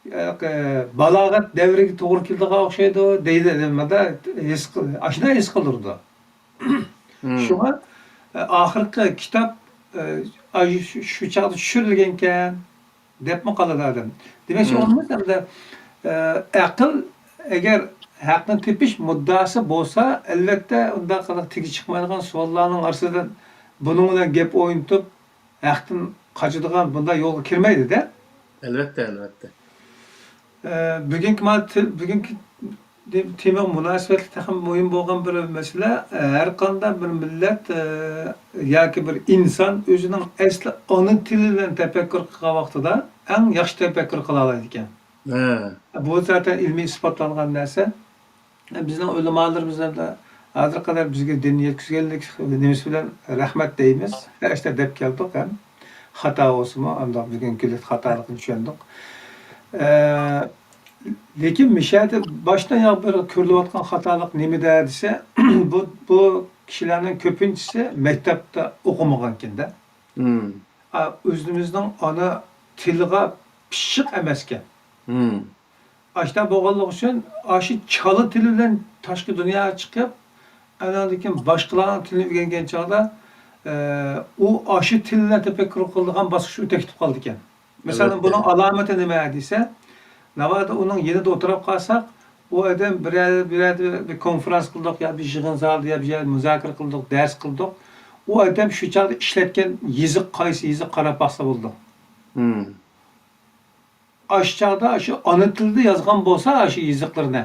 ھېلىقى، بالاغەت دەۋرىگە توغرا كېلىدىغان ئوخشايدۇ دەيدۇ. نېمىدا ھېس قىل-، ئاشۇنداق ھېس قىلدۇرىدۇ. شۇڭا، ئە، ئاخىرقى كىتاب، ئە، ئاي، شۇ، شۇ چاغدا چۈشۈرۈلگەنكەن، دەپمۇ قالىدۇ ئادەم. دېمەكچى، ئۇنىمىز ئەمدى، ئە، ئەقىل ئەگەر ھەقنى تېپىش مۇددىئاسى بولسا، ئەلۋەتتە، ئۇنداق قىلىپ تېگى چىقمايدىغان سوئاللارنىڭ ئارىسىدىن بۇنىڭ بىلەن گەپ ئوينىتىپ، ھەقتىن قاچىدىغان بۇنداق يولغا كىرمەيدۇ-دە. ئەلۋەتتە، ئەلۋەتتە. ئە، بۈگۈنكى ما-، تىل-، بۈگۈنكى دې-، تېمىغا مۇناسىۋەتلىك تېخىمۇ مۇھىم بولغان بىر مەسىلە، ئە، ھەر قانداق بىر مىللەت، ئە، ياكى بىر ئىنسان ئۆزىنىڭ ئەسلى ئانا تىلى بىلەن تەپەككۇر قىلغان ۋاقتىدا ئەڭ ياخشى تەپەككۇر قىلالايدىكەن. ھە. بۇ زاتەن ئىلمىي ئىسپاتلانغان نەرسە. بىزنىڭ ئۆلىمالىرىمىز ھەمدە ھازىرغا قەدەر بىزگە دىن يەتكۈزگەنلىك نېمىسى بىلەن رەھمەت دەيمىز. ھەر ئىشتا دەپ كەلدۇق ھەم خاتا بولسىمۇ، ئانداق بۈگۈنكى كۈندە خاتالىقنى چۈشەندۇق. ئە، لېكىن مىشەدە باشتىن ياق بىر كۆرۈلۈۋاتقان خاتالىق نېمىدە دېسە، بۇ، بۇ كىشىلەرنىڭ كۆپىنچىسى مەكتەپتە ئوقۇمىغانكەندە. مم. ئا، ئۆزىمىزنىڭ ئانا تىلىغا پىششىق ئەمەسكەن. مم. ئاشۇنداق بولغانلىقى ئۈچۈن ئاشۇ چالا تىلى بىلەن تاشقى دۇنياغا چىقىپ، ئاندىن كېيىن باشقىلارنىڭ تىلىنى ئۆگەنگەن چاغدا، ئە، ئۇ ئاشۇ تىل بىلەن تەپەككۇر قىلىدىغان باسقۇچقا ئۆتۈپ كېتىپ قالىدىكەن. مەسىلەن، ئەلۋەتتە. بۇنىڭ ئالامىتى نېمە دېسە، ناۋادا ئۇنىڭ يېنىدا ئولتۇرۇپ قالساق، ئۇ ئادەم بىر يەردە، بىر يەردە بىر كونفرانس قىلدۇق، يا بىر يىغىن زالىدا، يا بىر يەردە مۇزاكىرە قىلدۇق، دەرس قىلدۇق. ئۇ ئادەم شۇ چاغدا ئىشلەتكەن يېزىق قايسى يېزىق قاراپ باقسا بولىدۇ. مم. ئاشۇ چاغدا ئاشۇ ئانا تىلدا يازغان بولسا ئاشۇ يېزىقلىرىنى،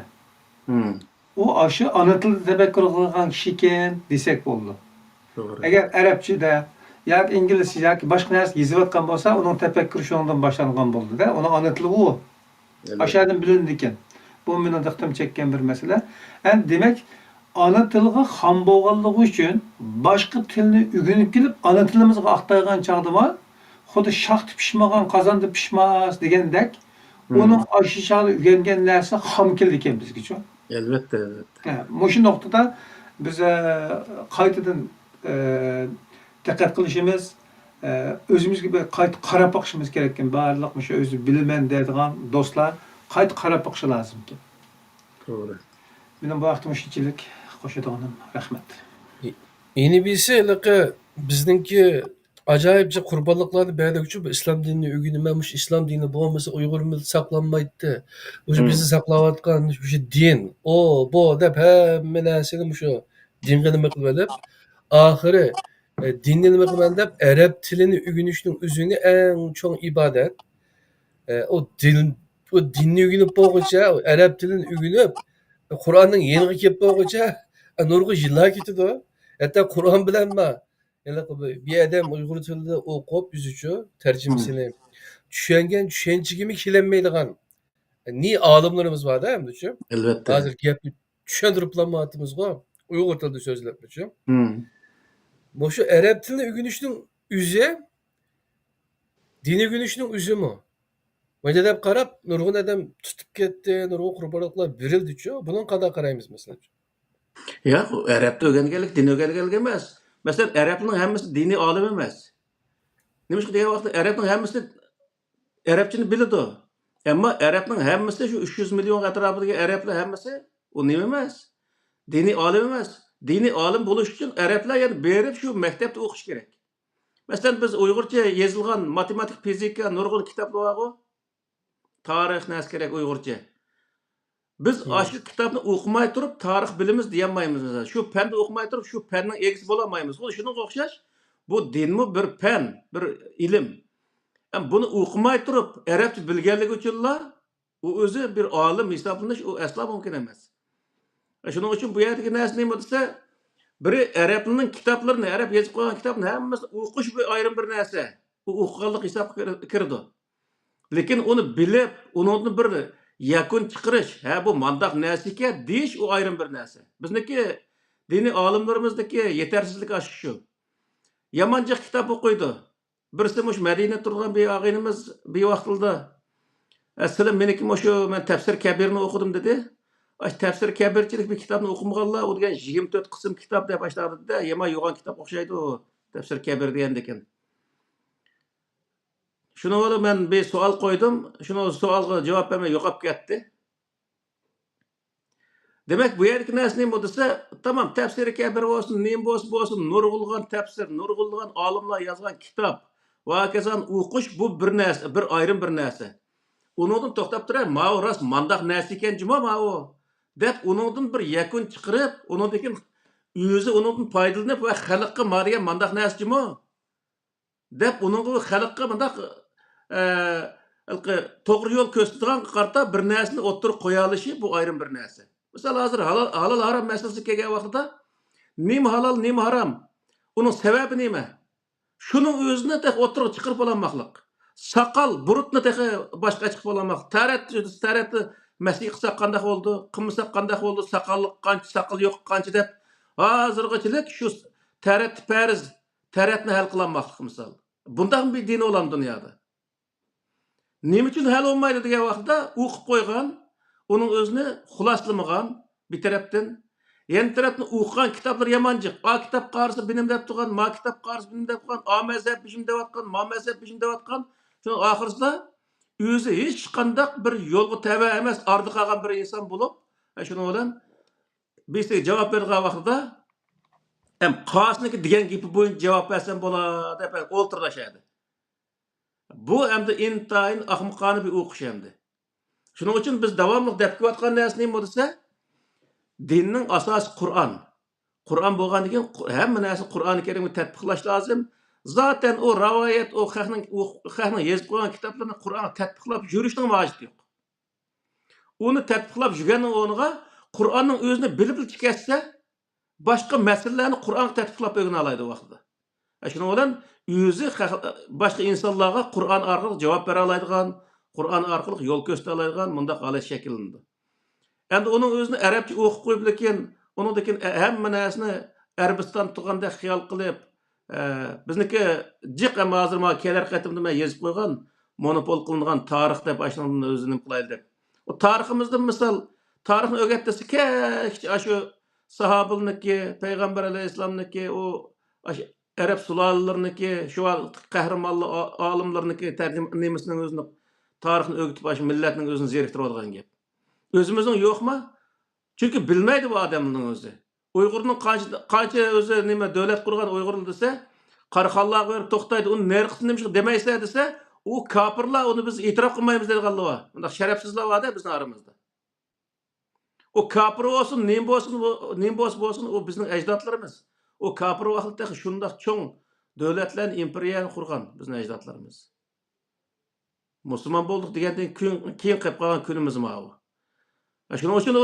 مم. ئۇ ئاشۇ ئانا تىلدا تەپەككۇر قىلغان كىشىكەن دېسەك بولىدۇ. توغرا. ئەگەر ئەرەبچىدە ياكى ئىنگلىزچە ياكى باشقا نەرسە يېزىۋاتقان بولسا، ئۇنىڭ تەپەككۇرى شۇنىڭدىن باشلانغان بولىدۇ-دە، ئۇنىڭ ئانا تىلى ئۇ. ئەلۋەتتە. ئاشۇ يەردىن بىلىنىدىكەن. بۇ مېنىڭ دىققىتىمنى چەككەن بىر مەسىلە. ئەمدى دېمەك، ئانا تىلغا خام بولغانلىقى ئۈچۈن باشقا تىلنى ئۆگىنىپ كېلىپ، ئانا تىلىمىزغا ئاقتايدىغان چاغدىمۇ، خۇددى شاختا پىشمىغان قازاندا پىشماس دېگەندەك، مم. ئۇنىڭ ئاشۇ چاغدا ئۆگەنگەن نەرسە خام كېلىدىكەن بىزگىچۇ. ئەلۋەتتە، ئەلۋەتتە. ھە، مۇشۇ نۇقتىدا بىز، ئە، قايتىدىن، ئە، دىققەت قىلىشىمىز، ئە، ئۆزىمىزگە بىر قايتا قاراپ باقىشىمىز كېرەككەن. بارلىق مۇشۇ ئۆزى بىلىمەن دەيدىغان دوستلار قايتا قاراپ باقىشى لازىمكەن. توغرا. مېنىڭ بۇ ھەقتە مۇشۇنچىلىك قوشىدىغىنىم. رەھمەت. يەنە بىرسى، ھېلىقى بىزنىڭكى ئاجايىپ جىق قۇربانلىقلارنى بەردۇق-چۇ، بۇ ئىسلام دىنىنى ئۆگىنىمەن، مۇشۇ ئىسلام دىنى بولمىسا ئۇيغۇر مىللىتى ساقلانمايتتى. مۇشۇ مم. بىزنى ساقلاۋاتقان مۇشۇ دىن، ئۇ، بۇ دەپ ھەممە نەرسىنى مۇشۇ دىنغا نېمە قىلىۋېلىپ، ئاخىرى، ئە، دىننى نېمە قىلىمەن دەپ، ئەرەب تىلىنى ئۆگىنىشنىڭ ئۆزىنى ئەڭ چوڭ ئىبادەت. ئە، ئۇ دىن، ئۇ دىننى ئۆگىنىپ بولغۇچە، ئەرەب تىلىنى ئۆگىنىپ، قۇرئاننىڭ يېنىغا كېلىپ بولغۇچە، ئە، نۇرغۇن يىللار كېتىدۇ. ھەتتا قۇرئان بىلەنمۇ، ھېلىقى بىر، بىر ئادەم ئۇيغۇر تىلىدا ئوقۇپ، ئۆزىچۇ تەرجىمىسىنى، مم. چۈشەنگەن چۈشەنچىگىمۇ كېلەلمەيدىغان نى ئالىملىرىمىز بار-دە، ئەمدىچۇ. ئەلۋەتتە. ھازىر گەپنى چۈشەندۈرۈپلاماتىمىزغۇ، ئۇيغۇر تىلىدا سۆزلەپمىچۇ. مم. مۇشۇ ئەرەب تىلىنى ئۆگىنىشنىڭ ئۆزى، دىن ئۆگىنىشنىڭ ئۆزىمۇ. مانا دەپ قاراپ، نۇرغۇن ئادەم تۇتۇپ كەتتى، نۇرغۇن قۇربانلىقلار بېرىلدىچۇ. بۇنىڭغا قانداق قارايمىز، مەسىلەن؟ ياق، ئەرەبتە ئۆگەنگەنلىك دىن ئۆگەنگەنلىك ئەمەس. مەسىلەن، ئەرەبنىڭ ھەممىسى دىنىي ئالىم ئەمەس. نېمىشقا دېگەن ۋاقىتتا ئەرەبنىڭ ھەممىسى ئەرەبچىنى بىلىدۇ. ئەمما ئەرەبنىڭ ھەممىسى، شۇ ئۈچ يۈز مىليون ئەتراپىدىكى ئەرەبلەر ھەممىسى ئۇ نېمە ئەمەس؟ دىنىي ئالىم ئەمەس. دىنىي ئالىم بولۇش ئۈچۈن ئەرەبلەر يەنە بېرىپ شۇ مەكتەپتە ئوقۇش كېرەك. مەسىلەن، بىز ئۇيغۇرچە يېزىلغان ماتېماتىك، فىزىكا، نۇرغۇن كىتابلار بارغۇ. تارىخ نەرسە كېرەك ئۇيغۇرچە. بىز مم. ئاشۇ كىتابنى ئوقۇماي تۇرۇپ تارىخ بىلىمىز دېيەلمەيمىز. مەسىلەن، شۇ پەندە ئوقۇماي تۇرۇپ شۇ پەننىڭ ئىگىسى بولالمايمىز. خۇددى شۇنىڭغا ئوخشاش، بۇ دىنمۇ بىر پەن، بىر ئىلىم. ئەم، بۇنى ئوقۇماي تۇرۇپ ئەرەبچە بىلگەنلىكى ئۈچۈنلا ئۇ ئۆزى بىر ئالىم ھېسابلىنىش، ئۇ ئەسلا مۇمكىن ئەمەس. شۇنىڭ ئۈچۈن بۇ يەردىكى نەرسە نېمە دېسە، بىرى ئەرەبنىڭ كىتابلىرىنى، ئەرەب يېزىپ قويغان كىتابنى ھەممىسىنى ئوقۇش بىر ئايرىم بىر نەرسە. ئۇ ئوقۇغانلىق ھېسابقا كىر-، كىرىدۇ. لېكىن ئۇنى بىلىپ، ئۇنىڭدىن بىر يەكۈن چىقىرىش، ھە، بۇ مانداق نەرسە ئىكەن دېيىش، ئۇ ئايرىم بىر نەرسە. بىزنىڭكى دىنىي ئالىملىرىمىزنىڭكى يېتەرسىزلىكى ئاشۇ شۇ. يامان جىق كىتاب ئوقۇيدۇ. بىرسى مۇشۇ مەدىنىدە تۇرغان بىر ئاغىنىمىز بىر ۋاقتىدا، ئە، سىلى مېنىڭكى مۇشۇ، مەن تەپسىر كەبىرنى ئوقۇدۇم دېدى. ئاش تەپسىر كەبىرچىلىك بىر كىتابنى ئوقۇمىغانلار، ئۇ دېگەن يىگىرمە تۆت قىسىم كىتاب دەپ ئاشۇنداق دېدى-دە، يامان يوغان كىتاب ئوخشايدۇ، تەپسىر كەبىر دېگەندىكىن. شۇنىڭ بىلەن مەن بىر سوئال قويدۇم. شۇنىڭ سوئالغا جاۋاب بەرمەي يوقاپ كەتتى. دېمەك، بۇ يەردىكى نەرسە نېمە دېسە، تامام، تەپسىرى كەبىر بولسۇن، نېمە بولسا بولسۇن، نۇرغۇنلىغان تەپسىر، نۇرغۇنلىغان ئالىملار يازغان كىتاب ۋە ھاكازانى ئوقۇش، بۇ بىر نەرسە، بىر ئايرىم بىر نەرسە. ئۇنىڭدىن توختاپ تۇرۇپ، ماۋۇ راست مانداق نەرسە ئىكەن جۇمۇ ماۋۇ، دەپ ئۇنىڭدىن بىر يەكۈن چىقىرىپ، ئۇنىڭدىن كېيىن ئۆزى ئۇنىڭدىن پايدىلىنىپ ۋە خەلققە ما دېگەن مانداق نەرسە جۇمۇ دەپ، ئۇنىڭغا خەلققە مۇنداق، ئە، ھېلىقى توغرا يول كۆرسىتىدىغانغا قارىتا بىر نەرسىنى ئوتتۇرىغا قويالىشى، بۇ ئايرىم بىر نەرسە. مىسال، ھازىر ھالال، ھالال ھارام مەسىلىسىگە كەلگەن ۋاقتىدا، نېمە ھالال، نېمە ھارام؟ ئۇنىڭ سەۋەبى نېمە؟ شۇنىڭ ئۆزىنى تېخى ئوتتۇرىغا چىقىرىپ بولالماقلىق. ساقال، بۇرۇتنى تېخى باشقا چىقىپ بولالماقلىق. تەرەت، تەرەتنى مەسخ قىلساق قانداق بولىدۇ؟ قىلمىساق قانداق بولىدۇ؟ ساقاللىق قانچە، ساقال يوق قانچە دەپ، ھازىرغىچىلىك شۇ تەرەتتە پەرز، تەرەتنى ھەل قىلالماقلىق مىسال. بۇنداقمۇ بىر دىن بولامدۇ دۇنيادا؟ نېمە ئۈچۈن ھەل بولمايدۇ دېگەن ۋاقىتتا، ئۇ قىلىپ قويغان، ئۇنىڭ ئۆزىنى خۇلاسلىمىغان بىر تەرەپتىن، يەنە تەرەپتىن ئوقۇغان كىتابلىرى يامان جىق. ئا كىتاب قارىسا بىنېمە دەپ تۇرغان، ما كىتاب قارىسا بىنېمە دەپ قويغان، ئا مەزھەپ بىشىم دەۋاتقان، ما مەزھەپ بىشىم دەۋاتقان. شۇنىڭ ئاخىرىسىدا ئۆزى ھېچقانداق بىر يولغا تەۋە ئەمەس، ئارىدا قالغان بىر ئىنسان بولۇپ، شۇنىڭ بىلەن بىرسىگە جاۋاب بېرىدىغان ۋاقتىدا، ھەم قاسىنىڭكى دېگەن گېپى بويىچە جاۋاب بەرسەم بولا دەپ ئولتۇرىدۇ ئەشەدە. بۇ ئەمدى ئىنتايىن ئەخمىقانە بىر ئوقۇش ئەمدى. شۇنىڭ ئۈچۈن بىز داۋاملىق دەپ كېلىۋاتقان نەرسە نېمە دېسە، دىننىڭ ئاساسى قۇرئان. قۇرئان بولغاندىن كېيىن قۇ-، ھەممە نەرسىنى قۇرئانى كەرىمگە تەتبىقلاش لازىم. زاتەن ئۇ رىۋايەت، ئۇ خەقنىڭ، ئۇ خەقنىڭ يېزىپ قويغان كىتابلىرىنى قۇرئانغا تەتبىقلاپ يۈرۈشنىڭ ھاجىتى يوق. ئۇنى تەتبىقلاپ يۈرگەننىڭ ئورنىغا قۇرئاننىڭ ئۆزىنى بىلىپلا چىقىۋەتسە، باشقا مەسىلىلەرنى قۇرئانغا تەتبىقلاپ ئۆگىنەلەيدۇ ۋاقتىدا. شۇنىڭ بىلەن ئۆزى خەق-، باشقا ئىنسانلارغا قۇرئان ئارقىلىق جاۋاب بېرەلەيدىغان، قۇرئان ئارقىلىق يول كۆرسىتەلەيدىغان مۇنداق ھالەت شەكىللىنىدۇ. ئەمدى ئۇنىڭ ئۆزىنى ئەرەبچە ئوقۇپ قويۇپ، لېكىن ئۇنىڭدىن كېيىن ھەممە نەرسىنى ئەرەبىستان تۇرغاندەك خىيال قىلىپ، ئە، بىزنىكى جىق، ئەمما ھازىر ماڭا كېلەر قېتىمدا مەن يېزىپ قويغان، مونوپول قىلىنغان تارىخ دەپ ئاشۇنىڭدىن ئۆزىنى نېمە قىلايلى دەپ. ئۇ تارىخىمىزدىن مىسال، تارىخنى ئۆگەتتى دېسە، كەچ ئاشۇ ساھابىلىرىنىڭكى، پەيغەمبەر ئەلەيھىسسالامنىڭكى، ئۇ ئاشۇ ئەرەب سۇلالىلىرىنىڭكى، شۇ ۋاقىت قەھرىمانلار، ئا-، ئالىملىرىنىڭكى تەرجىمە-، نېمىسىنىڭ ئۆزىنى، تارىخنى ئۆگىتىپ، ئاشۇ مىللەتنىڭ ئۆزىنى زېرىكتۈرۈۋالغان گەپ. ئۆزىمىزنىڭ يوقما؟ چۈنكى بىلمەيدۇ بۇ ئادەمنىڭ ئۆزى. ئۇيغۇرنىڭ قانچە، قانچە ئۆزى نېمە دۆلەت قۇرغان ئۇيغۇرلار دېسە، قاراخانلارغا بېرىپ توختايدۇ. ئۇنى نېرى قىلسا نېمىشقا دېمەيسىلەر دېسە، ئۇ كاپىرلار، ئۇنى بىز ئېتىراپ قىلمايمىز دەيدىغانلار بار. بۇنداق شەرەپسىزلەر بار-دە بىزنىڭ ئارىمىزدا. ئۇ كاپىر بولسۇن، نېمە بولسۇن، بۇ، نېمە بولسا بولسۇن، ئۇ بىزنىڭ ئەجدادلىرىمىز. ئۇ كاپىر ۋاقتىدا تېخى شۇنداق چوڭ دۆلەتلەرنى، ئىمپېرىيەنى قۇرغان بىزنىڭ ئەجدادلىرىمىز. مۇسۇلمان بولدۇق دېگەندىن كېيىن، كېيىن قېلىپ قالغان كۈنىمىز ماۋۇ. شۇنىڭ ئۈچۈن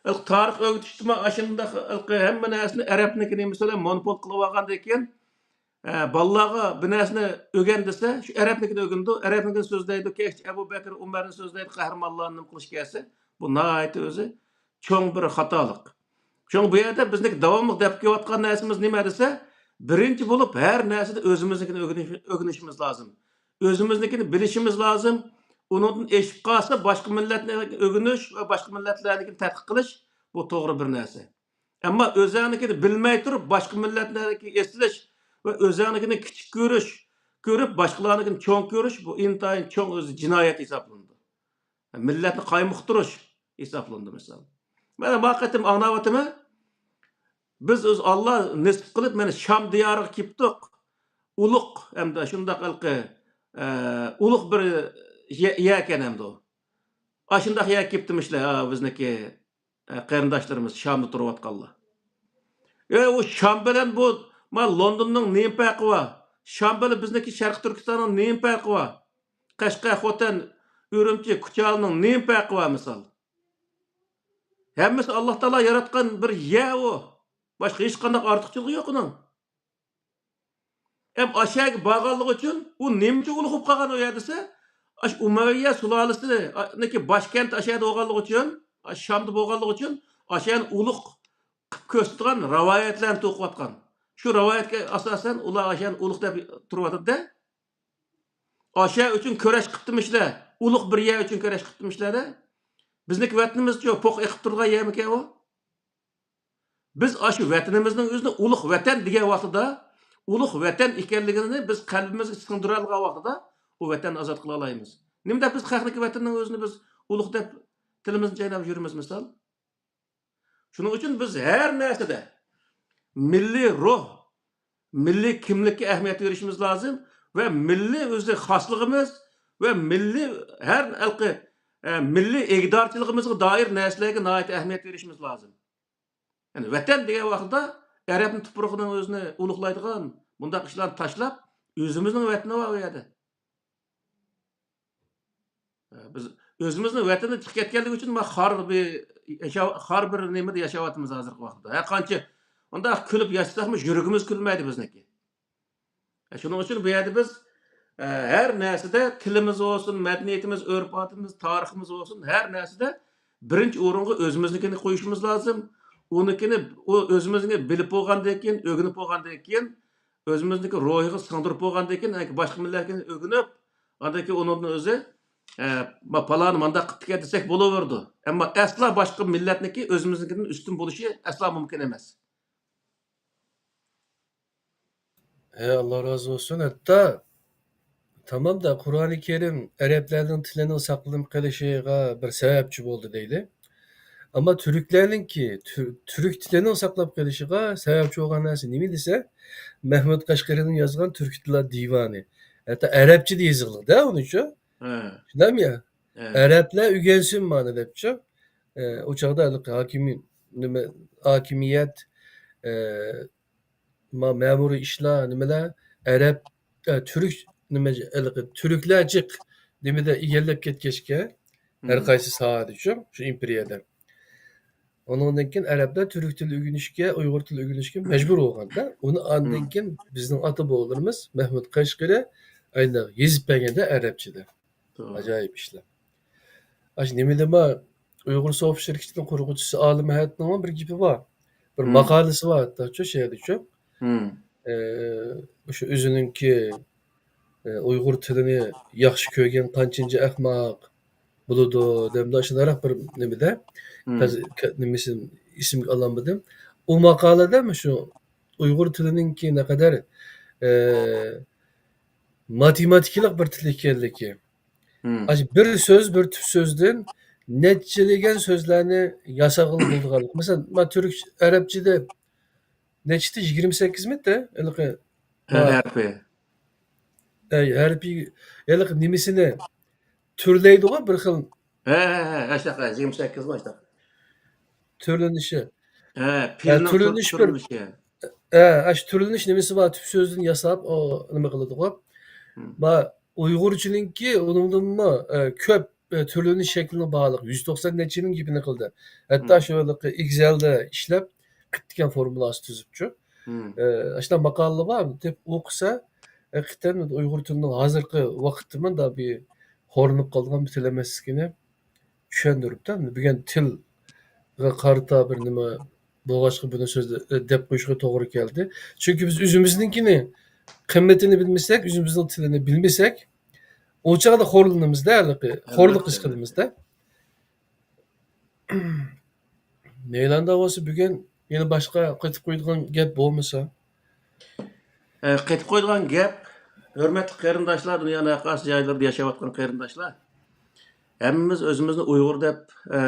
ئۇ تارىخ ئۆگىتىشتىمۇ ئاشۇنداق ھەممە نەرسىنى ئەرەبنىڭكى نېمىسى بىلەن مونوپول قىلىۋالغاندىن كېيىن، ئە، بالىلارغا بىر نەرسىنى ئۆگەن دېسە، شۇ ئەرەبنىڭكىنى ئۆگىنىدۇ، ئەرەبنىڭكىنى سۆزلەيدۇ، كەچ ئەبۇ بەكرى، ئۆمەرنى سۆزلەيدۇ، قەھرىمانلارنى نېمە قىلىش كەلسە، بۇ ناھايىتى ئۆزى چوڭ بىر خاتالىق. شۇڭا بۇ يەردە بىزنىڭكى داۋاملىق دەپ كېلىۋاتقان نەرسىمىز نېمە دېسە، بىرىنچى بولۇپ ھەر نەرسىدە ئۆزىمىزنىڭكىنى ئۆگىنىش-، ئۆگىنىشىمىز لازىم. ئۆزىمىزنىڭكىنى بىلىشىمىز لازىم. ئۇنىڭدىن ئېشىپ قالسا، باشقا مىللەتنى ئۆگىنىش ۋە باشقا مىللەتلەرنىڭكىنى تەتقىق قىلىش، بۇ توغرا بىر نەرسە. ئەمما ئۆزەڭنىڭكىنى بىلمەي تۇرۇپ، باشقا مىللەتلەرنىڭكىگە ئېسىلىش ۋە ئۆزەڭنىڭكىنى كىچىك كۆرۈش، كۆرۈپ، باشقىلارنىڭكىنى چوڭ كۆرۈش، بۇ ئىنتايىن چوڭ ئۆزى جىنايەت ھېسابلىنىدۇ. مىللەتنى قايمۇقتۇرۇش ھېسابلىنىدۇ، مىسال. مانا بۇ قېتىم ئاڭلاۋاتىمەن. بىز ئۆز ئاللا نېسىپ قىلىپ، مانا شام دىيارىغا كېلىپتۇق. ئۇلۇغ، ئەمدى شۇنداق ھېلىقى، ئە، ئۇلۇغ بىر يە-، يەركەن ئەمدى ئۇ. ئاشۇنداق يەرگە كېلىپتىمىشلەر، ھە، بىزنىڭكى، ئە، قېرىنداشلىرىمىز شامدا تۇرۇۋاتقانلار. ئە، ئۇ شام بىلەن بۇ، ما، لوندوننىڭ نېمە پەرقى بار؟ شام بىلەن بىزنىڭكى شەرقىي تۈركىستاننىڭ نېمە پەرقى بار؟ قەشقەر، خوتەن، ئۈرۈمچى، كۇچالىنىڭ نېمە پەرقى بار، مىسال؟ ھەممىسى ئاللا تائالا ياراتقان بىر يەر ئۇ. باشقا ھېچقانداق ئارتۇقچىلىقى يوق ئۇنىڭ. ھەم ئاشۇ يەرگە بارغانلىقى ئۈچۈن ئۇ نېمە ئۈچۈن ئۇلۇغ بولۇپ قالغان ئۇ يەر دېسە، ئاشۇ ئۇمەۋىيە سۇلالىسىنىڭكى باشكەنتى ئاشۇ يەردە بولغانلىقى ئۈچۈن، ئاشۇ شامدا بولغانلىقى ئۈچۈن، ئاشۇ يەرنى ئۇلۇغ قىلىپ كۆرسىتىدىغان رىۋايەتلەرنى توقۇۋاتقان. شۇ رىۋايەتكە ئاساسەن ئۇلار ئاشۇ يەرنى ئۇلۇغ دەپ تۇرۇۋاتىدۇ-دە. ئاشۇ يەر ئۈچۈن كۈرەش قىپتىمىشلەر، ئۇلۇغ بىر يەر ئۈچۈن كۈرەش قىپتىمىشلەر-دە. بىزنىڭكى ۋەتىنىمىزچۇ، پوق ئېقىپ تۇرىدىغان يەرمىكەن ئۇ؟ بىز ئاشۇ ۋەتىنىمىزنىڭ ئۆزىنى ئۇلۇغ ۋەتەن دېگەن ۋاقتىدا، ئۇلۇغ ۋەتەن ئىكەنلىكىنى بىز قەلبىمىزگە سىڭدۈرەلىگەن ۋاقتىدا، ئۇ ۋەتەننى ئازاد قىلالايمىز. نېمە دەپ بىز خەقنىڭكى ۋەتىنىنىڭ ئۆزىنى بىز ئۇلۇغ دەپ تىلىمىزنى چايناپ يۈرىمىز، مىسال؟ شۇنىڭ ئۈچۈن بىز ھەر نەرسىدە مىللىي روھ، مىللىي كىملىككە ئەھمىيەت بېرىشىمىز لازىم ۋە مىللىي ئۆزى خاسلىقىمىز ۋە مىللىي ھەر ھېلىقى، ئە، مىللىي ئىگىدارچىلىقىمىزغا دائىر نەرسىلەرگە ناھايىتى ئەھمىيەت بېرىشىمىز لازىم. يەنى ۋەتەن دېگەن ۋاقىتتا ئەرەبنىڭ تۇپرىقىنىڭ ئۆزىنى ئۇلۇغلايدىغان مۇنداق ئىشلارنى تاشلاپ، ئۆزىمىزنىڭ ۋەتىنى بار ئۇ يەردە. بىز ئۆزىمىزنىڭ ۋەتىنىدىن چىقىپ كەتكەنلىكى ئۈچۈن مانا خار بىر ياشاۋ-، خار بىر نېمىدە ياشاۋاتىمىز ھازىرقى ۋاقىتتا. ھەر قانچە ئۇنداق كۈلۈپ ياشىساقمۇ يۈرىكىمىز كۈلمەيدۇ بىزنىڭكى. شۇنىڭ ئۈچۈن بۇ يەردە بىز، ئە، ھەر نەرسىدە تىلىمىز بولسۇن، مەدەنىيىتىمىز، ئۆرپ-ئادىتىمىز، تارىخىمىز بولسۇن، ھەر نەرسىدە بىرىنچى ئورۇنغا ئۆزىمىزنىڭكىنى قويۇشىمىز لازىم. ئۇنىڭكىنى، ئۇ ئۆزىمىزنى بىلىپ بولغاندىن كېيىن، ئۆگىنىپ بولغاندىن كېيىن، ئۆزىمىزنىڭكى روھىغا سىڭدۈرۈپ بولغاندىن كېيىن، ئەنكى باشقا مىللەتنىڭكىنى ئۆگىنىپ، ئاندىن كېيىن ئۇنىڭدىن ئۆزى، ئە، ما-، پالانى مانداق قىپتىكەن دېسەك بولۇۋېرىدۇ. ئەمما ئەسلا باشقا مىللەتنىڭكى ئۆزىمىزنىڭكىدىن ئۈستۈن بولۇشى ئەسلا مۇمكىن ئەمەس. ھە، ئاللا رازى بولسۇن. ھەتتا تامامدا قۇرئانى كەرىم ئەرەبلەرنىڭ تىلىنىڭ ساقلىنىپ قېلىشىغا بىر سەۋەبچى بولدى دەيلى. ئەمما تۈركلەرنىڭكى، تۈر-، تۈرك تىلىنىڭ ساقلاپ قېلىشىغا سەۋەبچى بولغان نەرسە نېمە دېسە، مەھمۇد قەشقىرىنىڭ يازغان تۈركىي تىللار دىۋانى. ھەتتا ئەرەبچىدە يېزىلغان-دە ئۇنىچۇ. ھە. شۇنداقمۇ يا؟ ھە. ئەرەبلەر ئۆگەنسۇن مانا دەپچۇ. ئە، ئۇ چاغدا ھېلىقى ھاكىمىي-، نېمە، ھاكىمىيەت، ئە، ما-، مەمۇرىي ئىشلار، نېمىلەر، ئەرەب، ئە، تۈرك، نېمە، ھېلىقى تۈركلەر جىق نېمىدە ئىگىلەپ كەتكەچكە، ھەر قايسى ساھەدىچۇ، شۇ ئىمپېرىيەدە. ئۇنىڭدىن كېيىن ئەرەبلەر تۈرك تىلى ئۆگىنىشكە، ئۇيغۇر تىلى ئۆگىنىشكە مەجبۇر بولغاندا، ئۇنى ئاندىن كېيىن بىزنىڭ ئاتا-بوۋىلىرىمىز مەھمۇد قەشقىرى ئاينداق يېزىپ بەرگەندە ئەرەبچىدە. توغرا. ئاجايىپ ئىشلار. ئاشۇ نېمىدىما ئۇيغۇر سوفت شىركىتىنىڭ قۇرغۇچىسى ئالىم ھەيەتنىڭمۇ بىر گېپى بار. بىر ماقالىسى بار ھەتتا شۇ شەھەردىچۇ. ئە، شۇ ئۆزىنىڭكى، ئە، ئۇيغۇر تىلىنى ياخشى كۆرگەن قانچىنچە ئەخمەق بولىدۇ دەمدۇ، شۇنداقراق بىر نېمىدە، نېمىسى، ئېسىمگە ئالالمىدىم. ئۇ ماقالىدە مۇشۇ ئۇيغۇر تىلىنىڭكى نەقەدەر، ئە، ماتېماتىكىلىق بىر تىل ئىكەنلىكى، ئاشۇ بىر سۆز، بىر تۈپ سۆزدىن نەچچىلىگەن سۆزلەرنى ياسىغىلى بولىدىغانلىقى. مەسىلەن، ما تۈرك ئەرەبچىدە نەچچىدە؟ يىگىرمە سەككىزمىدە؟ ھېلىقى ھە، ما ھەرپى. ئەي، ھەرپى، ھېلىقى نېمىسىنى تۈرلەيدىغۇ بىر خىل. ھە، ھە، ھە، ئاشۇنداق، يىگىرمە سەككىزمۇ ئاشۇنداق. تۈرلىنىشى. ھە، ھە، پېئىلنىڭ تۈر-، تۈرلىنىش بىر، تۈرلىنىشى. ھە، ئاشۇ تۈرلىنىش نېمىسى بار، تۈپ سۆزدىن ياساپ، ئۇ نېمە قىلىدىغۇ. ما ئۇيغۇرچىنىڭكى ئۇنىڭدىنمۇ، ئە، كۆپ، ئە، تۈرلىنىش شەكلىنىڭ بارلىقى، يۈز توقسان نەچچىنىڭ گېپىنى قىلدى. ھەتتا شۇ ھېلىقى ئېكسېلدا ئىشلەپ، قىپتىكەن فورمۇلاسى تۈزۈپچۇ. ئە، ئاشۇنداق ماقالىلەر بار، تېپىپ ئوقۇسا، ھەقىقەتەن ئۇيغۇر تىلىنىڭ ھازىرقى ۋاقىتتا مۇنداق بىر خورلىنىپ قالىدىغان بىر تىل ئەمەسلىكىنى چۈشەندۈرۈپتۇ. بۈگۈن تىلغا قارىتا بىر نېمە بولغاچقا بۇنى سۆزلە-، دەپ قويۇشقا توغرا كەلدى. چۈنكى بىز ئۆزىمىزنىڭكىنى، قىممىتىنى بىلمىسەك، ئۆزىمىزنىڭ تىلىنى بىلمىسەك، ئۇ چاغدا خورلىنىمىزدە، ھېلىقى خورلۇق ھېس قىلىمىزدە. مەيلاندا بولسا بۈگۈن يەنە باشقا قېتىپ قويىدىغان گەپ بولمىسا. ئە، قېتىپ قويىدىغان گەپ، ھۆرمەتلىك قېرىنداشلار، دۇنيانىڭ ھەر قايسى جايلىرىدا ياشاۋاتقان قېرىنداشلار، ھەممىمىز ئۆزىمىزنى ئۇيغۇر دەپ، ئە،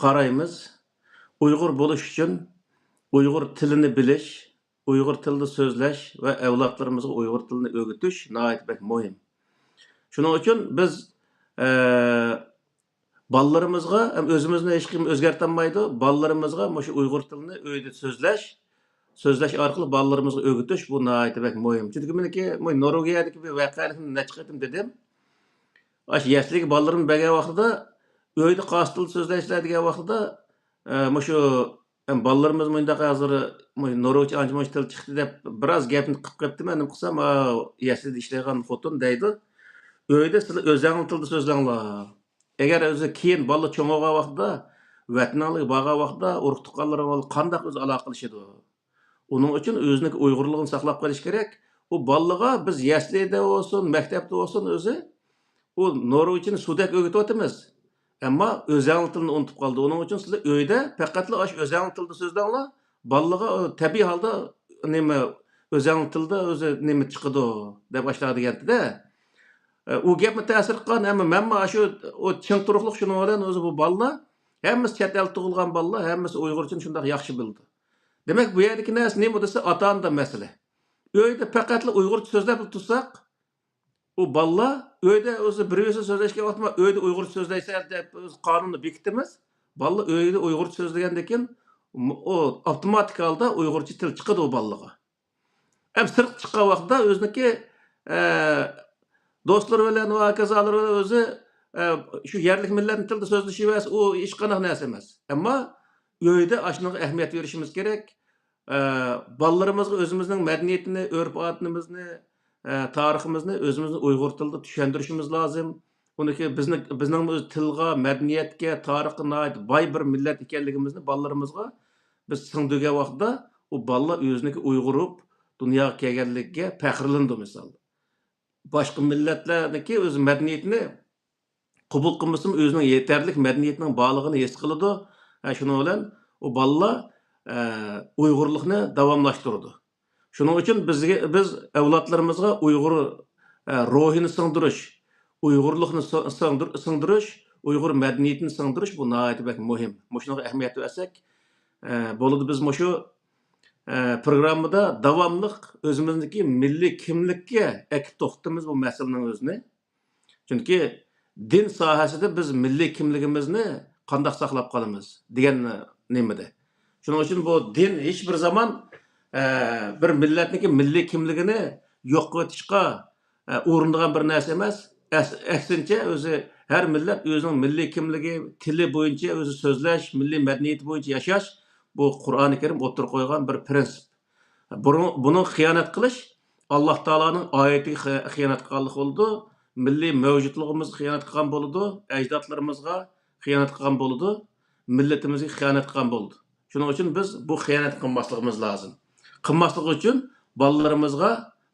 قارايمىز. ئۇيغۇر بولۇش ئۈچۈن ئۇيغۇر تىلىنى بىلىش، ئۇيغۇر تىلىدا سۆزلەش ۋە ئەۋلادلىرىمىزغا ئۇيغۇر تىلىنى ئۆگىتىش ناھايىتى بەك مۇھىم. شۇنىڭ ئۈچۈن بىز، ئە، بالىلىرىمىزغا، ھەم ئۆزىمىزنى ھېچكىم ئۆزگەرتەلمەيدۇ، بالىلىرىمىزغا مۇشۇ ئۇيغۇر تىلىنى ئۆيدە سۆزلەش، سۆزلەش ئارقىلىق بالىلىرىمىزغا ئۆگىتىش، بۇ ناھايىتى بەك مۇھىم. چۈنكى مېنىڭكى مۇ-، نورۋېگىيەدىكى بىر ۋەقەلىكنى نەچچە قېتىم دېدىم. ئاشۇ يەسلىگە بالىلىرىمنى بەرگەن ۋاقتىدا، ئۆيدە قارشى تىلدا سۆزلەيسىلەر دېگەن ۋاقتىدا، ئە، مۇشۇ، ئەم، بالىلىرىمىز مۇنداق ھازىر، مۇ-، نورۋېگچە ئانچە-مۇنچە تىل چىقتى دەپ، بىراز گەپنى قىلىپ قېپتىمەن، نېمە قىلسام، ئا، يەسلىدە ئىشلەيدىغان خوتۇن دەيدۇ، ئۆيدە سىلەر ئۆزەڭلار تىلدا سۆزلەڭلار. ئەگەر ئۆزى كېيىن بالىلار چوڭ بولغان ۋاقتىدا، ۋەتىنىڭلارغا بارغان ۋاقتىدا، ئۇرۇق-تۇغقانلىرىڭ بىلەن قانداق ئۆزى ئالاقىلىشىدۇ؟ ئۇنىڭ ئۈچۈن ئۆزىنىڭكى ئۇيغۇرلۇقىنى ساقلاپ قېلىش كېرەك. ئۇ بالىلىغا بىز يەسلىدە بولسۇن، مەكتەپتە بولسۇن ئۆزى، ئۇ نورۋېگچىنى سۇدەك ئۆگىتىۋاتىمىز. ئەمما ئۆزەڭ تىلىنى ئۇنتۇپ قالدى. ئۇنىڭ ئۈچۈن سىلەر ئۆيدە پەقەتلا ئاشۇ ئۆزەڭ تىلىدا سۆزلەڭلار. بالىلىغا ئۇ تەبىئىي ھالدا نېمە، ئۆزەڭ تىلىدا ئۆزى نېمە چىقىدۇ دەپ ئاشۇنداق دېگەنتىدە. ئە، ئۇ گەپمۇ تەسىر قىلغان. ئەمما مەنمۇ ئاشۇ، ئۇ چىڭ تۇرۇقلۇق شۇنىڭ بىلەن ئۆزى بۇ بالىلار، ھەممىسى چەت ئەلدە تۇغۇلغان بالىلار، ھەممىسى ئۇيغۇرچىنى شۇنداق ياخشى بىلىدۇ. دېمەك، بۇ يەردىكى نەرسە نېمە دېسە، ئاتا-ئانىدا مەسىلە. ئۆيدە پەقەتلا ئۇيغۇرچە سۆزلەپ تۇرساق، ئۇ بالىلار ئۆيدە ئۆزى بىر-بىرسى سۆزلەشكەن ۋاقتىدا، ئۆيدە ئۇيغۇرچە سۆزلەيسەن دەپ بىز قانۇننى بېكىتىمىز. بالىلار ئۆيدە ئۇيغۇرچە سۆزلىگەندىن كېيىن، ئۇ ئاپتوماتىك ھالدا ئۇيغۇرچە تىل چىقىدۇ ئۇ بالىلارغا. ھەم سىرتقا چىققان ۋاقتىدا ئۆزىنىڭكى، ئە، دوستلىرى بىلەن ۋە ھاكازالىرى بىلەن ئۆزى، ئە، شۇ يەرلىك مىللەتنىڭ تىلىدا سۆزلىشىۋەرسە، ئۇ ھېچقانداق نەرسە ئەمەس. ئەمما ئۆيدە ئاشۇنىڭغا ئەھمىيەت بېرىشىمىز كېرەك. ئە، بالىلىرىمىزغا ئۆزىمىزنىڭ مەدەنىيىتىنى، ئۆرپ-ئادىتىمىزنى، ئە، تارىخىمىزنى ئۆزىمىزنىڭ ئۇيغۇر تىلىدا چۈشەندۈرۈشىمىز لازىم. ئۇنىڭكى بىزنىڭ، بىزنىڭ ئۆز تىلغا، مەدەنىيەتكە، تارىخقا ناھايىتى باي بىر مىللەت ئىكەنلىكىمىزنى بالىلىرىمىزغا بىز سىڭدۈرگەن ۋاقىتتا، ئۇ بالىلار ئۆزىنىڭكى ئۇيغۇر بولۇپ دۇنياغا كەلگەنلىكىگە پەخىرلىنىدۇ، مىسال. باشقا مىللەتلەرنىڭكى ئۆز مەدەنىيىتىنى قوبۇل قىلمىسىمۇ، ئۆزىنىڭ يېتەرلىك مەدەنىيىتىنىڭ بارلىقىنى ھېس قىلىدۇ. ھە، شۇنىڭ بىلەن ئۇ بالىلار، ئە، ئۇيغۇرلۇقنى داۋاملاشتۇرىدۇ. شۇنىڭ ئۈچۈن بىزگە، بىز ئەۋلادلىرىمىزغا ئۇيغۇر، ئە، روھىنى سىڭدۈرۈش، ئۇيغۇرلۇقنى سىڭ-، سىڭدۈر-، سىڭدۈرۈش، ئۇيغۇر مەدەنىيىتىنى سىڭدۈرۈش، بۇ ناھايىتى بەك مۇھىم. مۇشۇنىڭغا ئەھمىيەت بەرسەك، ئە، بولىدۇ. بىز مۇشۇ، ئە، پروگراممىدا داۋاملىق ئۆزىمىزنىڭكى مىللىي كىملىككە ئەكىپ توختىتىمىز بۇ مەسىلىنىڭ ئۆزىنى. چۈنكى دىن ساھەسىدە بىز مىللىي كىملىكىمىزنى قانداق ساقلاپ قالىمىز دېگەن نېمىدە. شۇنىڭ ئۈچۈن بۇ دىن ھېچ بىر زامان، ئە، بىر مىللەتنىڭكى مىللىي كىملىكىنى يوق قىلىۋېتىشقا، ئە، ئۇرۇنىدىغان بىر نەرسە ئەمەس. ئەس-، ئەكسىنچە، ئۆزى ھەر مىللەت ئۆزىنىڭ مىللىي كىملىكى، تىلى بويىچە ئۆزى سۆزلەش، مىللىي مەدەنىيىتى بويىچە ياشاش، بۇ قۇرئانى كەرىم ئوتتۇرىغا قويغان بىر پرىنسىپ. بۇنىڭ، بۇنىڭغا خىيانەت قىلىش ئاللاھ تائالانىڭ ئايىتىگە خى-، خىيانەت قىلغانلىق بولىدۇ، مىللىي مەۋجۇتلۇقىمىزغا خىيانەت قىلغان بولىدۇ، ئەجدادلىرىمىزغا خىيانەت قىلغان بولىدۇ، مىللىتىمىزگە خىيانەت قىلغان بولىدۇ. شۇنىڭ ئۈچۈن بىز بۇ خىيانەت قىلماسلىقىمىز لازىم. قىلماسلىق ئۈچۈن بالىلىرىمىزغا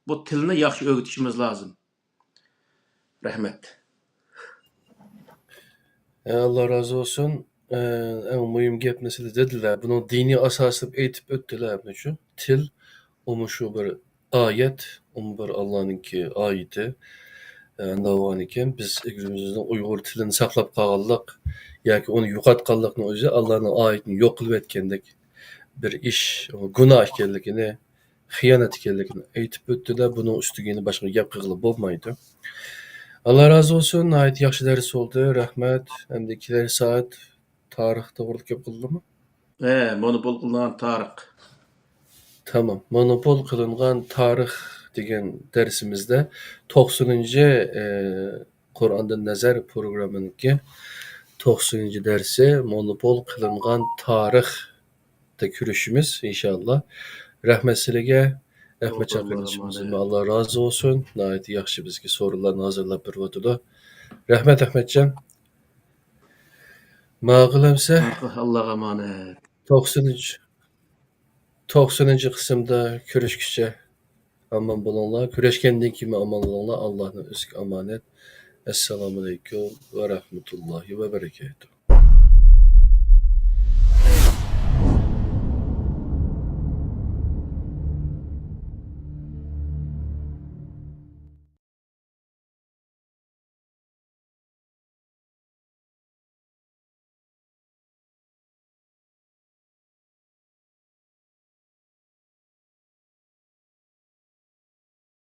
بۇ تىلنى ياخشى ئۆگىتىشىمىز لازىم. رەھمەت. ئە، ئاللا رازى بولسۇن. ئە، ئەڭ مۇھىم گەپنى سىلەر دېدىلەر. بۇنىڭ دىنىي ئاساسى دەپ ئېيتىپ ئۆتتىلەر. شۇ تىل، ئۇمۇ شۇ بىر ئايەت، ئۇمۇ بىر ئاللانىڭكى ئايىتى. ئە، ئۇنداق بولغانىكەن، بىز ئۆزىمىزنىڭ ئۇيغۇر تىلىنى ساقلاپ قالغانلىق ياكى ئۇنى يوقاتقانلىقنىڭ ئۆزى ئاللانىڭ ئايىتىنى يوق قىلىۋەتكەندەك بىر ئىش، گۇناھ ئىكەنلىكىنى، خىيانەت ئىكەنلىكىنى ئېيتىپ ئۆتتىلە، بۇنىڭ ئۈستىگە يەنە باشقا گەپ قىلغىلى بولمايدۇ. ئاللا رازى بولسۇن، ناھايىتى ياخشى دەرس بولدى، رەھمەت. ئەمدى كېلەر سائەت تارىخ توغرىلىق گەپ قىلدىمۇ؟ ھە، مونوپول قىلىنغان تارىخ. تامام، مونوپول قىلىنغان تارىخ دېگەن دەرسىمىزدە توقسىنىنچى، ئە، قۇرئاندىن نەزەر پروگراممىنىڭكى توقسىنىنچى دەرسى، مونوپول قىلىنغان تارىخ، كۆرۈشىمىز ئىنشاللا. رەھمەت سىلىگە. ئەھمەت چاقىرىشىمىزدىن ئاللا رازى بولسۇن. ناھايىتى ياخشى بىزگە سورۇنلارنى ھازىرلاپ بېرىۋاتىدۇ. رەھمەت، ئەھمەتجان. ماقۇل ئەمسە. ئاللاغا ئامانەت. توقسىنىنچى، توقسىنىنچى قىسىمدا كۆرۈشكىچە ئامان بولۇڭلار. كۆرۈشكەندىن كېيىن ئامان بولۇڭلار. ئاللانىڭ ئۆزىگە ئامانەت. ئەسسالامۇئەلەيكۇم ۋە رەھمەتۇللاھى ۋە بەرىكاتۇھ.